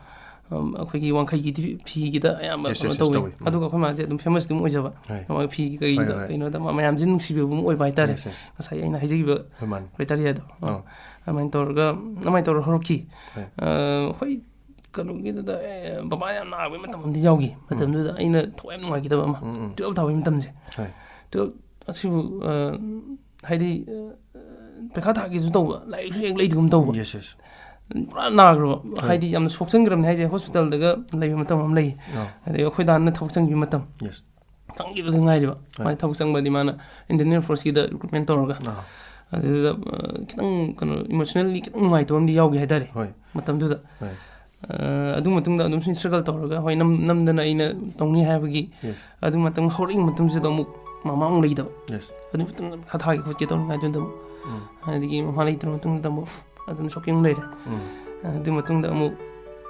ꯑꯝ, ꯑꯩꯈꯣꯏꯒꯤ ꯋꯥꯡꯈꯩꯒꯤ ꯐꯤ-, ꯐꯤꯒꯤꯗ ꯑꯌꯥꯝꯕ Yes, ꯀꯩꯅꯣ yes, yes, ꯇꯧꯋꯤ꯫ ꯇꯧꯋꯤ꯫ ꯎꯝ꯫ ꯑꯗꯨꯒ ꯑꯩꯈꯣꯏ ꯃꯥꯁꯦ ꯑꯗꯨꯝ famous ꯑꯗꯨꯝ ꯑꯣꯏꯖꯕ꯫ ꯍꯣꯏ꯫ ꯃꯥꯒꯤ ꯐꯤꯒꯤ ꯀꯩꯗ ꯍꯣꯏ, ꯍꯣꯏ꯫ ꯀꯩꯅꯣꯗ ꯃ-, ꯃꯌꯥꯝꯁꯦ ꯅꯨꯡꯁꯤꯕꯤꯕ ꯑꯃ ꯑꯣꯏꯕ ꯍꯥꯏꯇꯥꯔꯦ꯫ Yes, yes꯫ ꯉꯁꯥꯏ ꯑꯩꯅ ꯍꯥꯏꯖꯈꯤꯕ ꯍꯣꯏ, ꯃꯥꯅꯤ꯫ criteriaꯗꯣ꯫ ꯑ, ꯑꯥ꯫ ꯑꯗꯨꯃꯥꯏꯅ ꯇꯧꯔꯒ, ꯑꯗꯨꯃꯥꯏꯅ ꯇꯧꯔꯒ ꯍꯧꯔꯛꯈꯤ꯫ ꯍꯣꯏ꯫ ꯑ, ꯍꯣꯏ, ꯀꯩꯅꯣꯒꯤꯗꯨꯗ, ꯑꯦ, ꯕꯕꯥ ꯌꯥꯝ ꯅꯥꯕꯒꯤ ꯃꯇꯝ ꯑꯃꯗꯤ ꯌꯥꯎꯈꯤ꯫ ꯎꯝ꯫ ꯃꯇꯝꯗꯨꯗ ꯑꯩꯅ ꯊꯋꯥꯏ ꯌꯥꯝ ꯅꯨꯡꯉꯥꯏꯈꯤꯗꯕ ꯑꯃ꯫ ꯎꯝ, ꯎꯝ꯫ Twelve ꯊꯥꯕꯒꯤ ꯃꯇꯝꯁꯦ꯫ ꯍꯣꯏ꯫ Twelve ꯑꯁꯤꯕꯨ, ꯑ, ꯍꯥꯏꯗꯤ, ꯑ, ꯄꯩꯈꯥ ꯊꯥꯒꯦꯁꯨ ꯇꯧꯕ, ꯂꯥꯏꯔꯤꯛꯁꯨ ꯍꯦꯛ ꯂꯩꯗꯒꯨꯝ ꯇꯧꯕ꯫ Yes, yes꯫ ꯄꯨꯔꯥ ꯅꯥꯈ꯭ꯔꯕ꯫ ꯍꯣꯏ꯫ ꯍꯥꯏꯗꯤ ꯌꯥꯝꯅ ꯁꯣꯛꯆꯟꯈ꯭ꯔꯕꯅꯤ ꯍꯥꯏꯁꯦ, hospitalꯗꯒ ꯂꯩꯕ ꯃꯇꯝ ꯑꯃ ꯂꯩ꯫ ꯑꯥ꯫ ꯑꯗꯩ ꯑꯩꯈꯣꯏ ꯗꯥꯅ ꯊꯕꯛ ꯆꯪꯈꯤꯕ ꯃꯇꯝ꯫ Yes꯫ ꯆꯪꯈꯤꯕꯗ ꯉꯥꯏꯔꯤꯕ꯫ ꯍꯣꯏ꯫ ꯃꯥꯏ ꯊꯕꯛ ꯆꯪꯕꯗꯤ ꯃꯥꯅ Indian Air Forceꯀꯤꯗ recruitment ꯇꯧꯔꯒ꯫ ꯑꯥ꯫ ꯑꯗꯨꯗ, ꯑ, ꯈꯤꯇꯪ ꯀꯩꯅꯣ emotionally ꯈꯤꯇꯪ ꯅꯨꯡꯉꯥꯏꯇꯕ ꯑꯃꯗꯤ ꯌꯥꯎꯈꯤ ꯍꯥꯏꯇꯥꯔꯦ꯫ ꯍꯣꯏ꯫ ꯃꯇꯝꯗꯨꯗ꯫ ꯍꯣꯏ꯫ ꯑ, ꯑꯗꯨ ꯃꯇꯨꯡꯗ ꯑꯗꯨꯝ ꯁꯨꯝ struggle ꯇꯧꯔꯒ, ꯍꯣꯏ, ꯅꯝ-, ꯅꯝꯗꯅ ꯑꯩꯅ ꯇꯧꯅꯤ ꯍꯥꯏꯕꯒꯤ Yes꯫ ꯑꯗꯨ ꯃꯇꯝ ꯍꯧꯔꯛꯏ ꯃꯇꯝꯁꯤꯗ ꯑꯃꯨꯛ ꯃꯃꯥ ꯑꯃꯨꯛ ꯂꯩꯇꯕ꯫ Yes. ꯑꯗꯨ ꯃꯇꯨꯡꯗ ꯄꯩꯁꯥ ꯊꯥꯒꯦ ꯈꯣꯠꯀꯦ ꯇꯧꯅꯤꯡꯉꯥꯏꯗꯨꯗ ꯑꯃꯨꯛ ꯎꯝ. ꯑꯗꯒꯤ ꯃꯃꯥ ꯂꯩꯇ꯭ꯔ ꯃꯇꯨꯡꯗ ꯑꯃꯨꯛ ꯑꯗꯨꯝ ꯁꯣꯛꯀꯤꯡ ꯂꯩꯔꯦ꯫ ꯎꯝ. ꯑꯗꯨ ꯃꯇꯨꯡꯗ ꯑꯃꯨꯛ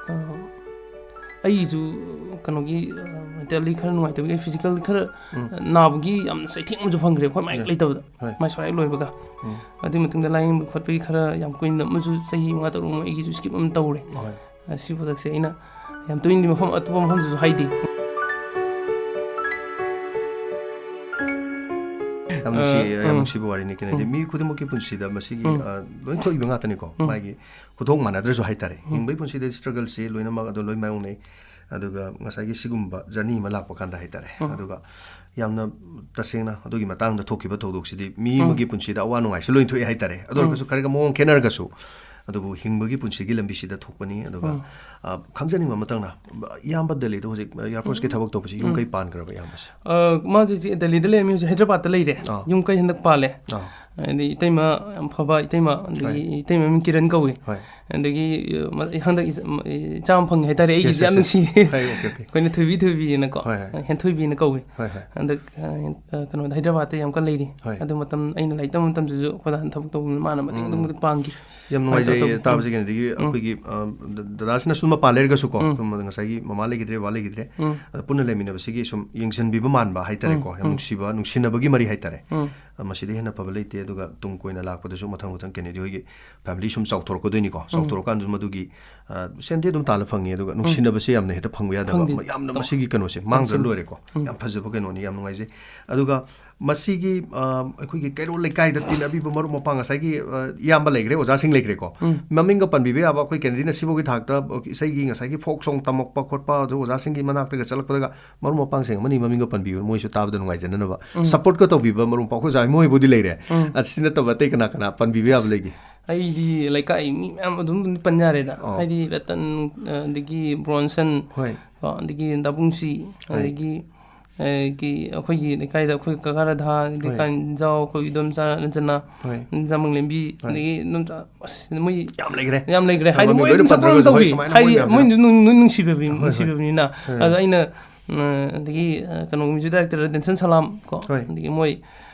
ꯑ, ꯑꯩꯒꯤꯁꯨ ꯀꯩꯅꯣꯒꯤ ꯃꯦꯟꯇꯦꯜꯂꯤ ꯈꯔ ꯅꯨꯡꯉꯥꯏꯇꯕꯒꯤ, ꯐꯤꯖꯤꯀꯦꯜ ꯈꯔ ꯎꯝ. ꯅꯥꯕꯒꯤ ꯌꯥꯝꯅ ꯆꯩꯊꯦꯡ ꯑꯃꯁꯨ ꯐꯪꯈ꯭ꯔꯦ ꯑꯩꯈꯣꯏ ꯃꯥꯏ ꯍꯣꯏ. ꯂꯩꯇꯕꯗ꯫ ꯍꯣꯏ. ꯃꯥꯏ ꯁꯣꯔꯥꯏ ꯂꯣꯏꯕꯒ꯫ ꯎꯝ. ꯑꯗꯨꯒꯤ ꯃꯇꯨꯡꯗ ꯂꯥꯏꯌꯦꯡꯕ ꯈꯣꯠꯄꯒꯤ ꯈꯔ ꯌꯥꯝ ꯀꯨꯏꯅ ꯑꯃꯁꯨ, ꯆꯍꯤ ꯃꯉꯥ ꯇꯔꯨꯛ ꯑꯃ ꯑꯩꯒꯤꯁꯨ ꯁ꯭ꯀꯤꯞ ꯑꯃ ꯇꯧꯔꯦ꯫ ꯍꯣꯏ. ꯑꯁꯤ ꯄꯣꯠꯁꯛꯁꯦ ꯑꯩꯅ ꯌꯥꯝ ꯇꯣꯏꯅꯗꯤ ꯃꯐꯝ ꯑꯇꯣꯞꯄ ꯃꯐꯝꯗꯁꯨ ꯍꯥꯏꯗꯦ꯫ ꯌꯥꯝ ꯅꯨꯡꯁꯤ, ꯑ, ꯌꯥꯝ ꯎꯝ. ꯅꯨꯡꯁꯤꯕ ꯋꯥꯔꯤꯅꯤ, ꯀꯩꯅꯣꯗꯤ ꯎꯝ. ꯃꯤ ꯈꯨꯗꯤꯡꯃꯛꯀꯤ ꯄꯨꯟꯁꯤꯗ ꯃꯁꯤꯒꯤ, ꯎꯝ. ꯑ, ꯂꯣꯏ ꯊꯣꯛꯏꯕ ꯉꯥꯛꯇꯅꯤꯀꯣ꯫ ꯎꯝ. ꯃꯥꯒꯤ ꯈꯨꯊꯣꯛ ꯃꯥꯟꯅꯗ꯭ꯔꯁꯨ ꯍꯥꯏꯇꯥꯔꯦ꯫ ꯎꯝ. ꯍꯤꯡꯕꯒꯤ ꯄꯨꯟꯁꯤꯗ struggle-ꯁꯤ ꯂꯣꯏꯅꯃꯛ ꯑꯗꯣ ꯂꯣꯏ ꯃꯥꯌꯣꯛꯅꯩ꯫ ꯑꯗꯨꯒ ꯉꯁꯥꯏꯒꯤ ꯁꯤꯒꯨꯝꯕ journey ꯑꯃ ꯂꯥꯛꯄ ꯀꯥꯟꯗ ꯍꯥꯏꯇꯥꯔꯦ꯫ ꯎꯝ. ꯑꯗꯨꯒ ꯌꯥꯝꯅ ꯇꯁꯦꯡꯅ ꯑꯗꯨꯒꯤ ꯃꯇꯥꯡꯗ ꯊꯣꯛꯈꯤꯕ ꯊꯧꯗꯣꯛꯁꯤꯗꯤ ꯃꯤ ꯎꯝ. ꯑꯃꯒꯤ ꯄꯨꯟꯁꯤꯗ ꯑꯋꯥ ꯅꯨꯡꯉꯥꯏꯁꯨ ꯂꯣꯏ ꯊꯣꯛꯑꯦ ꯍꯥꯏꯇꯥꯔꯦ꯫ ꯑꯗꯨ ꯎꯝ. ꯑꯣꯏꯔꯒꯁꯨ ꯈꯔꯒ ꯃꯑꯣꯡ ꯈꯦꯠꯅꯔꯒꯁꯨ, ꯑꯗꯨꯕꯨ ꯍꯤꯡꯕꯒꯤ ꯄꯨꯟꯁꯤꯒꯤ ꯂꯝꯕꯤꯁꯤꯗ ꯊꯣꯛꯄꯅꯤ꯫ ꯑꯗꯨꯒ, ꯎꯝ. ꯑ, ꯈꯪꯖꯅꯤꯡꯕ ꯑꯃꯇꯪꯅ, ꯏꯌꯥꯝꯕ ꯗꯦꯜꯂꯤꯗ ꯍꯧꯖꯤꯛ Air Force-ꯀꯤ ꯊꯕꯛ ꯇꯧꯕꯁꯤ ꯌꯨꯝ ꯎꯝ. ꯀꯩ ꯄꯥꯟꯈ꯭ꯔꯕ ꯏꯌꯥꯝꯕꯁꯦ? ꯑ, ꯃꯥꯁꯦ ꯍꯧꯖꯤꯛ ꯗꯦꯜꯂꯤꯗ ꯂꯩꯔꯝꯃꯤ, ꯍꯧꯖꯤꯛ ꯍꯥꯏꯗ꯭ꯔꯕꯥꯠꯇ ꯂꯩꯔꯦ꯫ ꯑꯥ. ꯌꯨꯝ ꯀꯩ ꯍꯟꯗꯛ ꯄꯥꯜꯂꯦ꯫ ꯑꯥ. ꯍꯥꯏꯗꯤ ꯏꯇꯩꯃ ꯌꯥꯝ ꯐꯕ, ꯏꯇꯩꯃ, ꯑꯗꯒꯤ ꯍꯣꯏ. ꯏꯇꯩꯃ ꯃꯤꯡ ꯀꯤꯔꯟ ꯀꯧꯏ꯫ ꯍꯣꯏ. ꯑꯗꯒꯤ, ꯑ, ꯃ-, ꯍꯟꯗꯛ ꯏꯆ-, ꯃ-, ꯏꯆꯥ ꯑꯃ ꯐꯪꯉꯦ ꯍꯥꯏꯇꯥꯔꯦ, ꯑꯩꯒꯤꯗꯤ Yes, yes, ꯌꯥꯝ yes. ꯅꯨꯡꯁꯤꯌꯦ꯫ ꯍꯣꯏ, okay, okay. ꯑꯩꯈꯣꯏꯅ ꯊꯣꯏꯕꯤ ꯊꯣꯏꯕꯤꯅ ꯀꯣ, ꯍꯣꯏ, ꯍꯣꯏ. ꯍꯦꯟꯊꯣꯏꯕꯤꯅ ꯀꯧꯏ꯫ ꯍꯣꯏ, ꯍꯣꯏ. ꯍꯟꯗꯛ, ꯑ, ꯑ, ꯀꯩꯅꯣꯗ, ꯍꯥꯏꯗ꯭ꯔꯕꯥꯠꯇ ꯌꯥꯝ ꯀꯟꯅ ꯂꯩꯔꯤ꯫ ꯍꯣꯏ. ꯑꯗꯨ ꯃꯇꯝ ꯑꯩꯅ ꯂꯥꯏꯔꯤꯛ ꯇꯝꯕ ꯃꯇꯝꯗꯁꯨ ꯑꯩꯈꯣꯏ ꯗꯥꯅ ꯊꯕꯛ ꯇꯧꯕꯅꯤꯅ ꯃꯥꯅ ꯃꯇꯦꯡ ꯎꯝ. ꯑꯗꯨꯝ ꯄꯥꯡꯈꯤ꯫ ꯌꯥꯝ ꯍꯣꯏ, ꯅꯨꯡꯉꯥꯏꯖꯩ ꯇꯧ-, ꯇꯧ-, ꯇꯥꯕꯁꯦ, ꯎꯝ. ꯀꯩꯅꯣꯗꯒꯤ ꯎꯝ. ꯑꯩꯈꯣꯏꯒꯤ, ꯑ, ꯗ-, ꯗꯗꯥꯁꯤꯅꯁꯨ ꯃꯄꯥꯟ ꯂꯩꯔꯒꯁꯨꯀꯣ, ꯎꯝ. ꯑꯗꯨꯝ ꯉꯁꯥꯏꯒꯤ ꯃꯃꯥ ꯂꯩꯈꯤꯗ꯭ꯔꯦ, ꯕꯕꯥ ꯂꯩꯈꯤꯗ꯭ꯔꯦ, ꯎꯝ. ꯑꯗ ꯄꯨꯟꯅ ꯂꯩꯃꯤꯟꯅꯕꯁꯤꯒꯤ ꯁꯨꯝ ꯌꯦꯡꯁꯤꯟꯕꯤꯕ ꯃꯥꯟꯕ ꯍꯥꯏꯇꯥꯔꯦꯀꯣ, ꯎꯝ, ꯌꯥꯝ ꯎꯝ. ꯅꯨꯡꯁꯤꯕ, ꯅꯨꯡꯁꯤꯅꯕꯒꯤ ꯃꯔꯤ ꯍꯥꯏꯇꯥꯔꯦ꯫ ꯎꯝ. ꯑ, ꯃꯁꯤꯗ ꯍꯦꯟꯅ ꯐꯕ ꯂꯩꯇꯦ꯫ ꯑꯗꯨꯒ ꯇꯨꯡ ꯀꯣꯏꯅ ꯂꯥꯛꯄꯗꯁꯨ ꯃꯊꯪ ꯃꯊꯪ ꯀꯦꯅꯦꯗꯤ ꯍꯣꯏꯒꯤ family ꯁꯨꯝ ꯆꯥꯎꯊꯣꯔꯛꯀꯗꯣꯏꯅꯤꯀꯣ꯫ ꯆꯥꯎꯊꯣꯔꯛꯀꯥꯟꯗꯁꯨ ꯃꯗꯨꯒꯤ, ꯑ, ꯁꯦꯟꯗꯤ ꯑꯗꯨꯝ ꯇꯥꯜꯂ ꯐꯪꯉꯤ, ꯑꯗꯨꯒ ꯅꯨꯡꯁꯤꯅꯕꯁꯦ ꯌꯥꯝꯅ ꯍꯦꯛꯇ ꯐꯪꯕ ꯌꯥꯗꯕ꯫ ꯈꯪꯗꯦ꯫ ꯃ-, ꯌꯥꯝꯅ ꯇꯧ-, ꯃꯁꯤꯒꯤ ꯀꯩꯅꯣꯁꯦ ꯃꯥꯡꯗ꯭ꯔ ꯇꯧꯁꯤꯟ-, ꯂꯣꯏꯔꯦꯀꯣ꯫ ꯎꯝ. ꯌꯥꯝ ꯐꯖꯕ ꯀꯩꯅꯣꯅꯤ, ꯌꯥꯝ ꯅꯨꯡꯉꯥꯏꯖꯩ꯫ ꯑꯗꯨꯒ ꯃꯁꯤꯒꯤ, ꯑ, ꯑꯩꯈꯣꯏꯒꯤ ꯀꯩꯔꯣꯜ ꯂꯩꯀꯥꯏꯗ ꯇꯤꯟꯅꯕꯤꯕ ꯃꯔꯨꯞ ꯃꯄꯥꯡ, ꯉꯁꯥꯏꯒꯤ, ꯑ, ꯏꯌꯥꯝꯕ ꯂꯩꯈ꯭ꯔꯦ, ꯑꯣꯖꯥꯁꯤꯡ ꯂꯩꯈ꯭ꯔꯦꯀꯣ꯫ ꯎꯝ. ꯃꯃꯤꯡꯒ ꯄꯟꯕꯤꯕ ꯌꯥꯕ, ꯑꯩꯈꯣꯏ ꯀꯦꯅꯦꯗꯤꯅ ꯁꯤꯐꯥꯎꯒꯤ ꯊꯥꯛꯇ, ꯑ, ꯏꯁꯩꯒꯤ ꯉꯁꯥꯏꯒꯤ folk song ꯇꯝꯃꯛꯄ ꯈꯣꯠꯄ, ꯑꯗꯨ ꯑꯣꯖꯥꯁꯤꯡꯒꯤ ꯃꯅꯥꯛꯇꯒ ꯆꯠꯂꯛꯄꯗꯒ ꯃꯔꯨꯞ ꯃꯄꯥꯡꯁꯤꯡ ꯑꯃꯅꯤ ꯃꯃꯤꯡꯒ ꯄꯟꯕꯤꯌꯨ, ꯃꯣꯏꯁꯨ ꯇꯥꯕꯗ ꯅꯨꯡꯉꯥꯏꯖꯅꯅꯕ꯫ ꯎꯝ. Support-ꯀ ꯇꯧꯕꯤꯕ ꯃꯔꯨꯞ ꯃꯄꯥꯡ, ꯑꯩꯈꯣꯏ ꯑꯣꯖꯥ ꯃꯣꯏꯕꯨꯗꯤ ꯂꯩꯔꯦ꯫ ꯎꯝ. ꯑꯁꯤ ꯅꯠꯇꯕ ꯑꯇꯩ ꯀꯅꯥ ꯀꯅꯥ ꯄꯟꯕꯤꯕ ꯌꯥꯕ ꯂꯩꯒꯦ? ꯑꯩꯗꯤ ꯂꯩꯀꯥꯏ ꯃꯤ ꯃꯌꯥꯝ ꯑꯗꯨꯝ ꯄꯟ ꯌꯥꯔꯦꯗ꯫ ꯑꯣ. ꯍꯥꯏꯗꯤ ꯔꯇꯟ, ꯑ, ꯑꯗꯒꯤ ꯕ꯭ꯔꯣꯟꯁꯟ, ꯍꯣꯏ. ꯀꯣ, ꯑꯗꯒꯤ ꯗꯥꯕꯨꯡꯁꯤ, ꯍꯣꯏ. ꯑꯗꯒꯤ, ꯑ, ꯀꯤ-, ꯑꯩꯈꯣꯏꯒꯤ ꯂꯩꯀꯥꯏꯗ ꯑꯩꯈꯣꯏ ꯀꯀꯥ ꯔꯥꯙꯥ, ꯑꯗꯒꯤ ꯍꯣꯏ. ꯀꯥꯟꯖꯥꯎ, ꯑꯩꯈꯣꯏ ꯏꯗꯣꯝꯆꯥ ꯔꯟꯖꯅꯥ, ꯍꯣꯏ. ꯏꯗꯣꯝꯆꯥ ꯃꯪꯂꯦꯝꯕꯤ, ꯍꯣꯏ. ꯑꯗꯒꯤ ꯏꯗꯣꯝꯆꯥ, ꯑꯁ, ꯃꯣꯏ ꯌꯥꯝ ꯂꯩꯈ꯭ꯔꯦ꯫ ꯌꯥꯝ ꯂꯩꯈ꯭ꯔꯦ꯫ ꯌꯥꯝ ꯍꯥꯏꯗꯤ ꯃꯃꯤꯡ ꯃꯣꯏ ꯂꯣꯏꯅ ꯑꯗꯨꯝ support ꯑꯗꯨꯝ ꯄꯟꯗ꯭ꯔꯒꯁꯨ, ꯍꯣꯏ, ꯇꯧꯕꯤ꯫ ꯁꯨꯃꯥꯏꯅ ꯍꯥꯏꯗꯤ ꯃꯣꯏ ꯃꯌꯥꯝꯁꯤꯅ꯫ ꯃꯣꯏ ꯅꯨꯡ-, ꯅꯨꯡ-, ꯅꯨꯡꯁꯤꯕꯤꯕꯅꯤ-, ꯍꯣꯏ, ꯍꯣꯏ. ꯅꯨꯡꯁꯤꯕꯤꯕꯅꯤꯅ꯫ ꯍꯣꯏ. ꯑꯗ ꯑꯩꯅ ꯑ, ꯑꯗꯒꯤ, ꯑ, ꯀꯩꯅꯣ, ꯃ꯭ꯌꯨꯖꯤꯛ ꯗꯥꯏꯔꯦꯛꯇꯔ ꯗꯦꯟꯁꯟ ꯁꯂꯥꯝ ꯀꯣ, ꯍꯣꯏ꯫ ꯑꯗꯒꯤ ꯃꯣꯏ,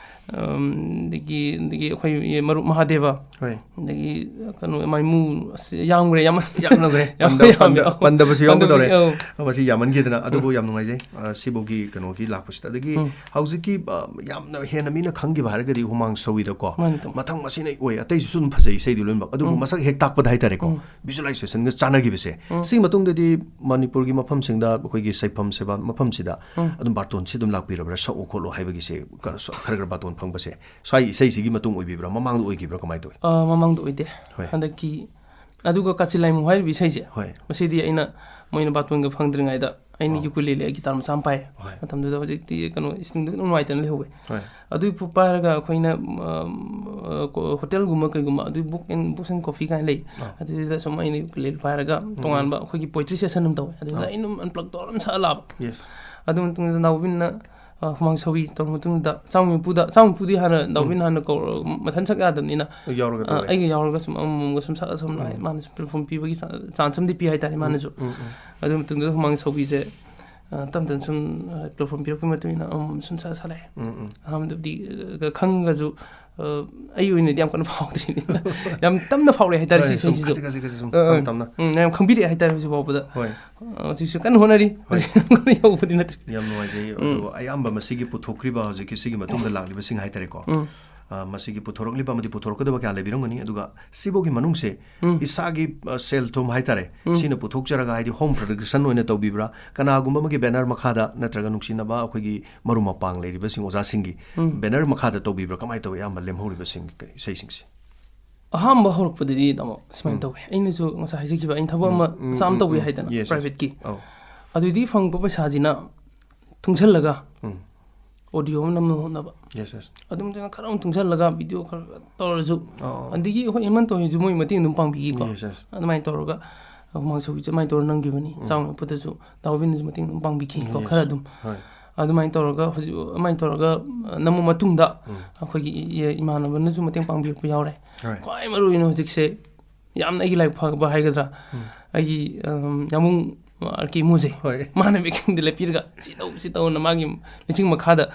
ꯑꯝ, ꯑꯗꯒꯤ, ꯑꯗꯒꯤ ꯑꯩꯈꯣꯏ ꯃꯔꯨꯞ ꯃꯍꯥꯗꯦꯕ, ꯍꯣꯏ꯫ ꯑꯗꯒꯤ ꯀꯩꯅꯣ, ꯃꯥꯏꯃꯨ, ꯑꯁ, ꯌꯥꯝꯈ꯭ꯔꯦ, ꯌꯥꯝ-, ꯌꯥꯝꯂꯝꯈ꯭ꯔꯦ꯫ ꯌꯥꯝ ꯄꯟꯗ-, ꯌꯥꯝꯃꯦ꯫ ꯄꯟꯗ-, ꯄꯟꯗꯕꯁꯨ ꯌꯥꯎꯒꯗꯧꯔꯦ꯫ ꯄꯟꯗꯕꯗꯤ, ꯑꯧ꯫ ꯃꯁꯤ ꯌꯥꯝꯃꯟꯈꯤꯗꯅ꯫ ꯑꯗꯨꯕꯨ ꯎꯝ꯫ ꯌꯥꯝ ꯅꯨꯡꯉꯥꯏꯖꯩ, ꯑ, ꯁꯤꯐꯧꯒꯤ ꯀꯩꯅꯣꯒꯤ ꯂꯥꯛꯄꯁꯤꯗ꯫ ꯑꯗꯒꯤ ꯎꯝ꯫ ꯍꯧꯖꯤꯛꯀꯤ, ꯑ, ꯌꯥꯝꯅ ꯍꯦꯟꯅ ꯃꯤꯅ ꯈꯪꯈꯤꯕ ꯍꯥꯏꯔꯒꯗꯤ ꯍꯨꯃꯥꯡ ꯁꯧꯋꯤꯗꯀꯣ꯫ ꯃꯥꯅꯤ, ꯇꯥꯃꯣ꯫ ꯃꯊꯪ ꯃꯁꯤꯅ ꯑꯣꯏ, ꯑꯇꯩꯁꯨ ꯑꯗꯨꯝ ꯐꯖꯩ, ꯏꯁꯩꯗꯨ ꯂꯣꯏꯅꯃꯛ꯫ ꯑꯗꯨꯕꯨ ꯎꯝ꯫ ꯃꯁꯛ ꯍꯦꯛ ꯇꯥꯛꯄꯗ ꯍꯥꯏꯇꯥꯔꯦꯀꯣ, ꯎꯝ꯫ ꯚꯤꯖꯨꯑꯦꯂꯥꯏꯖꯦꯁꯟꯒ ꯆꯥꯟꯅꯈꯤꯕꯁꯦ꯫ ꯎꯝ꯫ ꯁꯤꯒꯤ ꯃꯇꯨꯡꯗꯗꯤ ꯃꯅꯤꯄꯨꯔꯒꯤ ꯃꯐꯝꯁꯤꯡꯗ, ꯑꯩꯈꯣꯏꯒꯤ ꯁꯩꯐꯝ ꯁꯦꯕꯥ ꯃꯐꯝꯁꯤꯗ ꯎꯝ꯫ ꯑꯗꯨꯝ ꯕꯥꯔꯇꯣꯟꯁꯤ ꯑꯗꯨꯝ ꯂꯥꯛꯄꯤꯔꯕ꯭ꯔꯥ? ꯁꯛꯑꯣ ꯈꯣꯠꯂꯣ ꯍꯥꯏꯕꯒꯤꯁꯦ ꯈꯔ ꯈꯔ ꯕꯥꯔꯇꯣꯟ ꯐꯪꯕꯁꯦ ꯁ꯭ꯋꯥꯏ ꯏꯁꯩꯁꯤꯒꯤ ꯃꯇꯨꯡ ꯑꯣꯏꯕꯤꯕ꯭ꯔꯥ? ꯃꯃꯥꯡꯗ ꯑꯣꯏꯈꯤꯕ꯭ꯔꯥ? ꯀꯃꯥꯏꯅ ꯇꯧꯏ? ꯑ, ꯃꯃꯥꯡꯗ ꯑꯣꯏꯗꯦ꯫ ꯍꯣꯏ꯫ ꯍꯟꯗꯛꯀꯤ, ꯑꯗꯨꯒ ꯀꯥꯆꯤꯟ ꯂꯥꯏꯃꯨ ꯍꯥꯏꯔꯤꯕ ꯏꯁꯩꯁꯦ, ꯍꯣꯏ꯫ ꯃꯁꯤꯗꯤ ꯑꯩꯅ, ꯃꯣꯏꯅ ꯕꯥꯔꯇꯣꯟꯒ ꯐꯪꯗ꯭ꯔꯤꯉꯩꯗ ꯑꯩꯅ ꯑꯣ꯫ ꯌꯨꯀꯨꯂꯦꯂꯦ, ꯑꯩ ꯒꯤꯇꯥꯔ ꯃꯆꯥ ꯑꯃ ꯄꯥꯏ꯫ ꯍꯣꯏ꯫ ꯃꯇꯝꯗꯨꯗ ꯍꯧꯖꯤꯛꯇꯤ ꯀꯩꯅꯣ, ꯏꯁꯇ꯭ꯔꯤꯡꯗꯣ ꯈꯤꯇꯪ ꯅꯨꯡꯉꯥꯏꯇꯅ ꯂꯩꯍꯧꯋꯦ꯫ ꯍꯣꯏ꯫ ꯑꯗꯨꯏ ꯄꯨ-, ꯄꯥꯏꯔꯒ ꯑꯩꯈꯣꯏꯅ, ꯎꯝ, ꯑ, ꯀꯣ-, ꯍꯣꯇꯦꯜꯒꯨꯝꯕ ꯀꯩꯒꯨꯝꯕ, ꯑꯗꯨ book and, books and coffee ꯀꯥꯏꯅ ꯂꯩ꯫ ꯑꯥ꯫ ꯑꯗꯨꯗꯨꯗ ꯁꯨꯝ ꯑꯩꯅ ꯌꯨꯀꯨꯂꯦꯂꯦ ꯄꯥꯏꯔꯒ ꯎꯝ, ꯎꯝ꯫ ꯇꯣꯉꯥꯟꯕ ꯑꯩꯈꯣꯏꯒꯤ poetry session ꯑꯃ ꯇꯧꯋꯦ꯫ ꯑꯗꯨꯗ ꯑꯥ꯫ ꯑꯩꯅ ꯑꯗꯨꯝ unplug ꯇꯧꯔꯒ ꯑꯗꯨꯝ ꯁꯛꯑ ꯂꯥꯛꯑꯕ꯫ Yes꯫ ꯑꯗꯨ ꯃꯇꯨꯡꯗ ꯅꯥꯎꯕꯤꯟꯅ, ꯑ, ꯍꯨꯃꯥꯡ ꯁꯧꯏ ꯇꯧꯔ ꯃꯇꯨꯡꯗ, ꯆꯥꯎꯃꯤꯄꯨꯗ, ꯆꯥꯎꯃꯤꯄꯨꯗꯤ ꯍꯥꯟꯅ ꯎꯝ꯫ ꯅꯥꯎꯕꯤꯟ ꯍꯥꯟꯅ ꯀꯧꯔ-, ꯃꯊꯟ ꯁꯛ ꯌꯥꯗꯕꯅꯤꯅ, ꯌꯥꯎꯔꯒ ꯑ, ꯇꯧꯔꯦ꯫ ꯑꯩꯒ ꯌꯥꯎꯔꯒ ꯁꯨꯝ ꯑꯃꯃꯝꯒ ꯁꯨꯝ ꯁꯛꯑ ꯁꯨꯝ ꯂꯥꯛꯑꯦ꯫ ꯎꯝ꯫ ꯃꯥꯅꯁꯨ platform ꯄꯤꯕꯒꯤ ꯆꯥ-, chance ꯑꯃꯗꯤ ꯄꯤ ꯍꯥꯏꯇꯥꯔꯦ, ꯎꯝ, ꯃꯥꯅꯁꯨ꯫ ꯎꯝ, ꯎꯝ꯫ ꯑꯗꯨ ꯃꯇꯨꯡꯗ ꯍꯨꯃꯥꯡ ꯁꯧꯕꯤꯁꯦ, ꯑ, ꯇꯞ ꯇꯞꯅ ꯁꯨꯝ, ꯑ, platform ꯄꯤꯔꯛꯄꯒꯤ ꯃꯇꯨꯡ ꯏꯟꯅ ꯑꯃꯃꯝ ꯁꯨꯝ ꯁꯛꯑ ꯁꯛꯂꯛꯑꯦ꯫ ꯎꯝ, ꯎꯝ꯫ ꯑꯍꯥꯟꯕꯗꯗꯤ, ꯑ, ꯈꯪꯉꯒꯁꯨ, ꯑ, ꯑꯩ ꯑꯣꯏꯅꯗꯤ ꯌꯥꯝ ꯀꯟꯅ ꯐꯥꯎꯗ꯭ꯔꯤꯅꯤꯅ꯫ ꯌꯥꯝ ꯇꯞꯅ ꯐꯥꯎꯔꯛꯑꯦ ꯍꯥꯏꯇꯥꯔꯦ ꯍꯣꯏ, ꯁꯤ ꯁꯨꯝ ꯏꯁꯩꯁꯤꯁꯨ꯫ ꯈꯖꯤꯛ ꯈꯖꯤꯛ ꯈꯖꯤꯛ ꯁꯨꯝ ꯑ, ꯑ꯫ ꯇꯞꯅ ꯇꯞꯅ꯫ ꯎꯝ, ꯌꯥꯝ ꯈꯪꯕꯤꯔꯛꯑꯦ ꯍꯥꯏꯇꯥꯔꯦ ꯍꯧꯖꯤꯛ ꯐꯥꯎꯕꯗ꯫ ꯍꯣꯏ꯫ ꯑ, ꯍꯧꯖꯤꯛꯁꯨ ꯀꯟꯅ ꯍꯣꯠꯅꯔꯤ꯫ ꯍꯣꯏ꯫ ꯍꯧꯖꯤꯛ ꯌꯧꯕꯗꯤ ꯅꯠꯇ꯭ꯔꯤ꯫ ꯌꯥꯝ ꯅꯨꯡꯉꯥꯏꯖꯩ꯫ ꯎꯝ꯫ ꯑꯗꯣ ꯑꯌꯥꯝꯕ ꯃꯁꯤꯒꯤ ꯄꯨꯊꯣꯛꯈ꯭ꯔꯤꯕ ꯍꯧꯖꯤꯛꯀꯤ ꯁꯤꯒꯤ ꯃꯇꯨꯡꯗ ꯂꯥꯛꯂꯤꯕꯁꯤꯡ ꯍꯥꯏꯇꯥꯔꯦꯀꯣ꯫ ꯎꯝ꯫ ꯑ, ꯃꯁꯤꯒꯤ ꯄꯨꯊꯣꯔꯛꯂꯤꯕ ꯑꯃꯗꯤ ꯄꯨꯊꯣꯔꯛꯀꯗꯕ ꯀꯌꯥ ꯂꯩꯕꯤꯔꯝꯒꯅꯤ꯫ ꯑꯗꯨꯒ ꯁꯤꯐꯧꯒꯤ ꯃꯅꯨꯡꯁꯦ ꯎꯝ꯫ ꯏꯁꯥꯒꯤ, ꯑ, ꯁꯦꯜ ꯊꯨꯝ ꯍꯥꯏꯇꯥꯔꯦ, ꯎꯝ꯫ ꯁꯤꯅ ꯄꯨꯊꯣꯛꯆꯔꯒ, ꯍꯥꯏꯗꯤ home production ꯑꯣꯏꯅ ꯇꯧꯕꯤꯕ꯭ꯔꯥ? ꯀꯅꯥꯒꯨꯝꯕ ꯑꯃꯒꯤ banner ꯃꯈꯥꯗ ꯅꯠꯇ꯭ꯔꯒ ꯅꯨꯡꯁꯤꯅꯕ ꯑꯩꯈꯣꯏꯒꯤ ꯃꯔꯨꯞ ꯃꯄꯥꯡ ꯂꯩꯔꯤꯕꯁꯤꯡ, ꯑꯣꯖꯥꯁꯤꯡꯒꯤ ꯎꯝ꯫ banner ꯃꯈꯥꯗ ꯇꯧꯕꯤꯕ꯭ꯔꯥ? ꯀꯃꯥꯏꯅ ꯇꯧꯋꯤ ꯑꯌꯥꯝꯕ ꯂꯦꯝꯍꯧꯔꯤꯕꯁꯤꯡ ꯏꯁꯩꯁꯤꯡꯁꯦ? ꯑꯍꯥꯟꯕ ꯍꯧꯔꯛꯄꯗꯗꯤ, ꯇꯥꯃꯣ, ꯁꯨꯃꯥꯏꯅ ꯎꯝ꯫ ꯇꯧꯋꯦ꯫ ꯑꯩꯅꯁꯨ ꯉꯁꯥꯏ ꯍꯥꯏꯖꯈꯤꯕ, ꯑꯩꯅ ꯊꯕꯛ ꯎꯝ, ꯑꯃ ꯎꯝ, ꯃꯆꯥ ꯑꯃ ꯎꯝ, ꯇꯧꯕꯤ ꯎꯝ꯫ ꯍꯥꯏꯗꯅ, Yes, yes꯫ Private ꯀꯤ꯫ ꯑꯧ꯫ ꯑꯗꯨꯗꯤ ꯐꯪꯕ ꯄꯩꯁꯥꯁꯤꯅ ꯇꯨꯡꯁꯜꯂꯒ ꯎꯝ꯫ Audio ꯑꯃ ꯅꯝꯅꯕ ꯍꯣꯠꯅꯕ꯫ Yes, yes꯫ ꯑꯗꯨꯝ ꯈꯔ ꯑꯃꯨꯛ ꯇꯨꯡꯁꯜꯂꯒ video ꯈꯔ ꯈꯔ ꯇꯧꯔꯁꯨ, ꯑꯧ, ꯑꯧ꯫ ꯑꯗꯒꯤ ꯑꯩꯈꯣꯏ ꯍꯦꯃꯟꯇ ꯍꯣꯏꯁꯨ ꯃꯣꯏ ꯃꯇꯦꯡ ꯑꯗꯨꯝ ꯄꯥꯡꯕꯤꯈꯤꯀꯣ꯫ Yes, yes꯫ ꯑꯗꯨꯃꯥꯏꯅ ꯇꯧꯔꯒ ꯍꯨꯃꯥꯡ ꯁꯧꯕꯤꯁꯦ ꯑꯗꯨꯃꯥꯏꯅ ꯇꯧꯔꯒ ꯅꯝꯈꯤꯕꯅꯤ꯫ ꯎꯝ꯫ ꯆꯥꯎꯅ ꯄꯨꯠꯇꯁꯨ ꯗꯥ ꯒꯣꯕꯤꯟꯗꯁꯨ ꯃꯇꯦꯡ ꯑꯗꯨꯝ ꯄꯥꯡꯕꯤꯈꯤꯀꯣ, Yes꯫ ꯈꯔ ꯑꯗꯨꯝ꯫ ꯍꯣꯏ꯫ ꯑꯗꯨꯃꯥꯏꯅ ꯇꯧꯔꯒ ꯍꯧꯖꯤꯛ, ꯑꯗꯨꯃꯥꯏꯅ ꯇꯧꯔꯒ, ꯑ, ꯅꯝꯃ ꯃꯇꯨꯡꯗ ꯎꯝ꯫ ꯑꯩꯈꯣꯏꯒꯤ ꯏ-, ꯏꯃꯥꯟꯅꯕꯅꯁꯨ ꯃꯇꯦꯡ ꯄꯥꯡꯕꯤꯔꯛꯄ ꯌꯥꯎꯔꯦ꯫ ꯍꯣꯏ꯫ ꯈ꯭ꯋꯥꯏ ꯃꯔꯨ ꯑꯣꯏꯅ ꯍꯧꯖꯤꯛꯁꯦ ꯌꯥꯝꯅ ꯑꯩꯒꯤ ꯂꯥꯏꯕꯛ ꯐꯕ ꯍꯥꯏꯒꯗ꯭ꯔꯥ, ꯎꯝ꯫ ꯑꯩꯒꯤ, ꯑꯝ, ꯌꯥꯃꯨꯡ, ꯑ, ꯑꯥꯔ ꯀꯦ ꯏꯃꯨꯁꯦ꯫ ꯍꯣꯏ꯫ ꯃꯥꯅ ꯕꯦꯛꯀꯤꯡꯗ ꯂꯦꯞꯄꯤꯔꯒ ꯁꯤ ꯇꯧ, ꯁꯤ ꯇꯧꯅ ꯃꯥꯒꯤ ꯂꯨꯆꯤꯡ ꯃꯈꯥꯗ,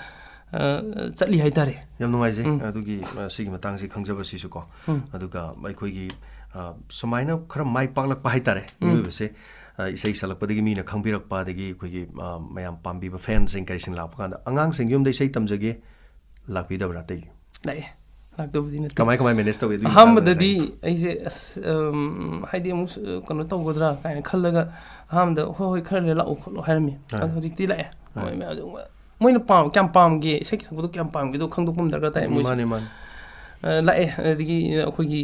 ꯑ, ꯆꯠꯂꯤ ꯍꯥꯏꯇꯥꯔꯦ꯫ ꯌꯥꯝ ꯅꯨꯡꯉꯥꯏꯖꯩ ꯎꯝ꯫ ꯑꯗꯨꯒꯤ, ꯑ, ꯁꯤꯒꯤ ꯃꯇꯥꯡꯁꯤ ꯈꯪꯖꯕꯁꯤꯁꯨ ꯀꯣ꯫ ꯎꯝ꯫ ꯑꯗꯨꯒ ꯑꯩꯈꯣꯏꯒꯤ, ꯑ, ꯁꯨꯃꯥꯏꯅ ꯈꯔ ꯃꯥꯏ ꯄꯥꯛꯂꯛꯄ ꯍꯥꯏꯇꯥꯔꯦ ꯎꯝ꯫ ꯃꯤꯑꯣꯏꯕꯁꯦ, ꯑ, ꯏꯁꯩ ꯁꯛꯂꯛꯄꯗꯒꯤ ꯃꯤꯅ ꯈꯪꯕꯤꯔꯛꯄ, ꯑꯗꯒꯤ ꯑꯩꯈꯣꯏꯒꯤ, ꯑ, ꯃꯌꯥꯝ ꯄꯥꯝꯕꯤꯕ ꯐꯦꯟꯁꯤꯡ ꯀꯔꯤꯁꯤꯡ ꯂꯥꯛꯄ ꯀꯥꯟꯗ ꯑꯉꯥꯡꯁꯤꯡ ꯌꯨꯝꯗ ꯏꯁꯩ ꯇꯝꯖꯒꯦ ꯂꯥꯛꯄꯤꯗꯕ꯭ꯔꯥ ꯑꯇꯩ? ꯂꯥꯛꯑꯦ꯫ ꯂꯥꯛꯇꯕꯨꯗꯤ ꯅꯠꯇꯦ꯫ ꯀꯃꯥꯏ ꯀꯃꯥꯏ ꯃꯦꯅꯦꯖ ꯇꯧꯏ ꯑꯗꯨꯒꯤ ꯑꯍꯥꯟꯕꯗꯗꯤ ꯃꯇꯥꯡꯗ ꯑꯩꯁꯦ, ꯑꯁ, ꯎꯝ, ꯍꯥꯏꯗꯤ ꯑꯃꯨꯛ ꯁ-, ꯀꯩꯅꯣ ꯇꯧꯒꯗ꯭ꯔꯥ ꯀꯥꯏꯅ ꯈꯜꯂꯒ ꯑꯍꯥꯟꯕꯗ "ꯍꯣꯏ, ꯍꯣꯏ, ꯈꯔ ꯂꯩꯔ ꯂꯥꯛꯑꯣ ꯈꯣꯠꯂꯣ" ꯍꯥꯏꯔꯝꯃꯤ꯫ ꯑꯥ꯫ ꯑꯗꯣ ꯍꯧꯖꯤꯛꯇꯤ ꯂꯥꯛꯑꯦ꯫ ꯑꯥ꯫ ꯃꯣꯏ ꯃꯌꯥꯝ ꯑꯗꯨꯝ, ꯃꯣꯏꯅ ꯄꯥꯝ-, ꯀꯌꯥꯝ ꯄꯥꯝꯒꯦ, ꯏꯁꯩ ꯁꯛꯄꯗꯣ ꯀꯌꯥꯝ ꯄꯥꯝꯒꯦꯗꯣ ꯈꯪꯗꯣꯛꯄ ꯉꯝꯗ꯭ꯔꯒ ꯇꯥꯏ ꯃꯣꯏꯁꯨ꯫ ꯃꯥꯅꯦ, ꯃꯥꯅꯦ꯫ ꯑ, ꯂꯥꯛꯑꯦ꯫ ꯑꯗꯒꯤ ꯑꯩꯈꯣꯏꯒꯤ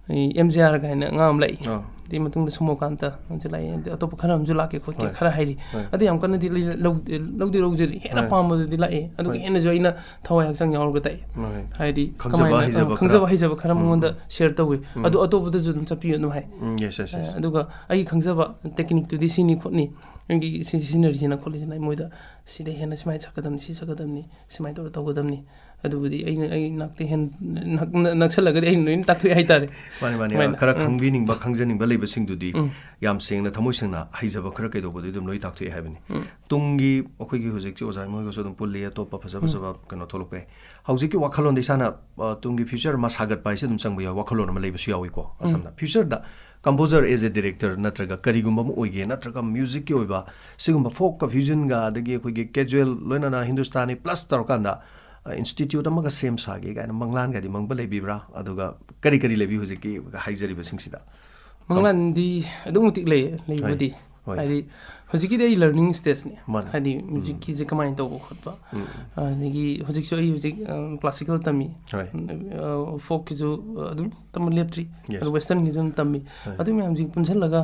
ꯑꯦꯝ ꯖꯤ ꯑꯥꯔ ꯀꯥꯏꯅ ꯑꯉꯥꯡ ꯑꯃ ꯂꯥꯛꯏ꯫ ꯑꯥ꯫ ꯑꯗꯨꯒꯤ ꯃꯇꯨꯡꯗ ꯁꯨꯃꯣꯀꯥꯟꯇ ꯑꯃꯁꯨ ꯂꯥꯛꯏ꯫ ꯑꯗꯩ ꯑꯇꯣꯞꯄ ꯈꯔ ꯑꯃꯁꯨ ꯂꯥꯛꯀꯦ ꯈꯣꯠꯀꯦ ꯍꯣꯏ꯫ ꯈꯔ ꯍꯥꯏꯔꯤ꯫ ꯍꯣꯏ꯫ ꯑꯗꯨ ꯌꯥꯝ ꯀꯟꯅꯗꯤ ꯂꯩ-, ꯂꯧ-, ꯂꯧꯗꯤ ꯂꯧꯖꯔꯤ꯫ ꯍꯦꯟꯅ ꯍꯣꯏ꯫ ꯄꯥꯝꯕꯗꯨꯗꯤ ꯂꯥꯛꯑꯦ꯫ ꯑꯗꯨꯒ ꯍꯣꯏ꯫ ꯍꯦꯟꯅꯁꯨ ꯑꯩꯅ ꯊꯋꯥꯏ ꯍꯛꯆꯥꯡ ꯌꯥꯎꯔꯒ ꯇꯥꯛꯑꯦ꯫ ꯍꯣꯏ꯫ ꯍꯥꯏꯗꯤ ꯈꯪꯖꯕ ꯀꯃꯥꯏꯅ, ꯍꯩꯖꯕ ꯑ, ꯈꯪꯖꯕ ꯈꯔ꯫ ꯍꯩꯖꯕ ꯈꯔ ꯎꯝ, ꯃꯉꯣꯟꯗ ꯎꯝ꯫ ꯁꯤꯌꯔ ꯇꯧꯋꯤ꯫ ꯎꯝ꯫ ꯑꯗꯨ ꯑꯇꯣꯞꯄꯗꯁꯨ ꯑꯗꯨꯝ ꯆꯠꯄꯤꯌꯨ ꯑꯗꯨꯝ ꯍꯥꯏ꯫ ꯎꯝ, yes, yes, yes꯫ ꯑ, ꯑꯗꯨꯒ ꯑꯩꯒꯤ ꯈꯪꯖꯕ ꯇꯦꯛꯅꯤꯛꯇꯨꯗꯤ ꯁꯤꯅꯤ ꯈꯣꯠꯅꯤ, ꯑꯩꯒꯤ ꯁꯤ ꯁꯤꯖꯤꯟꯅꯔꯤꯁꯤꯅ ꯈꯣꯠꯂꯤꯁꯤꯅ ꯃꯣꯏꯗ ꯁꯤꯗ ꯍꯦꯟꯅ ꯁꯨꯃꯥꯏꯅ ꯁꯛꯀꯗꯕꯅꯤ, ꯁꯤ ꯁꯛꯀꯗꯕꯅꯤ, ꯁꯨꯃꯥꯏꯅ ꯇꯧꯔ ꯇꯧꯒꯗꯕꯅꯤ꯫ ꯑꯗꯨꯕꯨꯗꯤ ꯑꯩꯅ, ꯑꯩ ꯅꯥꯛꯇ ꯍꯦꯟ-, ꯅꯛ-, ꯅꯛꯁꯜꯂꯒꯗꯤ ꯑꯩꯅ ꯂꯣꯏꯅ ꯇꯥꯛꯊꯣꯛꯑꯦ ꯍꯥꯏꯇꯥꯔꯦ꯫ ꯃꯥꯅꯦ, ꯃꯥꯅꯦ꯫ ꯁꯨꯃꯥꯏꯅ꯫ ꯈꯔ ꯎꯝ꯫ ꯈꯪꯕꯤꯅꯤꯡꯕ, ꯈꯪꯖꯅꯤꯡꯕ ꯂꯩꯕꯁꯤꯡꯗꯨꯗꯤ ꯎꯝ꯫ ꯌꯥꯝ ꯁꯦꯡꯅ, ꯊꯃꯣꯏ ꯁꯦꯡꯅ ꯍꯩꯖꯕ ꯈꯔ ꯀꯩꯗꯧꯕꯗꯨ ꯑꯗꯨꯝ ꯂꯣꯏ ꯇꯥꯛꯊꯣꯛꯑꯦ ꯍꯥꯏꯕꯅꯤ꯫ ꯎꯝ꯫ ꯇꯨꯡꯒꯤ ꯑꯩꯈꯣꯏꯒꯤ ꯍꯧꯖꯤꯛꯁꯤ ꯑꯣꯖꯥ ꯃꯣꯏꯒꯁꯨ ꯑꯗꯨꯝ ꯄꯨꯜꯂꯤ, ꯑꯇꯣꯞꯄ ꯐꯖ ꯎꯝ꯫ ꯐꯖꯕ ꯀꯩꯅꯣ ꯊꯣꯛꯂꯛꯄ ꯌꯥꯏ꯫ ꯍꯧꯖꯤꯛꯀꯤ ꯋꯥꯈꯜꯂꯣꯟꯗ ꯏꯁꯥꯅ, ꯑ, ꯇꯨꯡꯒꯤ ꯐ꯭ꯌꯨꯆꯔ ꯑꯃ ꯁꯥꯒꯠꯄ ꯍꯥꯏꯁꯦ ꯑꯗꯨꯝ ꯆꯪꯕ ꯌꯥꯎꯏ, ꯋꯥꯈꯜꯂꯣꯟ ꯑꯃ ꯂꯩꯕꯁꯨ ꯌꯥꯎꯏꯀꯣ꯫ ꯎꯝ꯫ ꯑꯁꯝꯅ ꯐ꯭ꯌꯨꯆꯔꯗ composer as a director ꯅꯠꯇ꯭ꯔꯒ ꯀꯔꯤꯒꯨꯝꯕ ꯑꯃ ꯑꯣꯏꯒꯦ, ꯅꯠꯇ꯭ꯔꯒ ꯃ꯭ꯌꯨꯖꯤꯛꯀꯤ ꯑꯣꯏꯕ ꯁꯤꯒꯨꯝꯕ ꯐꯣꯛꯀ ꯐ꯭ꯌꯨꯖꯟꯒ ꯑꯗꯒꯤ ꯑꯩꯈꯣꯏꯒꯤ ꯀꯦꯖꯨꯋꯦꯜ ꯂꯣꯏꯅꯅ ꯍꯤꯟꯗꯨꯁꯇꯥꯅꯤ ꯄ꯭ꯂꯁ ꯇꯧꯔꯀꯥꯟꯗ, ꯑ, ꯏꯟꯁꯇꯤꯇ꯭ꯌꯨꯠ ꯑꯃꯒ ꯁꯦꯝ ꯁꯥꯒꯦ ꯀꯥꯏꯅ ꯃꯪꯂꯥꯟꯒꯗꯤ ꯃꯪꯕ ꯂꯩꯕꯤꯕ꯭ꯔꯥ? ꯑꯗꯨꯒ ꯀꯔꯤ ꯀꯔꯤ ꯂꯩꯕꯤ ꯍꯧꯖꯤꯛꯀꯤ ꯍꯥꯏꯖꯔꯤꯕꯁꯤꯡꯁꯤꯗ? ꯃꯪꯂꯥꯟꯗꯤ ꯑꯗꯨꯛ ꯃꯇꯤꯛ ꯂꯩ, ꯂꯩꯕꯨꯗꯤ꯫ ꯍꯣꯏ꯫ ꯍꯥꯏꯗꯤ ꯍꯧꯖꯤꯛꯀꯤꯗꯤ ꯑꯩ ꯂꯔꯅꯤꯡ ꯁ꯭ꯇꯦꯖꯅꯤ꯫ ꯃꯥꯅꯦ꯫ ꯍꯥꯏꯗꯤ ꯎꯝ꯫ ꯃ꯭ꯌꯨꯖꯤꯛꯀꯤꯁꯦ ꯀꯃꯥꯏꯅ ꯇꯧꯕ ꯈꯣꯠꯄ꯫ ꯎꯝ꯫ ꯑꯗꯒꯤ ꯍꯧꯖꯤꯛꯁꯨ ꯑꯩ ꯍꯧꯖꯤꯛ, ꯑ, ꯀ꯭ꯂꯥꯁꯤꯀꯦꯜ ꯇꯝꯃꯤ꯫ ꯍꯣꯏ꯫ ꯑ, ꯐꯣꯛꯀꯤꯁꯨ ꯑꯗꯨꯝ ꯇꯝꯕ ꯂꯦꯞꯇ꯭ꯔꯤ꯫ Yes꯫ ꯑꯗꯨ ꯋꯦꯁꯇꯔꯟꯒꯤꯁꯨ ꯑꯗꯨꯝ ꯇꯝꯃꯤ꯫ ꯍꯣꯏ꯫ ꯑꯗꯨ ꯃꯌꯥꯝꯁꯤ ꯄꯨꯟꯁꯤꯜꯂꯒ,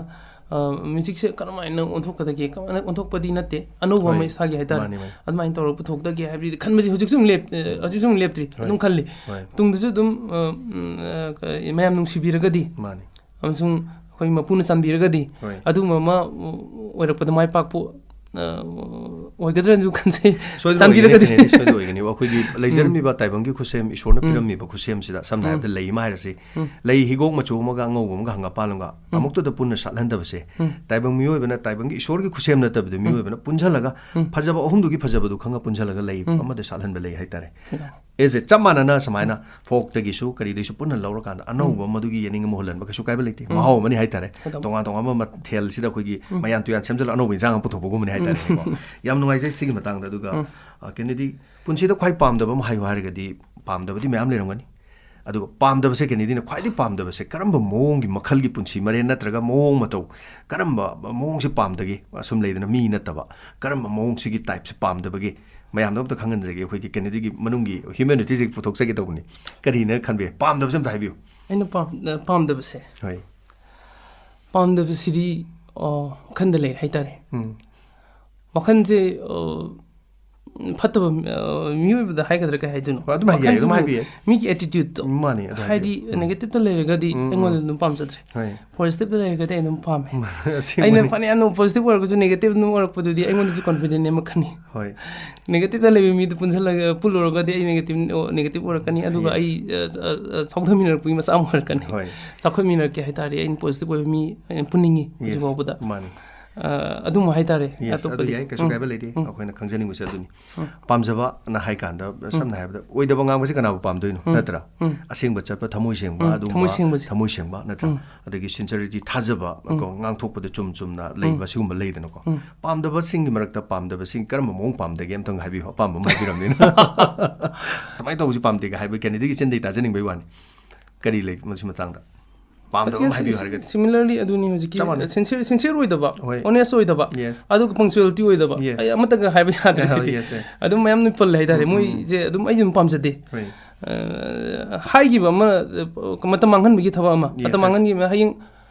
ꯑ, ꯃ꯭ꯌꯨꯖꯤꯛꯁꯦ ꯀꯔꯝꯍꯥꯏꯅ ꯑꯣꯟꯊꯣꯛꯀꯗꯒꯦ, ꯀꯃꯥꯏꯅ ꯑꯣꯟꯊꯣꯛꯄꯗꯤ ꯅꯠꯇꯦ, ꯑꯅꯧꯕ ꯑꯃ ꯍꯣꯏ꯫ ꯏꯁꯥꯒꯤ ꯍꯥꯏꯇꯥꯔꯦ꯫ ꯃꯥꯅꯦ, ꯃꯥꯅꯦ꯫ ꯑꯗꯨꯃꯥꯏꯅ ꯇꯧꯔꯒ ꯄꯨꯊꯣꯛꯇꯒꯦ ꯍꯥꯏꯕꯗꯤ ꯈꯟꯕꯁꯤ ꯍꯧꯖꯤꯛꯁꯨ ꯑꯗꯨꯝ ꯂꯦꯞ-, ꯑ, ꯍꯧꯖꯤꯛꯁꯨ ꯑꯗꯨꯝ ꯂꯦꯞꯇ꯭ꯔꯤ꯫ ꯍꯣꯏ꯫ ꯇꯨꯡꯗꯁꯨ ꯑꯗꯨꯝ, ꯑ, ꯎꯝ, ꯑ, ꯀ-, ꯃꯌꯥꯝ ꯅꯨꯡꯁꯤꯕꯤꯔꯒꯗꯤ ꯃꯥꯅꯦ꯫ ꯑꯃꯁꯨꯡ ꯑꯩꯈꯣꯏ ꯃꯄꯨꯅ ꯆꯥꯟꯕꯤꯔꯒꯗꯤ ꯍꯣꯏ꯫ ꯑꯗꯨꯒꯨꯝꯕ ꯑꯃ, ꯎ-, ꯑꯣꯏꯔꯛꯄꯗ ꯃꯥꯏ ꯄꯥꯛꯄ ꯑ, ꯑꯣꯏꯒꯗ꯭ꯔꯅꯁꯨ ꯈꯟꯖꯩ꯫ ꯁꯣꯏꯗꯅ ꯆꯥꯟꯕꯤꯔꯒꯗꯤ ꯑꯣꯏꯒꯅꯤ, ꯁꯣꯏꯗꯅ ꯑꯣꯏꯒꯅꯤꯕ꯫ ꯑꯩꯈꯣꯏꯒꯤ ꯂꯩꯖꯔꯝꯃꯤꯕ ꯇꯥꯏꯕꯪꯒꯤ ꯈꯨꯠꯁꯦꯝ, ꯏꯁꯣꯔꯅ ꯄꯤꯔꯝꯃꯤꯕ ꯈꯨꯠꯁꯦꯝꯁꯤꯗ, ꯁꯝꯅ ꯍꯥꯏꯔꯕꯗ ꯂꯩ ꯑꯃ ꯍꯥꯏꯔꯁꯤ, ꯂꯩ ꯍꯤꯒꯣꯛ ꯃꯆꯨ ꯑꯃꯒ ꯑꯉꯧꯕ ꯑꯃꯒ ꯍꯪꯒꯥꯝꯄꯥꯜ ꯑꯃꯒ ꯑꯃꯨꯛꯇꯗ ꯄꯨꯟꯅ ꯁꯥꯠꯍꯟꯗꯕꯁꯦ, ꯇꯥꯏꯕꯪ ꯃꯤꯑꯣꯏꯕꯅ, ꯇꯥꯏꯕꯪꯒꯤ ꯏꯁꯣꯔꯒꯤ ꯈꯨꯠꯁꯦꯝ ꯅꯠꯇꯕꯗ, ꯃꯤꯑꯣꯏꯕꯅ ꯄꯨꯟꯁꯤꯜꯂꯒ, ꯐꯖꯕ ꯑꯍꯨꯝꯗꯨꯒꯤ ꯐꯖꯕꯗꯨ ꯈꯪꯉ ꯄꯨꯟꯁꯤꯜꯂꯒ ꯂꯩ ꯑꯃꯗ ꯁꯥꯠꯍꯟꯕ ꯂꯩ ꯍꯥꯏꯇꯥꯔꯦ꯫ ꯑꯦꯁꯦ ꯆꯞ ꯃꯥꯟꯅꯅ ꯁꯨꯃꯥꯏꯅ ꯐꯣꯛꯇꯒꯤꯁꯨ ꯀꯔꯤꯗꯒꯤꯁꯨ ꯄꯨꯟꯅ ꯂꯧꯔꯀꯥꯟꯗ ꯑꯅꯧꯕ ꯃꯗꯨꯒꯤ ꯌꯦꯅꯤꯡ ꯑꯃ ꯍꯨꯜꯍꯟꯕ ꯀꯩꯁꯨ ꯀꯥꯏꯕ ꯂꯩꯇꯦ꯫ ꯃꯍꯥꯎ ꯑꯃꯅꯤ ꯍꯥꯏꯇꯥꯔꯦ꯫ ꯑꯗꯨꯝ꯫ ꯇꯣꯉꯥꯟ ꯇꯣꯉꯥꯟꯕ ꯃꯊꯦꯜꯁꯤꯗ ꯑꯩꯈꯣꯏꯒꯤ ꯃꯌꯥꯟ ꯇꯨꯌꯥꯟ ꯁꯦꯝꯖꯤꯜꯂꯒ ꯑꯅꯧꯕ ꯏꯟꯁꯥꯡ ꯑꯃ ꯄꯨꯊꯣꯛꯄꯒꯨꯝꯕꯅꯤ ꯍꯥꯏꯇꯥꯔꯦꯀꯣ꯫ ꯌꯥꯝ ꯅꯨꯡꯉꯥꯏꯖꯩ ꯁꯤꯒꯤ ꯃꯇꯥꯡꯗ꯫ ꯑꯗꯨꯒ, ꯑ, ꯀꯩꯅꯣꯗꯤ, ꯄꯨꯟꯁꯤꯗ ꯈ꯭ꯋꯥꯏ ꯄꯥꯝꯗꯕ ꯑꯃ ꯍꯥꯏꯌꯨ ꯍꯥꯏꯔꯒꯗꯤ, ꯄꯥꯝꯗꯕꯗꯤ ꯃꯌꯥꯝ ꯂꯩꯔꯝꯒꯅꯤ꯫ ꯑꯗꯨꯒ ꯄꯥꯝꯗꯕꯁꯦ, ꯀꯦꯅꯦꯗꯤꯅ ꯈ꯭ꯋꯥꯏꯗꯒꯤ ꯄꯥꯝꯗꯕꯁꯦ ꯀꯔꯝꯕ ꯃꯑꯣꯡꯒꯤ ꯃꯈꯜꯒꯤ ꯄꯨꯟꯁꯤ ꯃꯔꯦꯟ ꯅꯠꯇ꯭ꯔꯒ ꯃꯑꯣꯡ ꯃꯇꯧ, ꯀꯔꯝꯕ ꯃꯑꯣꯡꯁꯦ ꯄꯥꯝꯗꯒꯦ? ꯑꯁꯨꯝ ꯂꯩꯗꯅ, ꯃꯤ ꯅꯠꯇꯕ, ꯀꯔꯝꯕ ꯃꯑꯣꯡꯁꯤꯒꯤ ꯇꯥꯏꯞꯁꯦ ꯄꯥꯝꯗꯕꯒꯦ? ꯃꯌꯥꯝꯗ ꯑꯝꯇ ꯈꯪꯍꯟꯖꯒꯦ, ꯑꯩꯈꯣꯏꯒꯤ ꯀꯦꯅꯦꯗꯤꯒꯤ ꯃꯅꯨꯡꯒꯤ ꯍ꯭ꯌꯨꯃꯦꯅꯤꯇꯤꯁꯦ ꯄꯨꯊꯣꯛꯆꯒꯦ ꯇꯧꯕꯅꯤ꯫ ꯀꯔꯤꯅ ꯈꯟꯕꯤ? ꯄꯥꯝꯗꯕꯁꯦ ꯑꯝꯇ ꯍꯥꯏꯕꯤꯌꯨ꯫ ꯑꯩꯅ ꯄꯥꯝ-, ꯄꯥꯝꯗꯕꯁꯦ, ꯍꯣꯏ꯫ ꯄꯥꯝꯗꯕꯁꯤꯗꯤ, ꯑ, ꯋꯥꯈꯟꯗ ꯂꯩꯔꯦ ꯍꯥꯏꯇꯥꯔꯦ꯫ ꯎꯝ꯫ ꯋꯥꯈꯟꯁꯦ, ꯑ, ꯐꯠꯇꯕ, ꯑ, ꯃꯤꯑꯣꯏꯕꯗ ꯍꯥꯏꯒꯗ꯭ꯔꯥ, ꯀꯩ ꯍꯥꯏꯗꯣꯏꯅꯣ? ꯍꯣꯏ, ꯑꯗꯨꯝ ꯍꯥꯏꯕꯤꯌꯨ, ꯋꯥꯈꯟꯁꯤꯕꯨ ꯑꯗꯨꯝ ꯍꯥꯏꯕꯤꯌꯨ꯫ ꯃꯤꯒꯤ attitudeꯇꯣ, ꯃꯥꯅꯤ, ꯑꯗꯨ ꯍꯥꯏꯕꯤꯌꯨ꯫ ꯍꯥꯏꯗꯤ, negative negative ꯂꯩꯔꯒꯗꯤ ꯎꯝ, ꯎꯝ꯫ ꯑꯩꯉꯣꯟꯗ ꯑꯗꯨꯝ ꯄꯥꯝꯖꯗ꯭ꯔꯦ꯫ ꯍꯣꯏ꯫ Positive ꯂꯩꯔꯒꯗꯤ ꯑꯩ ꯑꯗꯨꯝ ꯄꯥꯝꯃꯦ꯫ ꯑꯁꯦꯡꯕꯅꯤ꯫ ꯑꯩꯅ ꯐꯅꯌꯥꯝꯅ positive ꯑꯣꯏꯔꯒꯁꯨ negative ꯑꯗꯨꯝ ꯑꯣꯏꯔꯛꯄꯗꯨꯗꯤ ꯑꯩꯉꯣꯟꯗꯁꯨ confident ꯑꯃ ꯈꯟꯅꯤ꯫ ꯍꯣꯏ꯫ Negative ꯂꯩꯕ ꯃꯤꯗꯨ ꯄꯨꯟꯁꯤꯜꯂꯒ, ꯄꯨꯜꯂꯨꯔꯒꯗꯤ ꯑꯩ negative, negative ꯑꯣꯏꯔꯛꯀꯅꯤ, ꯑꯗꯨꯒ Yes. ꯑꯩ, ꯑ, ꯑ, ꯑ, ꯁꯥꯎꯊꯃꯤꯟꯅꯔꯛꯄꯒꯤ ꯃꯆꯥꯛ ꯑꯃ ꯑꯣꯏꯔꯛꯀꯅꯤ꯫ ꯍꯣꯏ꯫ ꯆꯥꯎꯈꯠꯃꯤꯟꯅꯔꯛꯀꯦ ꯍꯥꯏꯇꯥꯔꯗꯤ ꯑꯩꯅ positive ꯑꯣꯏꯕ ꯃꯤ ꯑꯩꯅ ꯄꯨꯟꯅꯤꯡꯉꯤ Yes. ꯍꯧꯖꯤꯛ ꯐꯥꯎꯕꯗ꯫ ꯃꯥꯅꯤ꯫ ꯑ, ꯑꯗꯨꯝꯕ ꯍꯥꯏꯇꯥꯔꯦ꯫ Yes, ꯑꯇꯣꯞꯄꯗꯤ ꯑꯗꯨꯗꯤ ꯌꯥꯏ, ꯀꯩꯁꯨ ꯎꯝ꯫ ꯀꯥꯏꯕ ꯂꯩꯇꯦ꯫ ꯎꯝ꯫ ꯑꯩꯈꯣꯏꯅ ꯈꯪꯖꯅꯤꯡꯕꯁꯦ ꯑꯗꯨꯅꯤ꯫ ꯎꯝ꯫ ꯄꯥꯝꯖꯕꯅ ꯍꯥꯏ ꯀꯥꯟꯗ, ꯁꯝꯅ ꯍꯥꯏꯔꯕꯗ, ꯑꯣꯏꯗꯕ ꯉꯥꯡꯕꯁꯦ ꯀꯅꯥꯕꯨ ꯄꯥꯝꯗꯣꯏꯅꯣ? ꯎꯝ꯫ ꯅꯠꯇ꯭ꯔꯥ? ꯎꯝ꯫ ꯑꯁꯦꯡꯕ ꯆꯠꯄ, ꯊꯃꯣꯏ ꯁꯦꯡꯕ, ꯎꯝ, ꯑꯗꯨꯒꯨꯝꯕ ꯊꯃꯣꯏ ꯁꯦꯡꯕꯁꯦ꯫ ꯊꯃꯣꯏ ꯁꯦꯡꯕ, ꯅꯠꯇ꯭ꯔꯥ? ꯎꯝ꯫ ꯑꯗꯒꯤ sincerity, ꯊꯥꯖꯕ, ꯎꯝ꯫ ꯀꯣ, ꯉꯥꯡꯊꯣꯛꯄꯗ ꯆꯨꯝ ꯆꯨꯝꯅ ꯂꯩꯕ, ꯎꯝ꯫ ꯁꯤꯒꯨꯝꯕ ꯂꯩꯗꯅꯀꯣ꯫ ꯎꯝ꯫ ꯄꯥꯝꯗꯕꯁꯤꯡꯒꯤ ꯃꯔꯛꯇ ꯄꯥꯝꯗꯕꯁꯤꯡ ꯀꯔꯝꯕ ꯃꯑꯣꯡ ꯄꯥꯝꯗꯒꯦ? ꯑꯝꯇꯪ ꯍꯥꯏꯕꯤꯌꯨ, ꯑꯄꯥꯝꯕ ꯑꯃ ꯍꯥꯏꯕꯤꯔꯝꯅꯤꯅ꯫ ꯁꯨꯃꯥꯏꯅ ꯇꯧꯕꯁꯤ ꯄꯥꯝꯗꯦꯒ ꯍꯥꯏꯕ ꯀꯦꯅꯦꯗꯤꯒꯤ ꯆꯤꯟꯗꯩ ꯇꯥꯖꯅꯤꯡꯕꯩ ꯋꯥꯅꯤ꯫ ꯀꯔꯤ ꯂꯩ ꯃꯁꯤ ꯃꯇꯥꯡꯗ? ꯄꯥꯝꯗꯕ ꯑꯃ ꯍꯥꯏꯕꯤꯌꯨ ꯍꯥꯏꯔꯒꯗꯤ꯫ Similarly ꯑꯗꯨꯅꯤ ꯍꯧꯖꯤꯛꯀꯤ ꯆꯞ ꯃꯥꯟꯅꯩ꯫ sincere, sincere ꯑꯣꯏꯗꯕ, ꯍꯣꯏ꯫ honest ꯑꯣꯏꯗꯕ, Yes. ꯑꯗꯨꯒ punctuality ꯑꯣꯏꯗꯕ, Yes. ꯑꯩ ꯑꯃꯇꯒ ꯍꯥꯏꯕ ꯌꯥꯗ꯭ꯔꯦ ꯁꯤꯗꯤ꯫ Yes, yes. ꯑꯗꯨꯝ ꯃꯌꯥꯝ ꯂꯣꯏ ꯄꯜꯂꯦ ꯍꯥꯏꯇꯥꯔꯦ꯫ ꯎꯝ, ꯎꯝ. ꯃꯣꯏꯁꯦ ꯑꯗꯨꯝ ꯑꯩ ꯑꯗꯨꯝ ꯄꯥꯝꯖꯗꯦ꯫ ꯍꯣꯏ꯫ ꯑ, ꯍꯥꯏꯈꯤꯕ ꯑꯃ, ꯑ, ꯃꯇꯝ ꯃꯥꯡꯍꯟꯕꯒꯤ ꯊꯕꯛ ꯑꯃ, Yes, ꯃꯇꯝ yes. ꯃꯥꯡꯍꯟꯈꯤꯕ, ꯍꯌꯦꯡ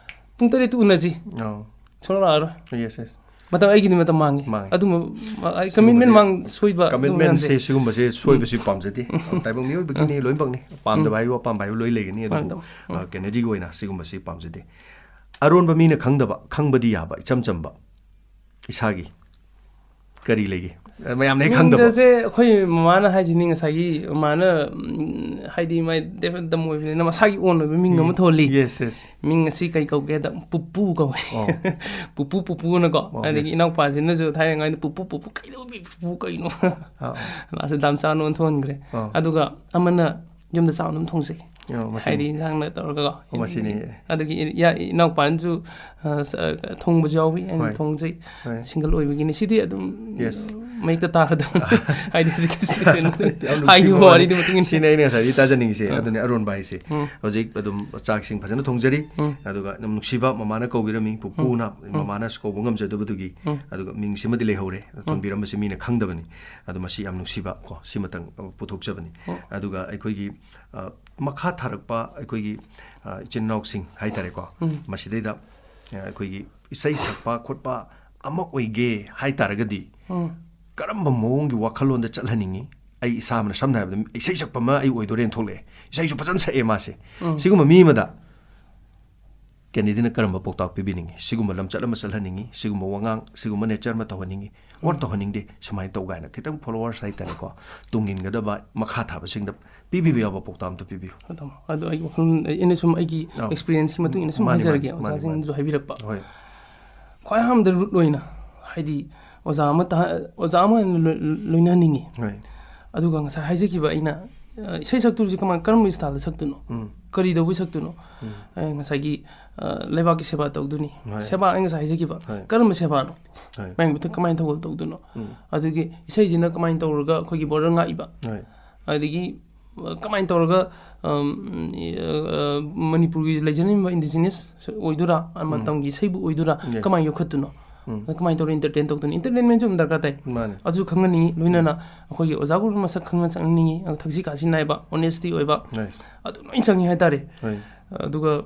ꯄꯨꯡ ꯇꯔꯦꯠꯇ ꯎꯅꯁꯤ, ꯑꯧ꯫ ꯁꯨꯡꯂꯥꯛ ꯂꯥꯛꯑꯔꯣꯏ꯫ Yes, yes. ꯃꯇꯝ ꯑꯩꯒꯤꯗꯤ ꯃꯇꯝ ꯃꯥꯡꯉꯤ꯫ ꯃꯥꯡꯉꯤ꯫ ꯑꯗꯨꯝꯕ, ꯑꯩ ꯁꯤꯒꯨꯝꯕꯁꯦ commitment ꯃꯥꯡ ꯁꯣꯏꯕ, ꯑꯗꯨꯝꯕ Commitmentꯁꯦ, ꯃꯌꯥꯝꯁꯦ꯫ ꯁꯤꯒꯨꯝꯕꯁꯦ ꯁꯣꯏꯕꯁꯨ ꯄꯥꯝꯖꯗꯦ꯫ ꯇꯥꯏꯕꯪ ꯃꯤꯑꯣꯏꯕꯒꯤꯅꯤ, ꯂꯣꯏꯅꯃꯛꯅꯤ꯫ ꯄꯥꯝꯗꯕ ꯍꯥꯏꯌꯨ, ꯑꯄꯥꯝꯕ ꯍꯥꯏꯌꯨ, ꯂꯣꯏ ꯂꯩꯒꯅꯤ꯫ ꯑꯗꯨꯕꯨ, ꯄꯥꯝꯗꯕ꯫ ꯑ, ꯀꯦꯅꯦꯗꯤꯒꯤ ꯑꯣꯏꯅ ꯁꯤꯒꯨꯝꯕꯁꯤ ꯄꯥꯝꯖꯗꯦ꯫ ꯑꯔꯣꯟꯕ ꯃꯤꯅ ꯈꯪꯗꯕ, ꯈꯪꯕꯗꯤ ꯌꯥꯕ, ꯏꯆꯝ ꯆꯝꯕ, ꯏꯁꯥꯒꯤ ꯀꯔꯤ ꯂꯩꯒꯦ? ꯃꯌꯥꯝꯅ ꯍꯦꯛ ꯈꯪꯗꯕ꯫ ꯃꯤꯡꯗꯁꯦ ꯑꯩꯈꯣꯏ ꯃꯃꯥꯅ ꯍꯥꯏꯁꯤꯅꯤ, ꯉꯁꯥꯏꯒꯤ ꯃꯃꯥꯅ, ꯎꯝ, ꯍꯥꯏꯗꯤ ꯃꯥꯏ ꯗꯦꯐ ꯇꯝ ꯑꯣꯏꯕꯅꯤꯅ ꯃꯁꯥꯒꯤ ꯑꯣꯟ ꯑꯣꯏꯕ ꯃꯤꯡ ꯑꯃ ꯊꯣꯜꯂꯤ꯫ Yes, yes. "ꯃꯤꯡ ꯑꯁꯤ ꯀꯩ ꯀꯧꯒꯦꯗ?" "ꯄꯨꯄꯨ ꯀꯧꯋꯦ"꯫ ꯑꯣ꯫ "ꯄꯨꯄꯨ, ꯄꯨꯄꯨꯅꯀꯣ"꯫ ꯑꯣ, ꯑꯗꯒꯤ yes. ꯏꯅꯥꯎꯄꯥꯁꯤꯅꯁꯨ ꯊꯥꯏꯅꯉꯥꯏꯗ "ꯄꯨꯄꯨ, ꯄꯨꯄꯨ, ꯀꯩꯗꯧꯕꯤ ꯄꯨꯄꯨ ꯀꯩꯅꯣ?" ꯑꯥ, ꯑꯥ꯫ ꯂꯥꯁꯇ "ꯗꯥꯝꯆꯥꯅ" ꯑꯣꯟꯊꯣꯟꯈ꯭ꯔꯦ꯫ ꯑꯥ꯫ ꯑꯗꯨꯒ ꯑꯃꯅ ꯌꯨꯝꯗ ꯆꯥꯛ ꯑꯗꯨꯝ ꯊꯣꯡꯖꯩ꯫ ꯑꯣ, ꯃꯁꯤꯅꯤ꯫ ꯍꯥꯏꯗꯤ ꯏꯟꯁꯥꯡꯅ ꯇꯧꯔꯒꯀꯣ꯫ ꯑꯣ, ꯃꯁꯤꯅꯤ꯫ ꯑꯗꯨꯒꯤ ꯏꯌꯥ-, ꯏꯅꯥꯎꯄꯥꯅꯁꯨ, ꯑ, ꯁ-, ꯑ, ꯊꯣꯡꯕꯁꯨ ꯌꯥꯎꯏ, ꯑꯩꯅ ꯍꯣꯏ꯫ ꯊꯣꯡꯖꯩ꯫ ꯍꯣꯏ꯫ Single ꯑꯣꯏꯕꯒꯤꯅꯤ꯫ ꯁꯤꯗꯤ ꯑꯗꯨꯝ Yes. ꯃꯌꯦꯛꯇ ꯇꯥꯔꯗꯕꯅꯤ꯫ ꯍꯥꯏꯗꯤ ꯍꯧꯖꯤꯛꯀꯤ situation ꯌꯥꯝ ꯅꯨꯡꯁꯤꯕ ꯍꯥꯏꯈꯤꯕ ꯋꯥꯔꯤ꯫ ꯋꯥꯔꯤꯗꯨꯒꯤ ꯃꯇꯨꯡ ꯏꯟꯅ꯫ ꯁꯤꯅꯤ ꯑꯩꯅ ꯉꯁꯥꯏꯗꯒꯤ ꯇꯥꯖꯅꯤꯡꯉꯤꯁꯦ꯫ ꯎꯝ꯫ ꯑꯗꯨꯅꯤ ꯑꯔꯣꯟꯕ ꯍꯥꯏꯁꯦ꯫ ꯎꯝ꯫ ꯍꯧꯖꯤꯛ ꯑꯗꯨꯝ ꯆꯥꯛ ꯏꯁꯤꯡ ꯐꯖꯅ ꯊꯣꯡꯖꯔꯤ꯫ ꯎꯝ꯫ ꯑꯗꯨꯒ ꯌꯥꯝ ꯅꯨꯡꯁꯤꯕ ꯃꯃꯥꯅ ꯀꯧꯕꯤꯔꯝꯃꯤ, ꯄꯨꯄꯨꯅ ꯎꯝ꯫ ꯃꯃꯥꯅ ꯀꯧꯕ ꯉꯝꯖꯗꯕꯗꯨꯒꯤ꯫ ꯎꯝ꯫ ꯑꯗꯨꯒ ꯃꯤꯡꯁꯤꯃꯗꯤ ꯂꯩꯍꯧꯔꯦ꯫ ꯎꯝ꯫ ꯊꯣꯟꯕꯤꯔꯝꯕꯁꯤ ꯃꯤꯅ ꯈꯪꯗꯕꯅꯤ꯫ ꯑꯗꯣ ꯃꯁꯤ ꯌꯥꯝ ꯅꯨꯡꯁꯤꯕ ꯀꯣ, ꯁꯤꯃꯇꯪ ꯄꯨꯊꯣꯛꯆꯕꯅꯤ꯫ ꯎꯝ꯫ ꯑꯗꯨꯒ ꯑꯩꯈꯣꯏꯒꯤ, ꯑ, ꯃꯈꯥ ꯊꯥꯔꯛꯄ ꯑꯩꯈꯣꯏꯒꯤ, ꯑ, ꯏꯆꯤꯟ ꯏꯅꯥꯎꯁꯤꯡ ꯍꯥꯏ ꯇꯥꯔꯦꯀꯣ, ꯎꯝ꯫ ꯃꯁꯤꯗꯩꯗ, ꯑ, ꯑꯩꯈꯣꯏꯒꯤ ꯏꯁꯩ ꯁꯛꯄ ꯈꯣꯠꯄ ꯑꯃ ꯑꯣꯏꯒꯦ ꯍꯥꯏ ꯇꯥꯔꯒꯗꯤ, ꯎꯝ꯫ ꯀꯔꯝꯕ ꯃꯑꯣꯡꯒꯤ ꯋꯥꯈꯜꯂꯣꯟꯗ ꯆꯠꯍꯟꯅꯤꯡꯉꯤ? ꯑꯩ ꯏꯁꯥꯃꯛꯅ ꯁꯝꯅ ꯍꯥꯏꯔꯕꯗ ꯏꯁꯩ ꯁꯛꯄ ꯑꯃ ꯑꯩ ꯑꯣꯏꯗꯣꯔꯦꯅ ꯊꯣꯛꯂꯛꯑꯦ꯫ ꯏꯁꯩꯁꯨ ꯐꯖꯅ ꯁꯛꯑꯦ ꯃꯥꯁꯦ꯫ ꯎꯝ꯫ ꯁꯤꯒꯨꯝꯕ ꯃꯤ ꯑꯃꯗ ꯀꯦꯟꯗꯤꯗꯤꯅ ꯀꯔꯝꯕ ꯄꯥꯎꯇꯥꯛ ꯄꯤꯕꯤꯅꯤꯡꯉꯤ? ꯁꯤꯒꯨꯝꯕ ꯂꯝꯆꯠ ꯑꯃ ꯆꯠꯍꯟꯅꯤꯡꯉꯤ, ꯁꯤꯒꯨꯝꯕ ꯋꯥꯉꯥꯡ, ꯁꯤꯒꯨꯝꯕ nature ꯑꯃ ꯇꯧꯍꯟꯅꯤꯡꯉꯤ, or ꯎꯝ꯫ ꯇꯧꯍꯟꯅꯤꯡꯗꯦ, ꯁꯨꯃꯥꯏꯅ ꯇꯧ ꯀꯥꯏꯅ ꯈꯤꯇꯪ followers ꯍꯥꯏ ꯇꯥꯔꯦꯀꯣ, ꯇꯨꯡ ꯏꯟꯒꯗꯕ ꯃꯈꯥ ꯊꯥꯕꯁꯤꯡꯗ ꯄꯤꯕꯤꯕ ꯌꯥꯕ ꯄꯥꯎꯇꯥꯛ ꯑꯝꯇ ꯄꯤꯕꯤꯌꯨ꯫ ꯑꯗꯨꯝ, ꯑꯗꯣ ꯑꯩ ꯋꯥꯈꯜ, ꯑꯩꯅ ꯁꯨꯝ ꯑꯩꯒꯤ ꯑꯧ꯫ Experienceꯀꯤ ꯃꯇꯨꯡ ꯏꯟꯅ ꯁꯨꯝ ꯃꯥꯅꯤ, ꯍꯥꯏꯖꯔꯒꯦ, ꯃꯥꯅꯤ, ꯃꯥꯅꯤ, ꯑꯣꯖꯥꯁꯤꯡꯅꯁꯨ ꯃꯥꯅꯤ꯫ ꯍꯥꯏꯕꯤꯔꯛꯄ꯫ ꯍꯣꯏ꯫ ꯈ꯭ꯋꯥꯏ ꯑꯍꯥꯟꯕꯗ root ꯑꯣꯏꯅ, ꯍꯥꯏꯗꯤ, ꯑꯣꯖꯥ ꯑꯃ ꯇꯥ-, ꯑꯣꯖꯥ ꯑꯃ ꯑꯣꯏꯅ ꯂꯣꯏ-, ꯂꯣꯏꯅꯍꯟꯅꯤꯡꯉꯤ꯫ ꯍꯣꯏ꯫ ꯑꯗꯨꯒ ꯉꯁꯥꯏ ꯍꯥꯏꯖꯈꯤꯕ ꯑꯩꯅ, ꯑ, ꯏꯁꯩ ꯁꯛꯇꯣꯔꯤꯁꯦ ꯀꯃꯥꯏ-, ꯀꯔꯝꯕ styleꯗ ꯁꯛꯇꯣꯏꯅꯣ? ꯎꯝ꯫ ꯀꯔꯤ ꯇꯧꯕꯩ ꯁꯛꯇꯣꯏꯅꯣ? ꯎꯝ꯫ ꯑ, ꯉꯁꯥꯏꯒꯤ, ꯑ, ꯂꯩꯕꯥꯛꯀꯤ ꯁꯦꯕꯥ ꯇꯧꯗꯣꯏꯅꯤ꯫ ꯍꯣꯏ꯫ ꯁꯦꯕꯥ ꯑꯩ ꯉꯁꯥꯏ ꯍꯥꯏꯖꯈꯤꯕ꯫ ꯍꯣꯏ꯫ ꯀꯔꯝꯕ ꯁꯦꯕꯥꯅꯣ? ꯍꯣꯏ꯫ ꯃꯌꯥꯝꯒꯤ ꯃꯊꯛ ꯀꯃꯥꯏꯅ ꯊꯧꯒꯜ ꯇꯧꯗꯣꯏꯅꯣ? ꯎꯝ꯫ ꯑꯗꯒꯤ ꯏꯁꯩꯁꯤꯅ ꯀꯃꯥꯏꯅ ꯇꯧꯔꯒ ꯑꯩꯈꯣꯏꯒꯤ border ꯉꯥꯛꯏꯕ? ꯍꯣꯏ꯫ ꯑꯗꯒꯤ, ꯑ, ꯀꯃꯥꯏꯅ ꯇꯧꯔꯒ, ꯑꯝ, ꯑ, ꯑ, ꯃꯅꯤꯄꯨꯔꯒꯤ ꯂꯩꯖꯔꯝꯃꯤꯕ indigenous ꯑꯣꯏꯗꯣꯏꯔꯥ? ꯑ, ꯎꯝ꯫ ꯃꯇꯝꯒꯤ ꯏꯁꯩꯕꯨ ꯑꯣꯏꯗꯣꯏꯔꯥ? Yes꯫ ꯀꯃꯥꯏꯅ ꯌꯣꯛꯈꯠꯇꯣꯏꯅꯣ? ꯎꯝ꯫ ꯑꯗ ꯀꯃꯥꯏꯅ ꯇꯧꯔꯒ entertain ꯇꯧꯗꯣꯏꯅꯣ? Entertainmentꯁꯨ ꯑꯗꯨꯝ ꯗꯔꯀꯥꯔ ꯇꯥꯏ꯫ ꯃꯥꯅꯦ꯫ ꯑꯗꯨꯁꯨ ꯈꯪꯍꯟꯅꯤꯡꯉꯤ꯫ ꯂꯣꯏꯅꯅ ꯎꯝ꯫ ꯑꯩꯈꯣꯏꯒꯤ ꯑꯣꯖꯥ ꯒꯨꯔꯨ ꯃꯁꯛ ꯈꯪꯅ ꯆꯪꯍꯟꯅꯤꯡꯉꯤ꯫ ꯑ, ꯊꯛꯁꯤ ꯈꯥꯁꯤ ꯅꯥꯏꯕ, honesty ꯑꯣꯏꯕ, Yes꯫ ꯑꯗꯨ ꯂꯣꯏ ꯆꯪꯉꯤ ꯍꯥꯏꯇꯥꯔꯦ꯫ ꯍꯣꯏ꯫ ꯑꯗꯨꯒ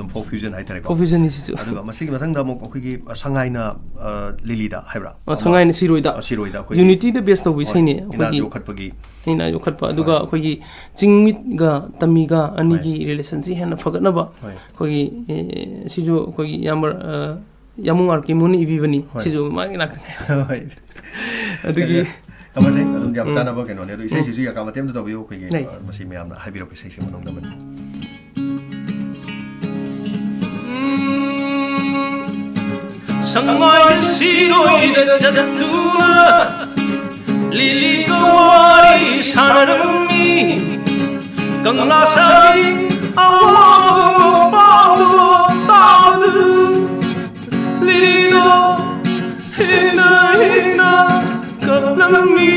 ꯑꯗꯨꯝ ꯐꯣꯛ ꯐ꯭ꯌꯨꯖꯟ ꯍꯥꯏꯇꯥꯔꯦꯀꯣ꯫ ꯐꯣꯛ ꯐ꯭ꯌꯨꯖꯟꯅꯤ ꯁꯤꯁꯨ꯫ ꯑꯗꯨꯒ ꯃꯁꯤꯒꯤ ꯃꯊꯪꯗ ꯑꯃꯨꯛ ꯑꯩꯈꯣꯏꯒꯤ ꯁꯉꯥꯏꯅ ꯂꯤꯂꯤꯗ ꯍꯥꯏꯕ꯭ꯔꯥ? ꯁꯉꯥꯏꯅ ꯁꯤꯔꯣꯏꯗ꯫ ꯁꯤꯔꯣꯏꯗ ꯑꯩꯈꯣꯏꯒꯤ ꯌꯨꯅꯤꯇꯤꯗ ꯕꯦꯁ ꯇꯧꯕ ꯏꯁꯩꯅꯦ꯫ ꯏꯅꯥꯠ ꯑꯩꯈꯣꯏꯒꯤ ꯌꯣꯛꯈꯠꯄꯒꯤ꯫ ꯏꯅꯥꯠ ꯌꯣꯛꯈꯠꯄ꯫ ꯑꯗꯨꯒ ꯑꯩꯈꯣꯏꯒꯤ ꯆꯤꯡꯃꯤꯒ ꯇꯝꯃꯤꯒ ꯑꯅꯤꯒꯤ ꯔꯤꯂꯦꯁꯟꯁꯤ ꯍꯦꯟꯅ ꯐꯒꯠꯅꯕ ꯍꯣꯏ꯫ ꯑꯩꯈꯣꯏꯒꯤ, ꯑꯦ, ꯁꯤꯁꯨ ꯑꯩꯈꯣꯏꯒꯤ ꯏꯌꯥꯝꯕ, ꯑ, ꯌꯥꯃꯨꯡ ꯑꯥꯔ ꯀꯦ ꯃꯣꯍꯟꯅ ꯏꯕꯤꯕꯅꯤ꯫ ꯍꯣꯏ꯫ ꯁꯤꯁꯨ ꯃꯥꯒꯤ ꯉꯥꯛꯇꯅꯦ꯫ ꯍꯣꯏ꯫ ꯑꯗꯨꯒꯤ ꯇꯝꯃꯁꯦ ꯑꯗꯨꯝ ꯌꯥꯝ ꯆꯥꯟꯅꯕ ꯀꯩꯅꯣꯅꯦ꯫ ꯑꯗꯣ ꯏꯁꯩꯁꯤꯁꯨ ꯌꯥꯀꯥ ꯃꯇꯦꯛ ꯑꯃꯇ ꯇꯧꯕꯤꯌꯨ ꯑꯩꯈꯣꯏꯒꯤ꯫ ꯂꯩ꯫ ꯑ, ꯃꯁꯤ ꯃꯌꯥꯝꯅ ꯍꯥꯏꯕꯤꯔꯛꯄ ꯏꯁꯩꯁꯤ ꯃꯅꯨꯡꯗ ꯑꯃꯅꯤ꯫ ꯁꯉꯥꯏ ꯁꯤꯔꯣꯏꯗ ꯆꯠꯇꯨꯅ ꯂꯤꯂꯤꯒ ꯋꯥꯔꯤ ꯁꯥꯟꯅꯔꯝꯃꯤ꯫ ꯀꯪꯂꯥ ꯁꯥꯕꯤ ꯑꯋꯥꯕ ꯄꯥꯎꯗꯣ ꯇꯥꯕꯗꯨ ꯂꯤꯂꯤꯗꯣ ꯍꯦꯟꯅ ꯍꯦꯟꯅ ꯀꯞꯂꯝꯃꯤ꯫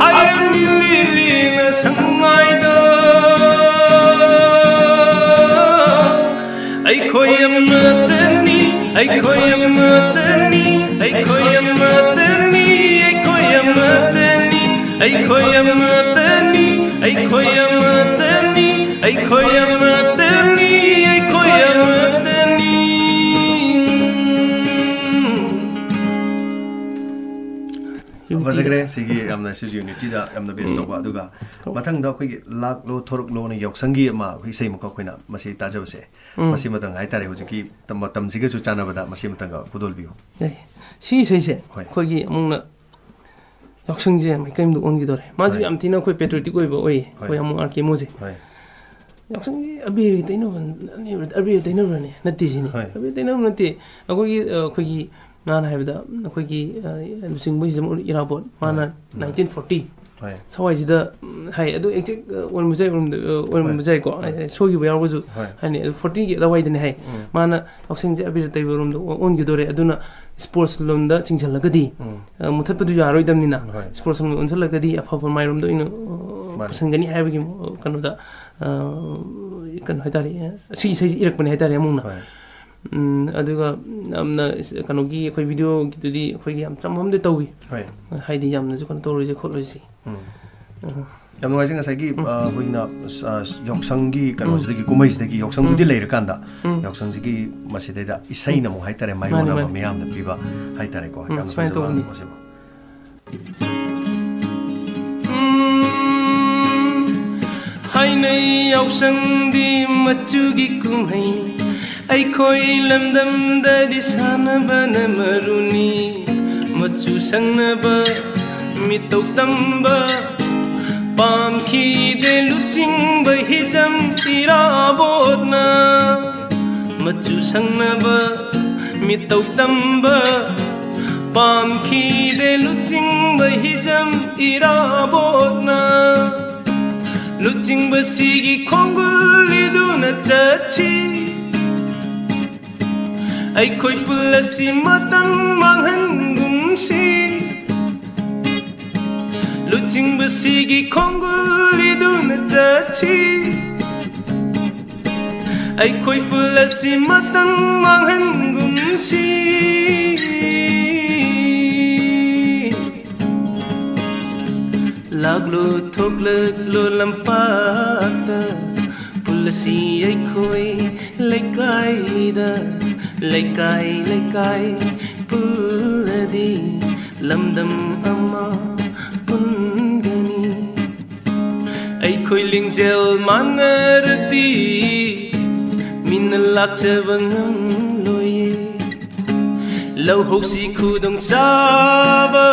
ꯍꯥꯏꯔꯝꯃꯤ ꯂꯤꯂꯤꯅ ꯁꯉꯥꯏꯗ ꯑꯩꯈꯣꯏ ꯑꯃꯠꯇꯅꯤ, ꯑꯩꯈꯣꯏ ꯑꯃꯠꯇꯅꯤ, ꯑꯩꯈꯣꯏ ꯑꯃꯠꯇꯅꯤ, ꯑꯩꯈꯣꯏ ꯑꯃꯠꯇꯅꯤ, ꯑꯩꯈꯣꯏ ꯑꯃꯠꯇꯅꯤ, ꯑꯩꯈꯣꯏ ꯑꯃꯠꯇꯅꯤ, ꯑꯩꯈꯣꯏ ꯑꯃꯠꯇꯅꯤ꯫ ꯌꯥꯝ ꯐꯖꯈ꯭ꯔꯦ꯫ ꯁꯤꯒꯤ ꯌꯥꯝꯅ ꯁꯤꯁꯨ unity-ꯗ ꯌꯥꯝꯅ base ꯇꯧꯕ꯫ ꯑꯗꯨꯒ ꯃꯊꯪꯗ ꯑꯩꯈꯣꯏꯒꯤ ꯂꯥꯛꯂꯣ ꯊꯣꯔꯛꯂꯣꯅ ꯌꯥꯎꯁꯪꯒꯤ ꯑꯃ ꯑꯩꯈꯣꯏ ꯏꯁꯩ ꯑꯃꯈꯛ ꯑꯩꯈꯣꯏꯅ ꯃꯁꯤ ꯇꯥꯖꯕꯁꯦ꯫ ꯎꯝ꯫ ꯃꯁꯤ ꯃꯇꯝ ꯍꯥꯏꯇꯥꯔꯦ, ꯍꯧꯖꯤꯛꯀꯤ ꯇꯝ-, ꯃꯇꯝꯁꯤꯒꯁꯨ ꯆꯥꯟꯅꯕꯗ ꯃꯁꯤ ꯃꯇꯝꯒ ꯈꯨꯗꯣꯜꯕꯤꯌꯨ꯫ ꯌꯥꯏ꯫ ꯁꯤ ꯏꯁꯩꯁꯦ ꯍꯣꯏ꯫ ꯑꯩꯈꯣꯏꯒꯤ ꯑꯃꯨꯛꯅ ꯌꯥꯎꯁꯪꯁꯦ ꯃꯥꯏꯀꯩ ꯑꯃꯗ ꯑꯣꯟꯈꯤꯗꯧꯔꯦ꯫ ꯃꯥꯁꯨ ꯍꯣꯏ꯫ ꯌꯥꯝ ꯊꯤꯅ ꯑꯩꯈꯣꯏ patriotic ꯑꯣꯏꯕ ꯑꯣꯏꯌꯦ꯫ ꯍꯣꯏ꯫ ꯑꯩꯈꯣꯏ ꯑꯃꯨꯛ ꯑꯥꯔ ꯀꯦ ꯃꯣꯁꯦ꯫ ꯍꯣꯏ꯫ ꯌꯥꯎꯁꯪꯁꯤ ꯑꯕꯦꯔꯒꯤ ꯇꯩꯅꯕ, ꯑꯕꯦꯔ ꯇꯩꯅꯕ꯭ꯔꯅꯦ? ꯅꯠꯇꯦ ꯁꯤꯅꯤ꯫ ꯍꯣꯏ꯫ ꯑꯕꯦꯔ ꯇꯩꯅꯕ ꯅꯠꯇꯦ꯫ ꯑꯩꯈꯣꯏꯒꯤ, ꯑ, ꯑꯩꯈꯣꯏꯒꯤ ꯃꯥꯅ ꯍꯥꯏꯕꯗ ꯑꯩꯈꯣꯏꯒꯤ, ꯑ, ꯂꯨꯆꯤꯡꯕ ꯍꯤꯖꯝ ꯏꯔꯥꯕꯣꯠ, ꯃꯥꯅ ꯍꯣꯏ꯫ ꯎꯝ꯫ nineteen forty ꯍꯣꯏ꯫ ꯁꯋꯥꯏꯁꯤꯗ, ꯎꯝ, ꯍꯥꯏ꯫ ꯑꯗꯨ exact, ꯑ, ꯑꯣꯏꯔꯝꯕꯁꯨ ꯌꯥꯏ, ꯑꯣꯏꯔꯝꯗ-, ꯑ, ꯑꯣꯏꯔꯝꯕꯁꯨ ꯍꯣꯏ꯫ ꯌꯥꯏꯀꯣ꯫ ꯍꯣꯏ꯫ ꯍꯥꯏꯗꯤ ꯁꯣꯏꯈꯤꯕ ꯌꯥꯎꯔꯒꯁꯨ, ꯍꯣꯏ꯫ ꯍꯥꯏꯅꯤ, ꯑꯗꯨ forty-ꯒꯤ ꯑꯗꯨꯋꯥꯏꯗꯅꯦ ꯍꯥꯏ꯫ ꯎꯝ꯫ ꯃꯥꯅ ꯌꯥꯎꯁꯪꯁꯦ ꯑꯕꯦꯔ ꯇꯩꯕ ꯔꯣꯝꯗ ꯑꯣ-, ꯑꯣꯟꯈꯤꯗꯣꯔꯦ꯫ ꯑꯗꯨꯅ sports ꯂꯣꯝꯗ ꯆꯤꯡꯁꯤꯜꯂꯒꯗꯤ, ꯎꯝ꯫ ꯑ, ꯃꯨꯊꯠꯄꯗꯨ ꯌꯥꯔꯣꯏꯗꯕꯅꯤꯅ, ꯍꯣꯏ꯫ sports ꯂꯣꯝꯗ ꯑꯣꯟꯁꯤꯜꯂꯒꯗꯤ ꯑꯐꯕ ꯃꯥꯏꯔꯣꯝꯗ ꯑꯣꯏꯅ, ꯑ, ꯃꯥꯅꯤ꯫ ꯄꯨꯁꯤꯟꯒꯅꯤ ꯍꯥꯏꯕꯒꯤ, ꯑ, ꯀꯩꯅꯣꯗ, ꯑ, ꯀꯩꯅꯣ ꯍꯥꯏꯇꯥꯔꯦ, ꯑ, ꯁꯤ ꯏꯁꯩꯁꯦ ꯏꯔꯛꯄꯅꯦ ꯍꯥꯏꯇꯥꯔꯦ ꯑꯃꯨꯛꯅ꯫ ꯍꯣꯏ꯫ ꯎꯝ, ꯑꯗꯨꯒ ꯌꯥꯝꯅ ꯏꯁ-, ꯀꯩꯅꯣꯒꯤ ꯑꯩꯈꯣꯏ videoꯒꯤꯗꯨꯗꯤ ꯑꯩꯈꯣꯏꯒꯤ ꯌꯥꯝ ꯆꯝꯕ ꯑꯃꯗꯤ ꯇꯧꯏ꯫ ꯍꯣꯏ꯫ ꯍꯥꯏꯗꯤ ꯌꯥꯝꯅꯁꯨ ꯀꯩꯅꯣ ꯇꯧꯔꯣꯏꯁꯦ ꯈꯣꯠꯂꯣꯏꯁꯦ꯫ ꯎꯝ꯫ ꯑ꯫ ꯌꯥꯝ ꯅꯨꯡꯉꯥꯏꯖꯩ ꯉꯁꯥꯏꯒꯤ, ꯎꯝ꯫ ꯑ, ꯑꯩꯈꯣꯏꯅ, ꯑ, ꯌꯥꯎꯁꯪꯒꯤ ꯎꯝ꯫ ꯀꯩꯅꯣꯁꯤꯗꯒꯤ, ꯀꯨꯝꯍꯩꯁꯤꯗꯒꯤ ꯌꯥꯎꯁꯪꯗꯨꯗꯤ ꯎꯝ꯫ ꯂꯩꯔꯀꯥꯟꯗ ꯎꯝ꯫ ꯌꯥꯎꯁꯪꯁꯤꯒꯤ ꯃꯁꯤꯗꯩꯗ ꯏꯁꯩꯅ ꯑꯃꯨꯛ ꯍꯥꯏꯇꯥꯔꯦ, ꯃꯥꯅꯤ, ꯃꯥꯏꯑꯣꯟꯅꯕ ꯃꯥꯅꯤ꯫ ꯃꯤꯌꯥꯝꯗ ꯄꯤꯕ ꯍꯥꯏꯇꯥꯔꯦꯀꯣ꯫ ꯎꯝ, ꯌꯥꯝꯅ ꯁꯨꯃꯥꯏꯅ ꯐꯖꯕ ꯇꯧꯕꯅꯤ꯫ ꯋꯥꯁꯤꯃ꯫ ꯎꯝ, ꯍꯥꯏꯅꯩ ꯌꯥꯎꯁꯪꯗꯤ ꯃꯆꯨꯒꯤ ꯀꯨꯝꯍꯩꯅꯤ, ꯑꯩꯈꯣꯏ ꯂꯝꯗꯝꯗꯗꯤ ꯁꯥꯟꯅꯕꯅ ꯃꯔꯨꯅꯤ꯫ ꯃꯆꯨ ꯁꯪꯅꯕ ꯃꯤꯇꯧ ꯇꯝꯕ ꯄꯥꯝꯈꯤꯗꯦ ꯂꯨꯆꯤꯡꯕ ꯍꯤꯖꯝ ꯏꯔꯥꯕꯣꯠꯅ꯫ ꯃꯆꯨ ꯁꯪꯅꯕ ꯃꯤꯇꯧ ꯇꯝꯕ ꯄꯥꯝꯈꯤꯗꯦ ꯂꯨꯆꯤꯡꯕ ꯍꯤꯖꯝ ꯏꯔꯥꯕꯣꯠꯅ꯫ ꯂꯨꯆꯤꯡꯕꯁꯤꯒꯤ ꯈꯣꯡꯒꯨꯜ ꯏꯗꯨꯅ ꯆꯠꯁꯤ꯫ ꯑꯩꯈꯣꯏ ꯄꯨꯜꯂꯁꯤ ꯃꯇꯝ ꯃꯥꯡꯍꯟꯒꯨꯝꯁꯤ꯫ ꯂꯨꯆꯤꯡꯕꯁꯤꯒꯤ ꯈꯣꯡꯒꯨꯜ ꯏꯗꯨꯅ ꯆꯠꯁꯤ꯫ ꯑꯩꯈꯣꯏ ꯄꯨꯜꯂꯁꯤ ꯃꯇꯝ ꯃꯥꯡꯍꯟꯒꯨꯝ ꯁꯤ ꯂꯥꯛꯂꯣ ꯊꯣꯛꯂꯛꯂꯣ ꯂꯝꯄꯥꯛꯇ, ꯄꯨꯜꯂꯁꯤ ꯑꯩꯈꯣꯏ ꯂꯩꯀꯥꯏꯗ, ꯂꯩꯀꯥꯏ ꯂꯩꯀꯥꯏ ꯄꯨꯜꯂꯗꯤ ꯂꯝꯗꯝ ꯑꯃ ꯄꯨꯟꯒꯅꯤ꯫ ꯑꯩꯈꯣꯏ ꯂꯤꯡꯖꯦꯜ ꯃꯥꯟꯅꯔꯗꯤ ꯃꯤꯅ ꯂꯥꯛꯆꯕ ꯉꯝꯂꯣꯏꯌꯦ꯫ ꯂꯧꯍꯧꯁꯤ ꯈꯨꯗꯣꯡ ꯆꯥꯕ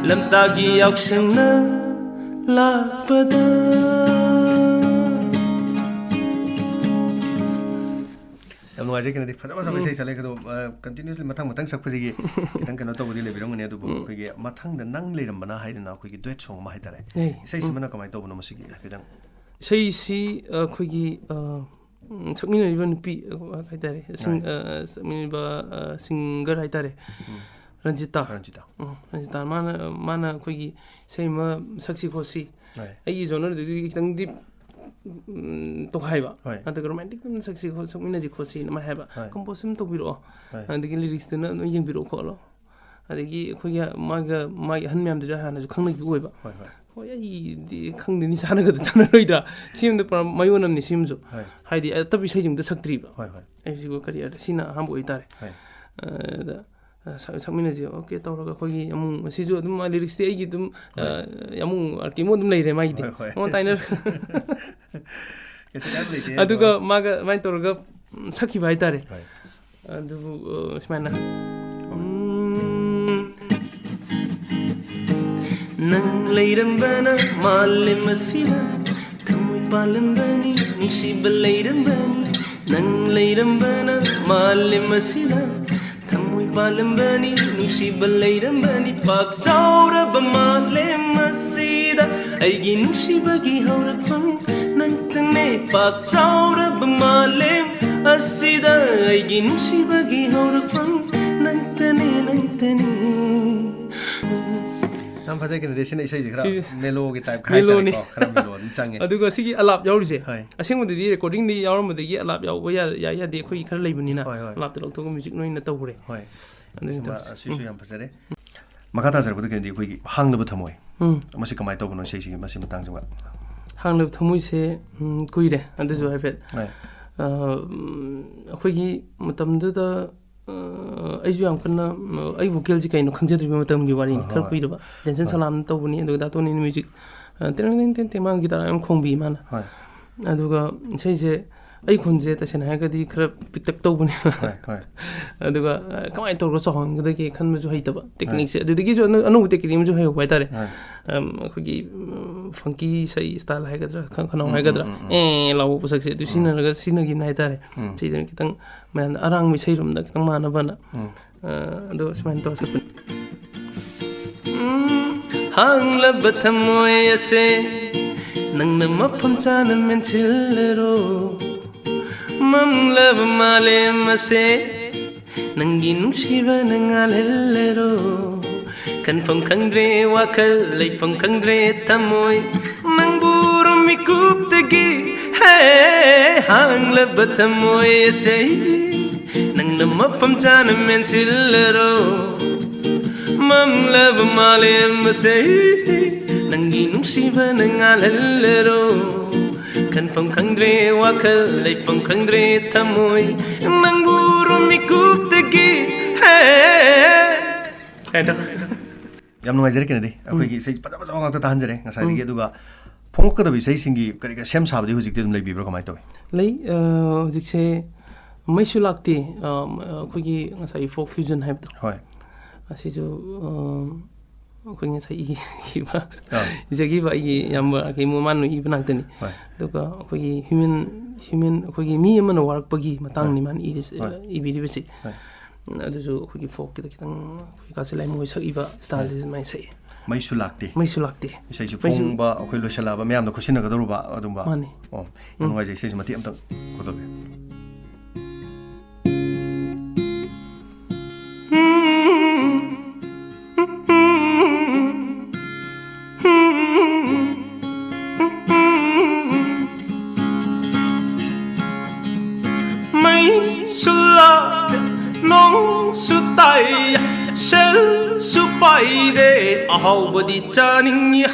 ꯂꯝꯇꯥꯒꯤ ꯌꯥꯎꯁꯪꯅ ꯂꯥꯛꯄꯗ꯫ ꯌꯥꯝ ꯅꯨꯡꯉꯥꯏꯖꯩ ꯀꯩꯅꯣꯗꯤ꯫ ꯐꯖ ꯐꯖꯕ ꯎꯝ꯫ ꯏꯁꯩ ꯁꯛꯂꯦ꯫ ꯑꯗꯣ, ꯑ, continuously ꯃꯊꯪ ꯃꯊꯪ ꯁꯛꯄꯁꯤꯒꯤ ꯈꯤꯇꯪ ꯀꯩꯅꯣ ꯇꯧꯕꯗꯤ ꯂꯩꯕꯤꯔꯝꯒꯅꯤ꯫ ꯑꯗꯨꯕꯨ ꯎꯝ꯫ ꯑꯩꯈꯣꯏꯒꯤ ꯃꯊꯪꯗ ꯅꯪ ꯂꯩꯔꯝꯕꯅ ꯍꯥꯏꯗꯅ ꯑꯩꯈꯣꯏꯒꯤ duet song ꯑꯃ ꯍꯥꯏꯇꯥꯔꯦ꯫ ꯑꯦ, ꯎꯝ꯫ ꯏꯁꯩꯁꯤꯃꯅ ꯀꯃꯥꯏꯅ ꯇꯧꯕꯅꯣ ꯃꯁꯤꯒꯤ ꯍꯥꯏꯐꯦꯠꯇꯪ? ꯏꯁꯩꯁꯤ, ꯑ, ꯑꯩꯈꯣꯏꯒꯤ, ꯑ, ꯎꯝ, ꯁꯛꯃꯤꯟꯅꯔꯤꯕ ꯅꯨꯄꯤ, ꯑ, ꯍꯥꯏꯇꯥꯔꯦ, ꯁꯤꯡ-, ꯍꯣꯏ꯫ ꯑ, ꯁꯛꯃꯤꯟꯅꯔꯤꯕ, ꯑ, singer ꯍꯥꯏꯇꯥꯔꯦ, ꯎꯝ꯫ ꯔꯟꯖꯤꯇꯥ꯫ ꯔꯟꯖꯤꯇꯥ꯫ ꯎꯝ, ꯔꯟꯖꯤꯇꯥ꯫ ꯃꯥꯅ, ꯃꯥꯅ ꯑꯩꯈꯣꯏꯒꯤ ꯏꯁꯩ ꯑꯃ ꯁꯛꯁꯤ ꯈꯣꯠꯁꯤ꯫ ꯍꯣꯏ꯫ ꯑꯩꯒꯤ genreꯗꯨꯗꯤ ꯈꯤꯇꯪꯗꯤ, ꯎꯝ, ꯇꯣꯈꯥꯏꯕ꯫ ꯍꯣꯏ꯫ ꯑꯗꯨꯒ romantic ꯑꯃ ꯁꯛꯁꯤ ꯈꯣꯠ-, ꯁꯛꯃꯤꯟꯅꯁꯤ ꯈꯣꯠꯁꯤꯅ ꯑꯃ ꯍꯥꯏꯕ꯫ ꯍꯣꯏ꯫ Compose ꯑꯃ ꯇꯧꯕꯤꯔꯛꯑꯣ꯫ ꯍꯣꯏ꯫ ꯑꯗꯒꯤ lyricsꯇꯨꯅ ꯑꯗꯨꯝ ꯌꯦꯡꯕꯤꯔꯛꯑꯣ ꯈꯣꯠꯂꯣ꯫ ꯑꯗꯒꯤ ꯑꯩꯈꯣꯏꯒꯤ ꯃꯥꯒ, ꯃꯥꯒꯤ ꯑꯍꯟ ꯃꯌꯥꯝꯗꯨꯁꯨ ꯍꯥꯟꯅꯁꯨ ꯈꯪꯅꯈꯤꯕ ꯑꯣꯏꯕ꯫ ꯍꯣꯏ, ꯍꯣꯏ꯫ ꯍꯣꯏ, ꯑꯩꯗꯤ ꯈꯪꯗꯦ, ꯅꯤꯁꯥꯅꯒꯗ ꯆꯥꯟꯅꯔꯣꯏꯗ꯭ꯔꯥ? ꯁꯤ ꯑꯃꯗ ꯄꯨꯔꯥ ꯃꯌꯣꯟ ꯑꯃꯅꯤ ꯁꯤꯃꯁꯨ꯫ ꯍꯣꯏ꯫ ꯍꯥꯏꯗꯤ ꯑꯇꯣꯞꯄ ꯏꯁꯩꯁꯤꯡꯗ ꯁꯛꯇ꯭ꯔꯤꯕ꯫ ꯍꯣꯏ, ꯍꯣꯏ꯫ ꯑꯩꯁꯤꯕꯨ ꯀꯔꯤ, ꯁꯤꯅ ꯑꯍꯥꯟꯕ ꯑꯣꯏꯇꯥꯔꯦ꯫ ꯍꯣꯏ꯫ ꯑꯗ, ꯑ, ꯁꯛ-, ꯁꯛꯃꯤꯟꯅꯁꯦ, okay ꯇꯧꯔꯒ ꯑꯩꯈꯣꯏꯒꯤ ꯑꯃꯨꯛ ꯁꯤꯁꯨ ꯑꯗꯨꯝ, ꯑ, lyricsꯇꯤ ꯑꯩꯒꯤ ꯑꯗꯨꯝ, ꯑ, ꯍꯣꯏ꯫ ꯑꯃꯨꯛ ꯑꯥꯔꯀꯦꯃꯣ ꯑꯗꯨꯝ ꯂꯩꯔꯦ ꯃꯥꯒꯤꯗꯤ꯫ ꯍꯣꯏ, ꯍꯣꯏ꯫ ꯑꯣ, ꯇꯥꯏꯅꯔ-, ꯀꯩꯁꯨ ꯀꯥꯏꯕ ꯂꯩꯇꯦ, ꯑꯗꯨꯒ ꯑꯗꯣ ꯃꯥꯒ ꯑꯗꯨꯃꯥꯏꯅ ꯇꯧꯔꯒ, ꯎꯝ, ꯁꯛꯈꯤꯕ ꯍꯥꯏꯇꯥꯔꯦ꯫ ꯍꯣꯏ꯫ ꯑꯗꯨꯕꯨ, ꯑ, ꯁꯨꯃꯥꯏꯅ꯫ ꯎꯝ꯫ ꯅꯪ ꯂꯩꯔꯝꯕꯅ ꯃꯥꯂꯦꯝ ꯑꯁꯤꯗ ꯊꯃꯣꯏ ꯄꯥꯜꯂꯝꯕꯅꯤ, ꯅꯨꯡꯁꯤꯕ ꯂꯩꯔꯝꯕꯅꯤ꯫ ꯅꯪ ꯂꯩꯔꯝꯕꯅ ꯃꯥꯂꯦꯝ ꯑꯁꯤꯗ ꯊꯃꯣꯏ ꯄꯥꯜꯂꯝꯕꯅꯤ, ꯅꯨꯡꯁꯤꯕ ꯂꯩꯔꯝꯕꯅꯤ꯫ ꯄꯥꯛ ꯆꯥꯎꯔꯕ ꯃꯥꯂꯦꯝ ꯑꯁꯤꯗ ꯑꯩꯒꯤ ꯅꯨꯡꯁꯤꯕꯒꯤ ꯍꯧꯔꯛꯐꯝ ꯅꯪꯇꯅꯦ꯫ ꯄꯥꯛ ꯆꯥꯎꯔꯕ ꯃꯥꯂꯦꯝ ꯑꯁꯤꯗ ꯑꯩꯒꯤ ꯅꯨꯡꯁꯤꯕꯒꯤ ꯍꯧꯔꯛꯐꯝ ꯅꯪꯇꯅꯦ, ꯅꯪꯇꯅꯦ꯫ ꯌꯥꯝ ꯐꯖꯩ ꯀꯩꯅꯣꯗꯤ, ꯁꯤꯅ ꯏꯁꯩꯁꯦ ꯈꯔ ꯁꯤ- ꯃꯦꯂꯣꯒꯤ ꯇꯥꯏꯞ ꯈꯔ ꯃꯦꯂꯣꯅꯤ꯫ ꯍꯥꯏꯇꯥꯔꯦꯀꯣ, ꯈꯔ ꯃꯦꯂꯣ ꯑꯗꯨꯝ ꯆꯪꯉꯦ꯫ ꯑꯗꯨꯒ ꯁꯤꯒꯤ ꯑꯂꯥꯞ ꯌꯥꯎꯔꯤꯁꯦ, ꯍꯣꯏ꯫ ꯑꯁꯦꯡꯕꯗꯗꯤ ꯔꯦꯀꯣꯔꯗꯤꯡꯗꯤ ꯌꯥꯎꯔꯝꯕꯗꯒꯤ ꯑꯂꯥꯞ ꯌꯥꯎꯕ ꯌꯥ- ꯌꯥꯏ ꯌꯥꯗꯦ ꯑꯩꯈꯣꯏꯒꯤ ꯈꯔ ꯂꯩꯕꯅꯤꯅ, ꯍꯣꯏ, ꯍꯣꯏ꯫ ꯑꯂꯥꯞꯇ ꯂꯧꯊꯣꯛꯑꯒ ꯃ꯭ꯌꯨꯖꯤꯛ ꯅꯣꯏꯅ ꯇꯧꯈ꯭ꯔꯦ꯫ ꯍꯣꯏ꯫ ꯑꯗꯨꯅ ꯁꯤꯃ- ꯇꯧꯔꯤꯁꯦ꯫ ꯁꯤꯁꯨ ꯌꯥꯝ ꯐꯖꯔꯦ꯫ ꯃꯈꯥ ꯇꯥꯖꯔꯛꯄꯗ ꯀꯩꯅꯣꯗꯤ ꯑꯩꯈꯣꯏꯒꯤ ꯍꯥꯡꯂꯕ ꯊꯃꯣꯏ꯫ ꯎꯝ꯫ ꯃꯁꯤ ꯀꯃꯥꯏꯅ ꯇꯧꯕꯅꯣ ꯏꯁꯩꯁꯤꯒꯤ ꯃꯁꯤ ꯃꯇꯥꯡꯁꯤꯃ? ꯍꯥꯡꯂꯕ ꯊꯃꯣꯏꯁꯦ, ꯎꯝ, ꯀꯨꯏꯔꯦ ꯑꯗꯨꯁꯨ ꯍꯥꯏꯐꯦꯠ꯫ ꯍꯣꯏ꯫ ꯑ, ꯎꯝ, ꯑꯩꯈꯣꯏꯒꯤ ꯃꯇꯝꯗꯨꯗ, ꯑ, ꯑꯩꯁꯨ ꯌꯥꯝ ꯀꯟꯅ, ꯎꯝ, ꯑꯩ ꯚꯣꯀꯦꯜꯁꯤ ꯀꯩꯅꯣ ꯈꯪꯖꯗ꯭ꯔꯤꯕ ꯃꯇꯝꯒꯤ ꯋꯥꯔꯤꯅꯤ, ꯍꯣꯏ, ꯈꯔ ꯍꯣꯏ꯫ ꯀꯨꯏꯔꯕ꯫ ꯗꯦꯟꯁꯟ ꯍꯣꯏ꯫ ꯁꯂꯥꯝꯅ ꯇꯧꯕꯅꯤ, ꯑꯗꯨꯒ ꯗꯥ ꯇꯣꯅꯤꯅ ꯃ꯭ꯌꯨꯖꯤꯛ, ꯑ, ꯇꯦꯔꯦꯡ ꯇꯦꯡ ꯇꯦꯡ ꯃꯥꯒꯤ ꯒꯤꯇꯥꯔ ꯌꯥꯝ ꯈꯣꯡꯕꯤ ꯃꯥꯅ꯫ ꯍꯣꯏ꯫ ꯑꯗꯨꯒ ꯏꯁꯩꯁꯦ ꯑꯩ ꯈꯣꯟꯁꯦ ꯇꯁꯦꯡꯅ ꯍꯥꯏꯔꯒꯗꯤ ꯈꯔ ꯄꯤꯛꯇꯛ ꯇꯧꯕꯅꯦꯕ꯫ ꯍꯣꯏ, ꯍꯣꯏ꯫ ꯑꯗꯨꯒ, ꯑ, ꯀꯃꯥꯏꯅ ꯇꯧꯔꯒ ꯆꯥꯎꯍꯟꯒꯗꯒꯦ ꯈꯟꯕꯁꯨ ꯍꯩꯇꯕ, ꯇꯦꯛꯅꯤꯛꯁꯦ꯫ ꯑꯗꯨꯗꯒꯤꯁꯨ ꯑꯅꯧ-, ꯑꯅꯧꯕ ꯇꯦꯛꯅꯤꯛ ꯑꯃꯁꯨ ꯍꯩꯍꯧꯕ ꯍꯥꯏꯇꯥꯔꯦ꯫ ꯍꯣꯏ꯫ ꯑꯝ, ꯑꯩꯈꯣꯏꯒꯤ, ꯎꯝ, ꯐꯪꯀꯤ ꯏꯁꯩ ꯁ꯭ꯇꯥꯏꯜ ꯍꯥꯏꯒꯗ꯭ꯔꯥ, ꯈ-, ꯈꯅꯥꯎ ꯎꯝ, ꯍꯥꯏꯒꯗ꯭ꯔꯥ, ꯎꯝ, ꯎꯝ, ꯎꯝ꯫ ꯑꯦ ꯂꯥꯎꯕ ꯄꯣꯠꯁꯛꯁꯦ ꯑꯗꯨ ꯎꯝ꯫ ꯁꯤꯖꯤꯟꯅꯔꯒ ꯁꯤꯖꯤꯟꯅꯈꯤꯕꯅ ꯍꯥꯏꯇꯥꯔꯦ꯫ ꯎꯝ꯫ ꯁꯤꯗꯅ ꯈꯤꯇꯪ ꯃꯌꯥꯝꯅ ꯑꯔꯥꯡꯕ ꯏꯁꯩꯔꯣꯝꯗ ꯈꯤꯇꯪ ꯃꯥꯟꯅꯕꯅ꯫ ꯎꯝ꯫ ꯑ, ꯑꯗꯣ ꯁꯨꯃꯥꯏꯅ ꯇꯧꯔ ꯁꯛꯄꯅꯤ꯫ ꯎꯝ, ꯍꯥꯡꯂꯕ ꯊꯃꯣꯏ ꯑꯁꯦ ꯅꯪꯅ ꯃꯐꯝ ꯆꯥꯅ ꯃꯦꯟꯁꯤꯜꯂꯔꯣ꯫ ꯃꯝꯂꯕ ꯃꯥꯂꯦꯝ ꯑꯁꯦ ꯅꯪꯒꯤ ꯅꯨꯡꯁꯤꯕꯅ ꯉꯥꯜꯍꯜꯂꯔꯣ꯫ ꯈꯟꯐꯝ ꯈꯪꯗ꯭ꯔꯦ ꯋꯥꯈꯜ, ꯂꯩꯐꯝ ꯈꯪꯗ꯭ꯔꯦ ꯊꯃꯣꯏ, ꯅꯪꯕꯨ ꯎꯔꯨꯝ ꯃꯤꯀꯨꯞꯇꯒꯤ꯫ ꯍꯦ, ꯍꯥꯡꯂꯕ ꯊꯃꯣꯏ ꯑꯁꯦ ꯅꯪꯅ ꯃꯐꯝ ꯆꯥꯅ ꯃꯦꯟꯁꯤꯜꯂꯔꯣ꯫ ꯃꯝꯂꯕ ꯃꯥꯂꯦꯝ ꯑꯁꯦ ꯅꯪꯒꯤ ꯅꯨꯡꯁꯤꯕꯅ ꯉꯥꯜꯍꯜꯂꯔꯣ꯫ ꯈꯟꯐꯝ ꯈꯪꯗ꯭ꯔꯦ ꯋꯥꯈꯜ, ꯂꯩꯐꯝ ꯈꯪꯗ꯭ꯔꯦ ꯊꯃꯣꯏ, ꯅꯪꯕꯨ ꯎꯔꯨꯝ ꯃꯤꯀꯨꯞꯇꯒꯤ꯫ ꯍꯦ꯫ ꯁꯨꯃꯥꯏꯅ ꯇꯧ꯫ ꯌꯥꯝ ꯅꯨꯡꯉꯥꯏꯖꯔꯦ ꯀꯩꯅꯣꯗꯤ, ꯑꯩꯈꯣꯏꯒꯤ ꯏꯁꯩ ꯐꯖ ꯐꯖꯕ ꯉꯥꯛꯇ ꯇꯥꯍꯟꯖꯔꯦ ꯉꯁꯥꯏꯗꯒꯤ꯫ ꯑꯗꯨꯒ ꯐꯣꯡꯂꯛꯀꯗꯕ ꯏꯁꯩꯁꯤꯡꯒꯤ ꯀꯔꯤ ꯀꯔꯤ ꯁꯦꯝ ꯁꯥꯕꯗꯤ ꯍꯧꯖꯤꯛꯇꯤ ꯑꯗꯨꯝ ꯂꯩꯕꯤꯕ꯭ꯔꯥ, ꯀꯃꯥꯏꯅ ꯇꯧꯏ? ꯂꯩ, ꯑ, ꯍꯧꯖꯤꯛꯁꯦ ꯃꯩꯁꯨ ꯂꯥꯛꯇꯦ, ꯑ, ꯑꯩꯈꯣꯏꯒꯤ ꯉꯁꯥꯏꯒꯤ ꯐꯣꯛ ꯐ꯭ꯌꯨꯖꯟ ꯍꯥꯏꯕꯗꯣ꯫ ꯍꯣꯏ꯫ ꯑꯁꯤꯁꯨ, ꯑ, ꯑꯩꯈꯣꯏ ꯉꯁꯥꯏ ꯏ-, ꯏꯕ, ꯑꯥ꯫ ꯏꯖꯈꯤꯕ ꯑꯩꯒꯤ ꯏꯌꯥꯝꯕ ꯑꯩꯒꯤ ꯃꯃꯥꯟꯅꯕ ꯏꯕ ꯉꯥꯛꯇꯅꯤ꯫ ꯍꯣꯏ꯫ ꯑꯗꯨꯒ ꯑꯩꯈꯣꯏꯒꯤ ꯍ꯭ꯌꯨꯃꯦꯟ, ꯍ꯭ꯌꯨꯃꯦꯟ, ꯑꯩꯈꯣꯏꯒꯤ ꯃꯤ ꯑꯃꯅ ꯋꯥꯔꯛꯄꯒꯤ ꯃꯇꯥꯡꯅꯤ ꯃꯥꯅ ꯏꯔꯤꯁꯦ, ꯍꯣꯏ꯫ ꯏꯕꯤꯔꯤꯕꯁꯤ꯫ ꯍꯣꯏ꯫ ꯑꯗꯨꯁꯨ ꯑꯩꯈꯣꯏꯒꯤ ꯐꯣꯛꯀꯤꯗ ꯈꯤꯇꯪ ꯑꯩꯈꯣꯏ ꯀꯥꯁꯤ ꯂꯥꯏꯃꯣꯏ ꯁꯛꯏꯕ ꯁ꯭ꯇꯥꯏꯜꯗ ꯑꯗꯨꯃꯥꯏꯅ ꯁꯛꯏ꯫ ꯃꯩꯁꯨ ꯂꯥꯛꯇꯦ꯫ ꯃꯩꯁꯨ ꯂꯥꯛꯇꯦ꯫ ꯏꯁꯩꯁꯨ ꯃꯩꯁꯨ- ꯐꯣꯡꯕ, ꯑꯩꯈꯣꯏ ꯂꯣꯏꯁꯤꯜꯂꯛꯑꯕ ꯃꯌꯥꯝꯅ ꯈꯨꯠꯁꯤꯟꯅꯒꯗꯧꯔꯨꯕ ꯑꯗꯨꯝꯕ꯫ ꯃꯥꯅꯤ꯫ ꯑꯣ, ꯌꯥꯝ ꯅꯨꯡꯉꯥꯏꯖꯩ, ꯏꯁꯩꯁꯦ ꯃꯇꯦꯛ ꯑꯝꯇꯪ ꯄꯨꯊꯣꯛꯀꯦ꯫ ꯂꯩꯗꯦ, ꯑꯍꯥꯎꯕꯗꯤ ꯆꯥꯅꯤꯡꯉꯤ꯫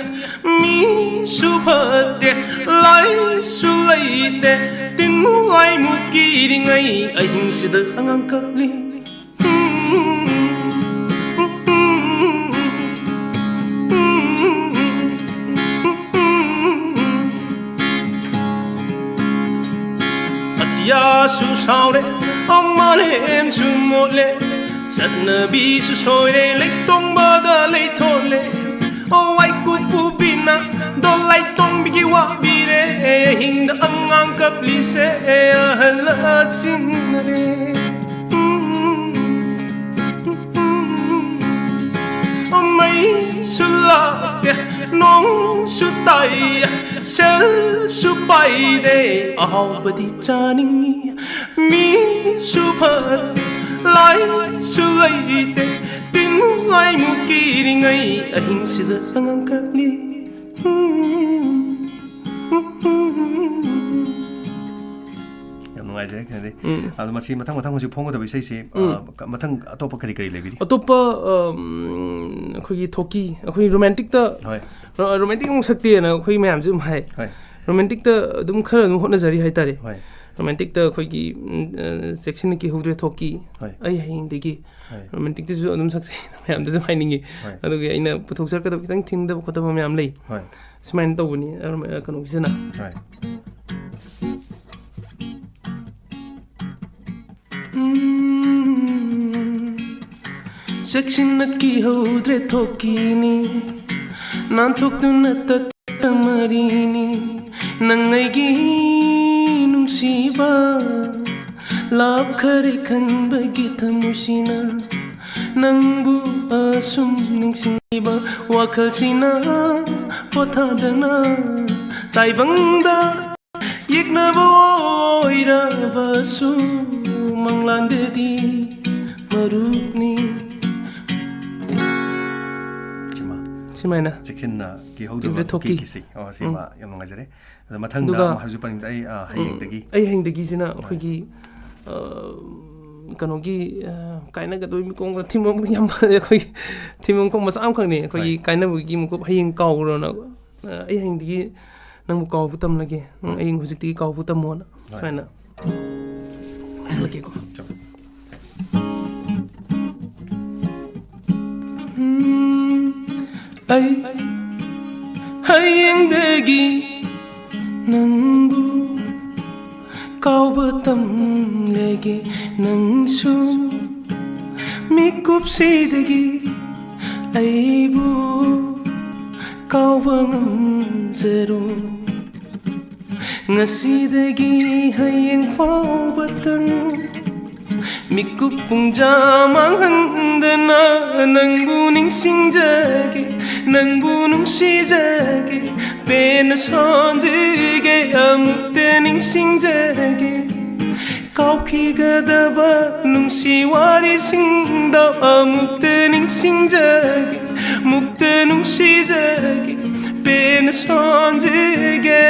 ꯃꯤꯁꯨ ꯐꯠꯇꯦ, ꯂꯥꯏꯁꯨ ꯂꯩꯇꯦ, ꯇꯤꯟꯃꯨꯛ ꯂꯥꯏꯃꯨꯛ ꯀꯤꯔꯤꯉꯩ ꯑꯍꯤꯡꯁꯤꯗ ꯑꯉꯥꯡ ꯀꯞꯂꯤ꯫ ꯑꯇꯤꯌꯥꯁꯨ ꯁꯥꯎꯔꯦ, ꯃꯥꯂꯦꯝꯁꯨ ꯃꯣꯠꯂꯦ, ꯆꯠꯅꯕꯤꯁꯨ ꯁꯣꯏꯔꯦ, ꯂꯩꯇꯣꯡꯕꯗ ꯂꯩꯊꯣꯛꯂꯦ꯫ ꯑꯣ, ꯋꯥꯏꯀꯨꯞꯄꯨ ꯕꯤꯅꯥꯗꯣ ꯂꯥꯏꯇꯣꯡꯕꯤꯒꯤ ꯋꯥꯕꯤꯔꯦ, ꯑꯍꯤꯡꯗ ꯑꯉꯥꯡ ꯀꯞꯂꯤꯁꯦ ꯑꯍꯜ ꯑꯆꯤꯟꯅꯔꯦ꯫ ꯃꯩꯁꯨ ꯂꯥꯛꯇꯦ, ꯅꯣꯡꯁꯨ ꯇꯥꯏ, ꯁꯦꯜꯁꯨ ꯄꯥꯏꯗꯦ, ꯑꯍꯥꯎꯕꯗꯤ ꯆꯥꯅꯤꯡꯉꯤ꯫ ꯃꯤꯁꯨ ꯐꯠꯇꯦ, ꯂꯥꯏꯁꯨ ꯂꯩꯇꯦ, ꯇꯤꯟꯃꯨꯛ ꯂꯥꯏꯃꯨꯛ ꯀꯤꯔꯤꯉꯩ ꯑꯍꯤꯡꯁꯤꯗ ꯑꯉꯥꯡ ꯀꯞꯂꯤ꯫ ꯌꯥꯝ ꯅꯨꯡꯉꯥꯏꯖꯔꯦ, ꯈꯦꯅꯦꯗꯤ꯫ ꯎꯝ꯫ ꯑꯗꯣ ꯃꯁꯤ ꯃꯊꯪ ꯃꯊꯪ ꯍꯧꯖꯤꯛ ꯐꯣꯡꯒꯗꯕ ꯏꯁꯩꯁꯤ, ꯎꯝ꯫ ꯑ, ꯀ-, ꯃꯊꯪ ꯑꯇꯣꯞꯄ ꯀꯔꯤ ꯀꯔꯤ ꯂꯩꯕꯤꯔꯤ? ꯑꯇꯣꯞꯄ, ꯑꯝ, ꯑꯩꯈꯣꯏꯒꯤ ꯊꯣꯛꯀꯤ, ꯑꯩꯈꯣꯏ ꯔꯣꯃꯥꯟꯇꯤꯛꯇ, ꯍꯣꯏ꯫ ꯔꯣ-, ꯔꯣꯃꯥꯟꯇꯤꯛ ꯑꯃꯨꯛ ꯁꯛꯇꯦꯅ ꯑꯩꯈꯣꯏ ꯃꯌꯥꯝꯁꯨ ꯑꯗꯨꯝ ꯍꯥꯏ꯫ ꯍꯣꯏ꯫ ꯔꯣꯃꯥꯟꯇꯤꯛꯇ ꯑꯗꯨꯝ ꯈꯔ ꯑꯗꯨꯝ ꯍꯣꯠꯅꯖꯔꯤ ꯍꯥꯏꯇꯥꯔꯦ꯫ ꯍꯣꯏ꯫ ꯔꯣꯃꯥꯟꯇꯤꯛꯇ ꯑꯩꯈꯣꯏꯒꯤ, ꯎꯝ, ꯑ, ꯆꯦꯛꯁꯤꯟꯅ ꯀꯤꯍꯧꯗ꯭ꯔꯦ ꯊꯣꯛꯀꯤ, ꯍꯣꯏ꯫ ꯑꯩ ꯍꯌꯦꯡꯗꯒꯤ ꯍꯣꯏ꯫ ꯔꯣꯃꯥꯟꯇꯤꯛꯇꯁꯨ ꯑꯗꯨꯝ ꯁꯛꯆꯩ ꯃꯌꯥꯝꯗꯁꯨ ꯍꯥꯏꯅꯤꯡꯉꯤ꯫ ꯍꯣꯏ꯫ ꯑꯗꯨꯒꯤ ꯑꯩꯅ ꯄꯨꯊꯣꯛꯆꯔꯛꯀꯗꯕ ꯈꯤꯇꯪ ꯊꯤꯡꯗꯕ ꯈꯣꯠꯇꯕ ꯃꯌꯥꯝ ꯂꯩ꯫ ꯍꯣꯏ꯫ ꯁꯨꯃꯥꯏꯅ ꯇꯧꯕꯅꯤ, ꯑ, ꯀꯩꯅꯣꯒꯤꯁꯤꯅ꯫ ꯍꯣꯏ꯫ ꯎꯝ, ꯆꯦꯛꯁꯤꯟꯅ ꯀꯤꯍꯧꯗ꯭ꯔꯦ ꯊꯣꯛꯀꯤꯅꯤ, ꯅꯥꯟꯊꯣꯛꯇꯨꯅ ꯇꯠꯇ ꯃꯔꯤꯅꯤ, ꯅꯪ ꯑꯩꯒꯤ ꯅꯨꯡꯁꯤꯕ, ꯂꯥꯞꯈꯔꯦ ꯈꯟꯕꯒꯤ ꯊꯃꯣꯏꯁꯤꯅ, ꯅꯪꯕꯨ ꯑꯁꯨꯝ ꯅꯤꯡꯁꯤꯡꯂꯤꯕ ꯋꯥꯈꯜꯁꯤꯅ ꯄꯣꯊꯥꯗꯅ ꯇꯥꯏꯕꯪꯗ ꯌꯦꯛꯅꯕ ꯑꯣꯏꯔꯕꯁꯨ ꯃꯪꯂꯥꯟꯗꯗꯤ ꯃꯔꯨꯞꯅꯤ꯫ ꯁꯤꯃ꯫ ꯁꯨꯃꯥꯏꯅ꯫ ꯆꯦꯛꯁꯤꯟꯅ ꯀꯤꯍꯧꯗꯕ ꯀꯤꯍꯧꯗꯕ ꯊꯣꯛꯀꯤ꯫ ꯊꯣꯛꯀꯤ ꯀꯤꯁꯤ꯫ ꯑꯣ, ꯁꯤꯃ ꯎꯝ꯫ ꯌꯥꯝ ꯅꯨꯡꯉꯥꯏꯖꯔꯦ꯫ ꯑꯗꯣ ꯃꯊꯪꯗ ꯑꯗꯨꯒ, ꯑꯃꯨꯛ ꯍꯧꯖꯤꯛ ꯄꯟꯅꯤꯡꯗ ꯑꯩ, ꯑ, ꯎꯝ, ꯍꯌꯦꯡꯗꯒꯤ꯫ ꯑꯩ ꯍꯌꯦꯡꯗꯒꯤꯁꯤꯅ ꯍꯣꯏ꯫ ꯑꯩꯈꯣꯏꯒꯤ, ꯑ, ꯀꯩꯅꯣꯒꯤ, ꯑ, ꯀꯥꯏꯅꯒꯗꯣꯏ ꯃꯤꯀꯣꯡꯗ ꯊꯤꯟꯕ ꯑꯃ ꯌꯥꯝ ꯐꯖꯩ꯫ ꯑꯩꯈꯣꯏꯒꯤ ꯊꯤꯟꯕ ꯈꯣꯡ ꯃꯆꯥ ꯑꯃꯈꯛꯅꯦ꯫ ꯑꯩꯈꯣꯏꯒꯤ ꯍꯣꯏ꯫ ꯀꯥꯏꯅꯕꯒꯤ ꯃꯀꯨꯞ "ꯍꯌꯦꯡ ꯀꯥꯎꯈ꯭ꯔꯣꯅ", ꯑ, "ꯑꯩ ꯍꯌꯦꯡꯗꯒꯤ ꯅꯪꯕꯨ ꯀꯥꯎꯕ ꯇꯝꯂꯒꯦ꯫ ꯅꯪ ꯍꯣꯏ꯫ ꯑꯩ ꯍꯧꯖꯤꯛꯇꯒꯤ ꯀꯥꯎꯕ ꯇꯝꯃꯣꯅ"꯫ ꯍꯣꯏ꯫ ꯁꯨꯃꯥꯏꯅ꯫ ꯁꯤꯜꯂꯛꯀꯦꯀꯣ꯫ ꯆꯣ꯫ ꯎꯝ, ꯑꯩ ꯍꯌꯦꯡꯗꯒꯤ ꯅꯪꯕꯨ ꯀꯥꯎꯕ ꯇꯝꯂꯒꯦ, ꯅꯪꯁꯨ ꯃꯤꯀꯨꯞꯁꯤꯗꯒꯤ ꯑꯩꯕꯨ ꯀꯥꯎꯕ ꯉꯝꯖꯔꯣ꯫ ꯉꯁꯤꯗꯒꯤ ꯍꯌꯦꯡ ꯐꯥꯎꯕꯇꯪ ꯃꯤꯀꯨꯞ ꯄꯨꯡꯖꯥ ꯃꯥꯡꯍꯟꯗꯅ ꯅꯪꯕꯨ ꯅꯤꯡꯁꯤꯡꯖꯒꯦ, ꯅꯪꯕꯨ ꯅꯨꯡꯁꯤꯖꯒꯦ, ꯄꯦꯟꯅ ꯁꯣꯟꯖꯒꯦ, ꯑꯃꯨꯛꯇ ꯅꯤꯡꯁꯤꯡꯖꯒꯦ꯫ ꯀꯥꯎꯈꯤꯒꯗꯕ ꯅꯨꯡꯁꯤ ꯋꯥꯔꯤꯁꯤꯡꯗꯣ ꯑꯃꯨꯛꯇ ꯅꯤꯡꯁꯤꯡꯖꯒꯦ, ꯃꯨꯛꯇ ꯅꯨꯡꯁꯤꯖꯒꯦ, ꯄꯦꯟꯅ ꯁꯣꯟꯖꯒꯦ,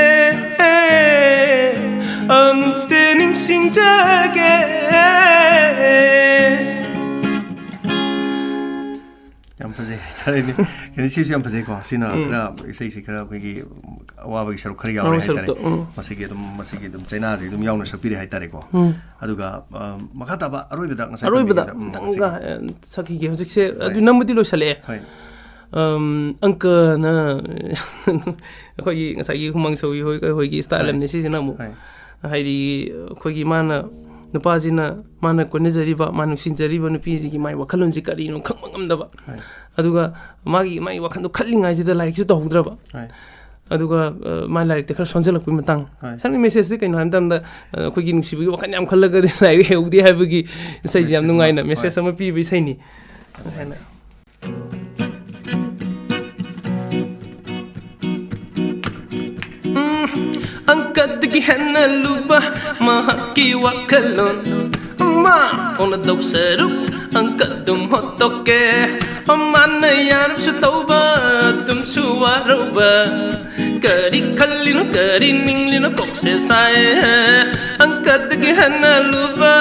ꯑꯃꯨꯛꯇ ꯅꯤꯡꯁꯤꯡꯖꯒꯦ꯫ ꯌꯥꯝ ꯐꯖꯩ ꯍꯥꯏꯇꯥꯔꯦꯅꯦ꯫ ꯀꯩꯅꯣ, ꯁꯤꯁꯨ ꯌꯥꯝ ꯐꯖꯩꯀꯣ꯫ ꯁꯤꯅ ꯎꯝ꯫ ꯈꯔ, ꯏꯁꯩꯁꯤ ꯈꯔ ꯑꯩꯈꯣꯏꯒꯤ ꯑꯋꯥꯕꯒꯤ ꯁꯔꯨꯛ ꯈꯔ ꯌꯥꯎꯔꯦ ꯑꯋꯥꯕꯒꯤ ꯍꯥꯏꯇꯥꯔꯦ꯫ ꯁꯔꯨꯛꯇꯣ, ꯎꯝ꯫ ꯃꯁꯤꯒꯤ ꯑꯗꯨꯝ, ꯃꯁꯤꯒꯤ ꯑꯗꯨꯝ ꯆꯩꯅꯥꯁꯦ ꯑꯗꯨꯝ ꯌꯥꯎꯅ ꯁꯛꯄꯤꯔꯦ ꯍꯥꯏꯇꯥꯔꯦꯀꯣ꯫ ꯎꯝ꯫ ꯑꯗꯨꯒ, ꯑ, ꯃꯈꯥ ꯇꯥꯕ ꯑꯔꯣꯏꯕꯗ ꯉꯁꯥꯏ ꯑꯔꯣꯏꯕꯗ ꯇꯝꯕꯤꯈꯤꯕꯗ, ꯎꯝ, ꯑꯝꯇꯪꯒ, ꯃꯁꯤꯒꯤ꯫ ꯑ, ꯁꯛꯈꯤꯒꯦ꯫ ꯍꯧꯖꯤꯛꯁꯦ ꯍꯣꯏ꯫ ꯑꯗꯨ ꯅꯝꯕꯗꯤ ꯂꯣꯏꯁꯜꯂꯛꯑꯦ꯫ ꯍꯣꯏ꯫ ꯑꯝ, ꯑꯪꯀꯅ ꯑꯩꯈꯣꯏꯒꯤ ꯉꯁꯥꯏꯒꯤ ꯍꯨꯃꯥꯡ ꯁꯧꯋꯤ ꯍꯣꯏ, ꯑꯩꯈꯣꯏꯒꯤ style ꯍꯣꯏ꯫ ꯑꯃꯅꯤ ꯁꯤꯁꯤꯅ ꯑꯃꯨꯛ꯫ ꯍꯣꯏ꯫ ꯍꯥꯏꯗꯤ ꯑꯩꯈꯣꯏꯒꯤ ꯃꯥꯅ, ꯅꯨꯄꯥꯁꯤꯅ ꯃꯥꯅ ꯀꯣꯏꯅꯖꯔꯤꯕ, ꯃꯥ ꯅꯨꯡꯁꯤꯖꯔꯤꯕ ꯅꯨꯄꯤꯁꯤꯒꯤ ꯃꯥꯏ ꯋꯥꯈꯜꯂꯣꯟꯁꯤ ꯀꯔꯤꯅꯣ ꯈꯪꯕ ꯉꯝꯗꯕ꯫ ꯍꯣꯏ꯫ ꯑꯗꯨꯒ ꯃꯥꯒꯤ, ꯃꯥꯒꯤ ꯋꯥꯈꯜꯗꯣ ꯈꯜꯂꯤꯉꯩꯁꯤꯗ ꯂꯥꯏꯔꯤꯛꯁꯨ ꯇꯧꯍꯧꯗ꯭ꯔꯕ꯫ ꯍꯣꯏ꯫ ꯑꯗꯨꯒ, ꯑ, ꯃꯥ ꯂꯥꯏꯔꯤꯛꯇ ꯈꯔ ꯁꯣꯟꯖꯜꯂꯛꯄꯒꯤ ꯃꯇꯥꯡ꯫ ꯍꯣꯏ꯫ ꯁꯝꯅ message ꯁꯤ ꯀꯩꯅꯣ ꯍꯥꯏꯕ ꯃꯇꯝꯗ, ꯑ, ꯑꯩꯈꯣꯏꯒꯤ ꯅꯨꯡꯁꯤꯕꯒꯤ ꯋꯥꯈꯜ ꯌꯥꯝ ꯈꯜꯂꯒꯗꯤ ꯂꯥꯏꯔꯤꯛ ꯍꯩꯍꯧꯗꯦ ꯍꯥꯏꯕꯒꯤ ꯏꯁꯩꯁꯦ ꯌꯥꯝ message ꯅꯨꯡꯉꯥꯏꯅ ꯑꯃ, ꯃꯦꯁꯦꯖ ꯍꯣꯏ꯫ ꯑꯃ ꯄꯤꯕ ꯏꯁꯩꯅꯤ꯫ ꯍꯥꯏꯅ꯫ ꯎꯝ, ꯑꯪꯀꯗꯒꯤ ꯍꯦꯟꯅ ꯂꯨꯕ ꯃꯍꯥꯛꯀꯤ ꯋꯥꯈꯜꯂꯣꯟ꯫ ꯃꯥ ꯑꯣꯟꯅꯗꯧ ꯁꯔꯨꯛ ꯑꯪꯀ ꯑꯗꯨꯝ ꯍꯣꯠꯇꯣꯛꯀꯦ꯫ ꯃꯥꯅ ꯌꯥꯔꯕꯁꯨ ꯇꯧꯕ, ꯑꯗꯨꯝꯁꯨ ꯋꯥꯔꯧꯕ꯫ ꯀꯔꯤ ꯈꯜꯂꯤꯅꯣ, ꯀꯔꯤ ꯅꯤꯡꯂꯤꯅꯣ, ꯀꯣꯛꯁꯦ ꯁꯥꯏ, ꯑꯪꯀꯗꯒꯤ ꯍꯦꯟꯅ ꯂꯨꯕ꯫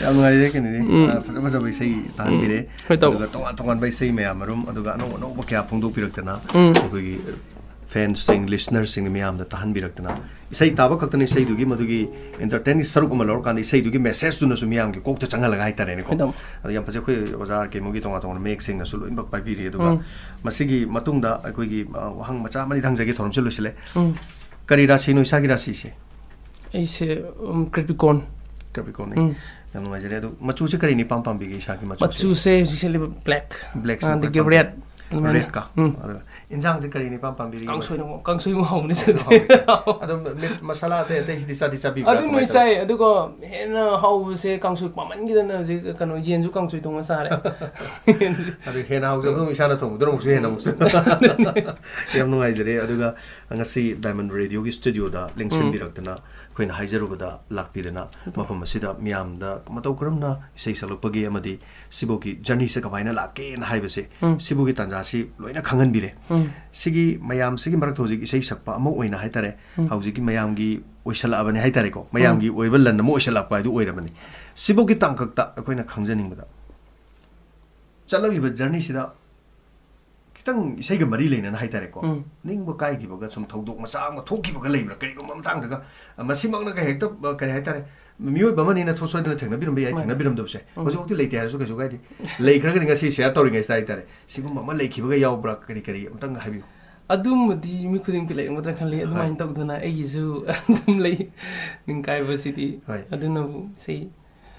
ꯌꯥꯝ ꯅꯨꯡꯉꯥꯏꯖꯔꯦ, ꯀꯩꯅꯣꯗꯤ꯫ ꯎꯝ꯫ ꯑ, ꯐꯖ ꯐꯖꯕ ꯏꯁꯩ ꯇꯥꯍꯟꯕꯤꯔꯦ꯫ ꯎꯝ꯫ ꯍꯣꯏ, ꯇꯧ꯫ ꯑꯗꯨꯒ ꯇꯣꯉꯥꯟ ꯇꯣꯉꯥꯟꯕ ꯏꯁꯩ ꯃꯌꯥꯝ ꯃꯔꯨꯝ, ꯑꯗꯨꯒ ꯑꯅꯧ ꯑꯅꯧꯕ ꯀꯌꯥ ꯐꯣꯡꯗꯣꯛꯄꯤꯔꯛꯇꯅ, ꯎꯝ꯫ ꯑꯩꯈꯣꯏꯒꯤ ꯐꯦꯟꯁꯁꯤꯡ, ꯂꯤꯁꯅꯔꯁꯤꯡ ꯃꯌꯥꯝꯗ ꯇꯥꯍꯟꯕꯤꯔꯛꯇꯅ, ꯏꯁꯩ ꯇꯥꯕ ꯈꯛꯇꯅ ꯏꯁꯩꯗꯨꯒꯤ, ꯃꯗꯨꯒꯤ ꯏꯟꯇꯔꯇꯦꯟꯒꯤ ꯁꯔꯨꯛ ꯑꯃ ꯂꯧꯔꯀꯥꯟꯗ, ꯏꯁꯩꯗꯨꯒꯤ ꯃꯦꯁꯦꯖꯇꯨꯅꯁꯨ ꯃꯤꯌꯥꯝꯒꯤ ꯀꯣꯛꯇ ꯆꯪꯍꯜꯂꯒ ꯍꯥꯏꯇꯥꯔꯦꯅꯦꯀꯣ꯫ ꯑꯗꯨꯝ꯫ ꯑꯗꯣ ꯌꯥꯝ ꯐꯖꯩ, ꯑꯩꯈꯣꯏ ꯑꯣꯖꯥ ꯑꯥꯔ ꯀꯦ ꯃꯣꯏꯒꯤ ꯇꯣꯉꯥꯟ ꯇꯣꯉꯥꯟꯕ ꯃꯌꯦꯛꯁꯤꯡꯅꯁꯨ ꯂꯣꯏꯅꯃꯛ ꯄꯥꯏꯕꯤꯔꯤ꯫ ꯑꯗꯨꯒ ꯎꯝ꯫ ꯃꯁꯤꯒꯤ ꯃꯇꯨꯡꯗ ꯑꯩꯈꯣꯏꯒꯤ, ꯑ, ꯋꯥꯍꯪ ꯃꯆꯥ ꯑꯃꯅꯤ ꯍꯪꯖꯒꯦ, ꯊꯧꯔꯝꯁꯤ ꯂꯣꯏꯁꯤꯜꯂꯦ꯫ ꯎꯝ꯫ ꯀꯔꯤ ꯔꯥꯁꯤꯅꯣ ꯏꯁꯥꯒꯤ ꯔꯥꯁꯤꯁꯦ? ꯑꯩꯁꯦ, ꯎꯝ, ꯀꯦꯄ꯭ꯔꯤꯀꯣꯔꯟ꯫ ꯀꯦꯄ꯭ꯔꯤꯀꯣꯔꯟꯅꯤ꯫ ꯎꯝ꯫ ꯌꯥꯝ ꯅꯨꯡꯉꯥꯏꯖꯔꯦ꯫ ꯑꯗꯨ ꯃꯆꯨꯁꯦ ꯀꯔꯤꯅ ꯏꯄꯥꯝ ꯄꯥꯝꯕꯤꯒꯦ ꯏꯁꯥꯒꯤ ꯃꯆꯨꯁꯦ? ꯃꯆꯨꯁꯦ ꯍꯧꯖꯤꯛ ꯁꯦꯠꯂꯤꯕ ꯕ꯭ꯂꯦꯛ, ꯕ꯭ꯂꯦꯛꯁꯤꯅ ꯑꯗꯒꯤ ꯈ꯭ꯋꯥꯏ ꯄꯥꯝꯖꯩ꯫ ꯔꯦꯗ, ꯑꯗꯨꯃꯥꯏꯅ꯫ ꯔꯦꯗꯀ꯫ ꯎꯝ꯫ ꯑꯗꯨꯒ ꯏꯟꯖꯥꯡꯁꯦ ꯀꯔꯤꯅ ꯏꯄꯥꯝ ꯄꯥꯝꯕꯤꯔꯤꯒꯦ? ꯀꯥꯡꯁꯣꯏꯅ ꯑꯃꯨꯛ, ꯀꯥꯡꯁꯣꯏ ꯑꯃꯨꯛ ꯍꯥꯎꯕꯅꯤ꯫ ꯀꯥꯡꯁꯣꯏ ꯍꯥꯎꯕꯅꯤ꯫ ꯑꯗꯣ ꯃꯤꯠ ꯃꯁꯥꯂꯥ ꯑꯇꯩ ꯑꯇꯩꯁꯤꯗꯤ ꯆꯥꯗꯤ ꯆꯥꯕꯤꯕ꯭ꯔꯥ? ꯑꯗꯨ ꯀꯃꯥꯏꯅ ꯂꯣꯏ ꯇꯧꯋꯤ? ꯆꯥꯏ, ꯑꯗꯨꯒ ꯍꯦꯟꯅ ꯍꯥꯎꯕꯁꯦ ꯀꯥꯡꯁꯣꯏ ꯄꯥꯝꯃꯟꯈꯤꯗꯅ ꯍꯧꯖꯤꯛ, ꯀꯩꯅꯣ, ꯌꯦꯟꯁꯨ ꯀꯥꯡꯁꯣꯏ ꯊꯣꯡꯉ ꯆꯥꯔꯦ꯫ ꯑꯗꯨ ꯍꯦꯟꯅ ꯍꯥꯎꯖꯕꯗꯣ ꯑꯃꯨꯛ ꯏꯁꯥꯅ ꯊꯣꯡꯕꯗꯨꯅ ꯑꯃꯨꯛꯁꯨ ꯍꯦꯟꯅ ꯑꯃꯨꯛꯁꯨ꯫ ꯌꯥꯝ ꯅꯨꯡꯉꯥꯏꯖꯔꯦ꯫ ꯑꯗꯨꯒ ꯉꯁꯤ ꯗꯥꯏꯃꯟ ꯔꯦꯗꯤꯑꯣꯒꯤ ꯁ꯭ꯇꯨꯗꯤꯑꯣꯗ ꯂꯦꯡꯁꯤꯟꯕꯤꯔꯛꯇꯅ, ꯎꯝ꯫ ꯑꯩꯈꯣꯏꯅ ꯍꯥꯏꯖꯔꯨꯕꯗ ꯂꯥꯛꯄꯤꯗꯅ, ꯃꯐꯝ ꯑꯁꯤꯗ ꯃꯤꯌꯥꯝꯗ ꯃꯇꯧ ꯀꯔꯝꯅ ꯏꯁꯩ ꯁꯛꯂꯛꯄꯒꯦ ꯑꯃꯗꯤ ꯁꯤꯕꯨꯛꯀꯤ ꯖꯔꯅꯤꯁꯦ ꯀꯃꯥꯏꯅ ꯂꯥꯛꯀꯦꯅ ꯍꯥꯏꯕꯁꯦ, ꯎꯝ꯫ ꯁꯤꯕꯨꯛꯀꯤ ꯇꯥꯟꯖꯥꯁꯤ ꯂꯣꯏꯅ ꯈꯪꯍꯟꯕꯤꯔꯦ꯫ ꯎꯝ꯫ ꯁꯤꯒꯤ ꯃꯌꯥꯝꯁꯤꯒꯤ ꯃꯔꯛꯇ ꯍꯧꯖꯤꯛ ꯏꯁꯩ ꯁꯛꯄ ꯑꯃ ꯑꯣꯏꯅ ꯍꯥꯏꯇꯥꯔꯦ, ꯎꯝ꯫ ꯍꯧꯖꯤꯛꯀꯤ ꯃꯌꯥꯝꯒꯤ ꯑꯣꯏꯁꯜꯂꯛꯑꯕꯅꯤ ꯍꯥꯏꯇꯥꯔꯦꯀꯣ, ꯎꯝ꯫ ꯃꯌꯥꯝꯒꯤ ꯑꯣꯏꯕ ꯂꯟ ꯑꯃ ꯑꯣꯏꯁꯜꯂꯛꯄ ꯍꯥꯏꯗꯨ ꯑꯣꯏꯔꯕꯅꯤ꯫ ꯁꯤꯕꯨꯛꯀꯤ ꯇꯥꯡꯀꯛꯇ ꯑꯩꯈꯣꯏꯅ ꯈꯪꯖꯅꯤꯡꯕꯗ, ꯆꯠꯂꯛꯂꯤꯕ ꯖꯔꯅꯤꯁꯤꯗ ꯈꯤꯇꯪ ꯏꯁꯩꯒ ꯃꯔꯤ ꯂꯩꯅꯅ ꯍꯥꯏꯇꯥꯔꯦꯀꯣ, ꯎꯝ꯫ ꯅꯤꯡꯕ ꯀꯥꯏꯈꯤꯕꯒ, ꯁꯨꯝ ꯊꯧꯗꯣꯛ ꯃꯆꯥ ꯑꯃ ꯊꯣꯛꯈꯤꯕꯒ ꯂꯩꯕ꯭ꯔꯥ? ꯀꯔꯤꯒꯨꯝꯕ ꯃꯇꯥꯡꯗꯒ, ꯑ, ꯃꯁꯤꯃꯛꯅꯒ ꯍꯦꯛꯇ, ꯑ, ꯀꯔꯤ ꯍꯥꯏꯇꯥꯔꯦ, ꯃꯤꯑꯣꯏꯕ ꯑꯃꯅꯤꯅ ꯊꯣ-, ꯁꯣꯏꯗꯅ ꯊꯦꯡꯅꯕꯤꯔꯝꯕ ꯌꯥꯏ, ꯃꯥꯅꯦ꯫ ꯊꯦꯡꯅꯕꯤꯔꯝꯗꯕꯁꯨ ꯌꯥꯏ꯫ ꯎꯝ꯫ ꯍꯧꯖꯤꯛꯐꯥꯎꯗꯤ ꯂꯩꯇꯦ ꯍꯥꯏꯔꯁꯨ ꯀꯩꯁꯨ ꯀꯥꯏꯗꯦ꯫ ꯂꯩꯈ꯭ꯔꯒꯗꯤ ꯉꯁꯤ ꯁꯤꯌꯔ ꯇꯧꯔꯤꯉꯩꯁꯤꯗ ꯍꯥꯏꯇꯥꯔꯦ, ꯁꯤꯒꯨꯝꯕ ꯑꯃ ꯂꯩꯈꯤꯕꯒ ꯌꯥꯎꯕ꯭ꯔꯥ? ꯀꯔꯤ ꯀꯔꯤ ꯑꯝꯇꯪ ꯍꯥꯏꯕꯤꯌꯨ꯫ ꯑꯗꯨꯝꯕꯗꯤ ꯃꯤ ꯈꯨꯗꯤꯡꯒꯤ ꯂꯩꯔꯝꯒꯗ꯭ꯔꯥ ꯈꯜꯂꯤ, ꯑꯗꯨꯃꯥꯏꯅ ꯍꯣꯏ꯫ ꯇꯧꯗꯅ ꯑꯩꯒꯤꯁꯨ ꯑꯗꯨꯝ ꯂꯩ, ꯅꯤꯡꯀꯥꯏꯕꯁꯤꯗꯤ꯫ ꯍꯣꯏ꯫ ꯑꯗꯨꯅꯕꯨ ꯏꯁꯩ,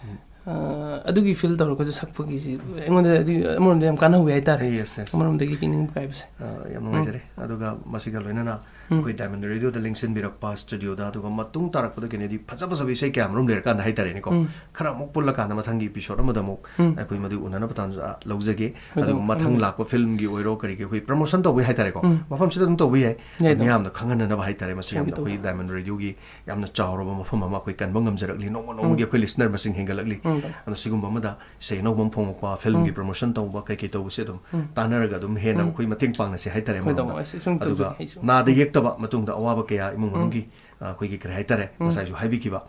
ꯎꯝ꯫ ꯑ, ꯑꯗꯨꯒꯤ ꯐꯤꯜ ꯇꯧꯔꯒꯁꯨ ꯁꯛꯄꯒꯤꯁꯤ ꯑꯩꯉꯣꯟꯗ ꯑꯗꯨ ꯑꯃꯔꯣꯝꯗ ꯌꯥꯝ ꯀꯥꯟꯅꯍꯧꯋꯤ ꯍꯥꯏꯇꯥꯔꯦ꯫ Yes, yes꯫ ꯑꯃꯔꯣꯝꯗꯒꯤ ꯅꯤꯡꯕ ꯀꯥꯏꯕꯁꯦ꯫ ꯑ, ꯌꯥꯝ ꯎꯝ꯫ ꯅꯨꯡꯉꯥꯏꯖꯔꯦ꯫ ꯑꯗꯨꯒ ꯃꯁꯤꯒ ꯂꯣꯏꯅꯅ ꯑꯩꯈꯣꯏ ꯗꯥꯏꯃꯟ ꯔꯦꯗꯤꯑꯣꯗ ꯂꯦꯡꯁꯤꯟꯕꯤꯔꯛꯄ ꯁ꯭ꯇꯨꯗꯤꯑꯣꯗ, ꯑꯗꯨꯒ ꯃꯇꯨꯡ ꯇꯥꯔꯛꯄꯗ ꯀꯩꯅꯣꯗꯤ ꯐꯖ ꯐꯖꯕ ꯏꯁꯩ ꯀꯌꯥ ꯃꯔꯨꯝ ꯂꯩꯔꯀꯥꯟꯗ ꯍꯥꯏꯇꯥꯔꯦꯅꯦꯀꯣ, ꯈꯔ ꯑꯃꯨꯛ ꯄꯨꯜꯂꯀꯥꯟꯗ ꯃꯊꯪꯒꯤ ꯏꯄꯤꯁꯣꯗ ꯑꯃꯗ ꯑꯃꯨꯛ ꯑꯩꯈꯣꯏ ꯃꯗꯨ ꯎꯅꯅꯕ ꯇꯥꯟꯖꯥ ꯂꯧꯖꯒꯦ꯫ ꯑꯗꯨꯒ ꯃꯊꯪ ꯂꯥꯛꯄ ꯐꯤꯂꯝꯒꯤ ꯑꯣꯏꯔꯣ, ꯀꯔꯤꯒꯤ, ꯑꯩꯈꯣꯏ ꯄ꯭ꯔꯃꯣꯁꯟ ꯇꯧꯕꯩ ꯍꯥꯏꯇꯥꯔꯦꯀꯣ, ꯃꯐꯝꯁꯤꯗ ꯑꯗꯨꯝ ꯇꯧꯕ ꯌꯥꯏ꯫ ꯃꯤꯌꯥꯝꯅ ꯈꯪꯍꯟꯅꯅꯕ ꯍꯥꯏꯇꯥꯔꯦ꯫ ꯃꯁꯤ ꯌꯥꯝꯅ ꯑꯩꯈꯣꯏ ꯗꯥꯏꯃꯟ ꯔꯦꯗꯤꯑꯣꯒꯤ ꯌꯥꯝꯅ ꯆꯥꯎꯔꯕ ꯃꯐꯝ ꯑꯃ ꯑꯩꯈꯣꯏ ꯀꯟꯕ ꯉꯝꯖꯔꯛꯂꯤ꯫ ꯅꯣꯡꯃ ꯅꯣꯡꯃꯒꯤ ꯑꯩꯈꯣꯏ ꯂꯤꯁꯅꯔ ꯃꯁꯤꯡ ꯍꯦꯟꯒꯠꯂꯛꯂꯤ꯫ ꯑꯗꯣ ꯁꯤꯒꯨꯝꯕ ꯑꯃꯗ ꯏꯁꯩ ꯑꯅꯧꯕ ꯑꯃ ꯐꯣꯡꯉꯛꯄ, ꯐꯤꯂꯝꯒꯤ ꯄ꯭ꯔꯃꯣꯁꯟ ꯇꯧꯕ, ꯀꯩ ꯀꯩ ꯇꯧꯕꯁꯦ ꯑꯗꯨꯝ ꯇꯥꯟꯅꯔꯒ ꯑꯗꯨꯝ ꯍꯦꯟꯅ ꯑꯩꯈꯣꯏ ꯃꯇꯦꯡ ꯄꯥꯡꯅꯁꯦ ꯍꯥꯏꯇꯥꯔꯦ꯫ ꯍꯣꯏ, ꯃꯔꯨꯞ ꯇꯥꯃꯣ, ꯑꯃ꯫ ꯑꯩꯁꯨ ꯁꯨꯝ ꯑꯗꯨꯒ ꯇꯧꯖꯒꯦ, ꯑꯩꯁꯨ꯫ ꯅꯥꯗ ꯌꯦꯛꯇꯕ, ꯃꯇꯨꯡꯗ ꯑꯋꯥꯕ ꯀꯌꯥ ꯏꯃꯨꯡ ꯃꯅꯨꯡꯒꯤ, ꯑ, ꯑꯩꯈꯣꯏꯒꯤ ꯀꯔꯤ ꯍꯥꯏꯇꯥꯔꯦ, ꯉꯁꯥꯏꯁꯨ ꯍꯥꯏꯕꯤꯈꯤꯕ,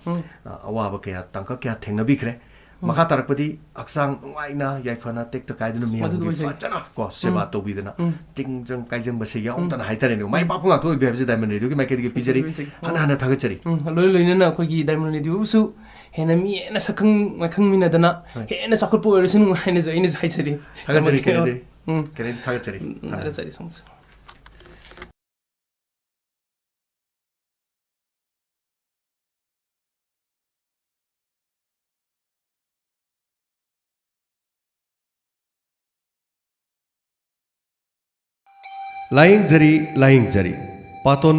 ꯑ, ꯑꯋꯥꯕ ꯀꯌꯥ, ꯇꯥꯡꯀꯛ ꯀꯌꯥ ꯊꯦꯡꯅꯕꯤꯈ꯭ꯔꯦ꯫ ꯃꯈꯥ ꯇꯥꯔꯛꯄꯗꯤ ꯍꯛꯆꯥꯡ ꯅꯨꯡꯉꯥꯏꯅ, ꯌꯥꯏꯐꯅ, ꯇꯦꯛꯇ ꯀꯥꯏꯗꯅ ꯃꯤꯌꯥꯝꯒꯤ ꯐꯖꯅ ꯀꯣ ꯁꯦꯕꯥ ꯇꯧꯕꯤꯗꯅ, ꯇꯤꯡꯖꯪ ꯀꯥꯏꯖꯪꯕꯁꯦ ꯌꯥꯎꯗꯅ ꯍꯥꯏꯇꯥꯔꯦꯅꯦ, ꯃꯥꯏ ꯄꯥꯛꯄ ꯉꯥꯛꯇ ꯑꯣꯏꯕ ꯍꯥꯏꯕꯁꯦ ꯗꯥꯏꯃꯟ ꯔꯦꯗꯤꯑꯣꯒꯤ ꯃꯥꯏꯀꯩꯗꯒꯤ ꯄꯤꯖꯔꯤ꯫ ꯍꯟꯅ ꯍꯟꯅ ꯊꯥꯒꯠꯆꯔꯤ꯫ ꯎꯝ, ꯂꯣꯏꯅ ꯂꯣꯏꯅꯅ ꯑꯩꯈꯣꯏꯒꯤ ꯗꯥꯏꯃꯟ ꯔꯦꯗꯤꯑꯣꯕꯨꯁꯨ ꯍꯦꯟꯅ ꯃꯤ ꯍꯦꯟꯅ ꯁꯛꯈꯪ ꯃꯥꯏꯈꯪꯃꯤꯟꯅꯗꯅ ꯍꯣꯏ꯫ ꯍꯦꯟꯅ ꯆꯥꯎꯈꯠꯄ ꯑꯣꯏꯔꯁꯅꯨ ꯍꯥꯏꯅꯁꯨ ꯑꯩꯅꯁꯨ ꯍꯥꯏꯖꯔꯤ꯫ ꯊꯥꯒꯠꯆꯔꯤ, ꯀꯦꯅꯦꯗꯤ꯫ ꯎꯝ꯫ ꯀꯦꯅꯦꯗꯤ, ꯊꯥꯒꯠꯆꯔꯤ꯫ ꯎꯝ, ꯊꯥꯒꯠꯆꯔꯤ, ꯁꯣꯝꯁꯨ꯫ ꯂꯥꯌꯦꯡꯖꯔꯤ, ꯂꯥꯌꯦꯡꯖꯔꯤ꯫ ꯄꯥꯇꯣꯟ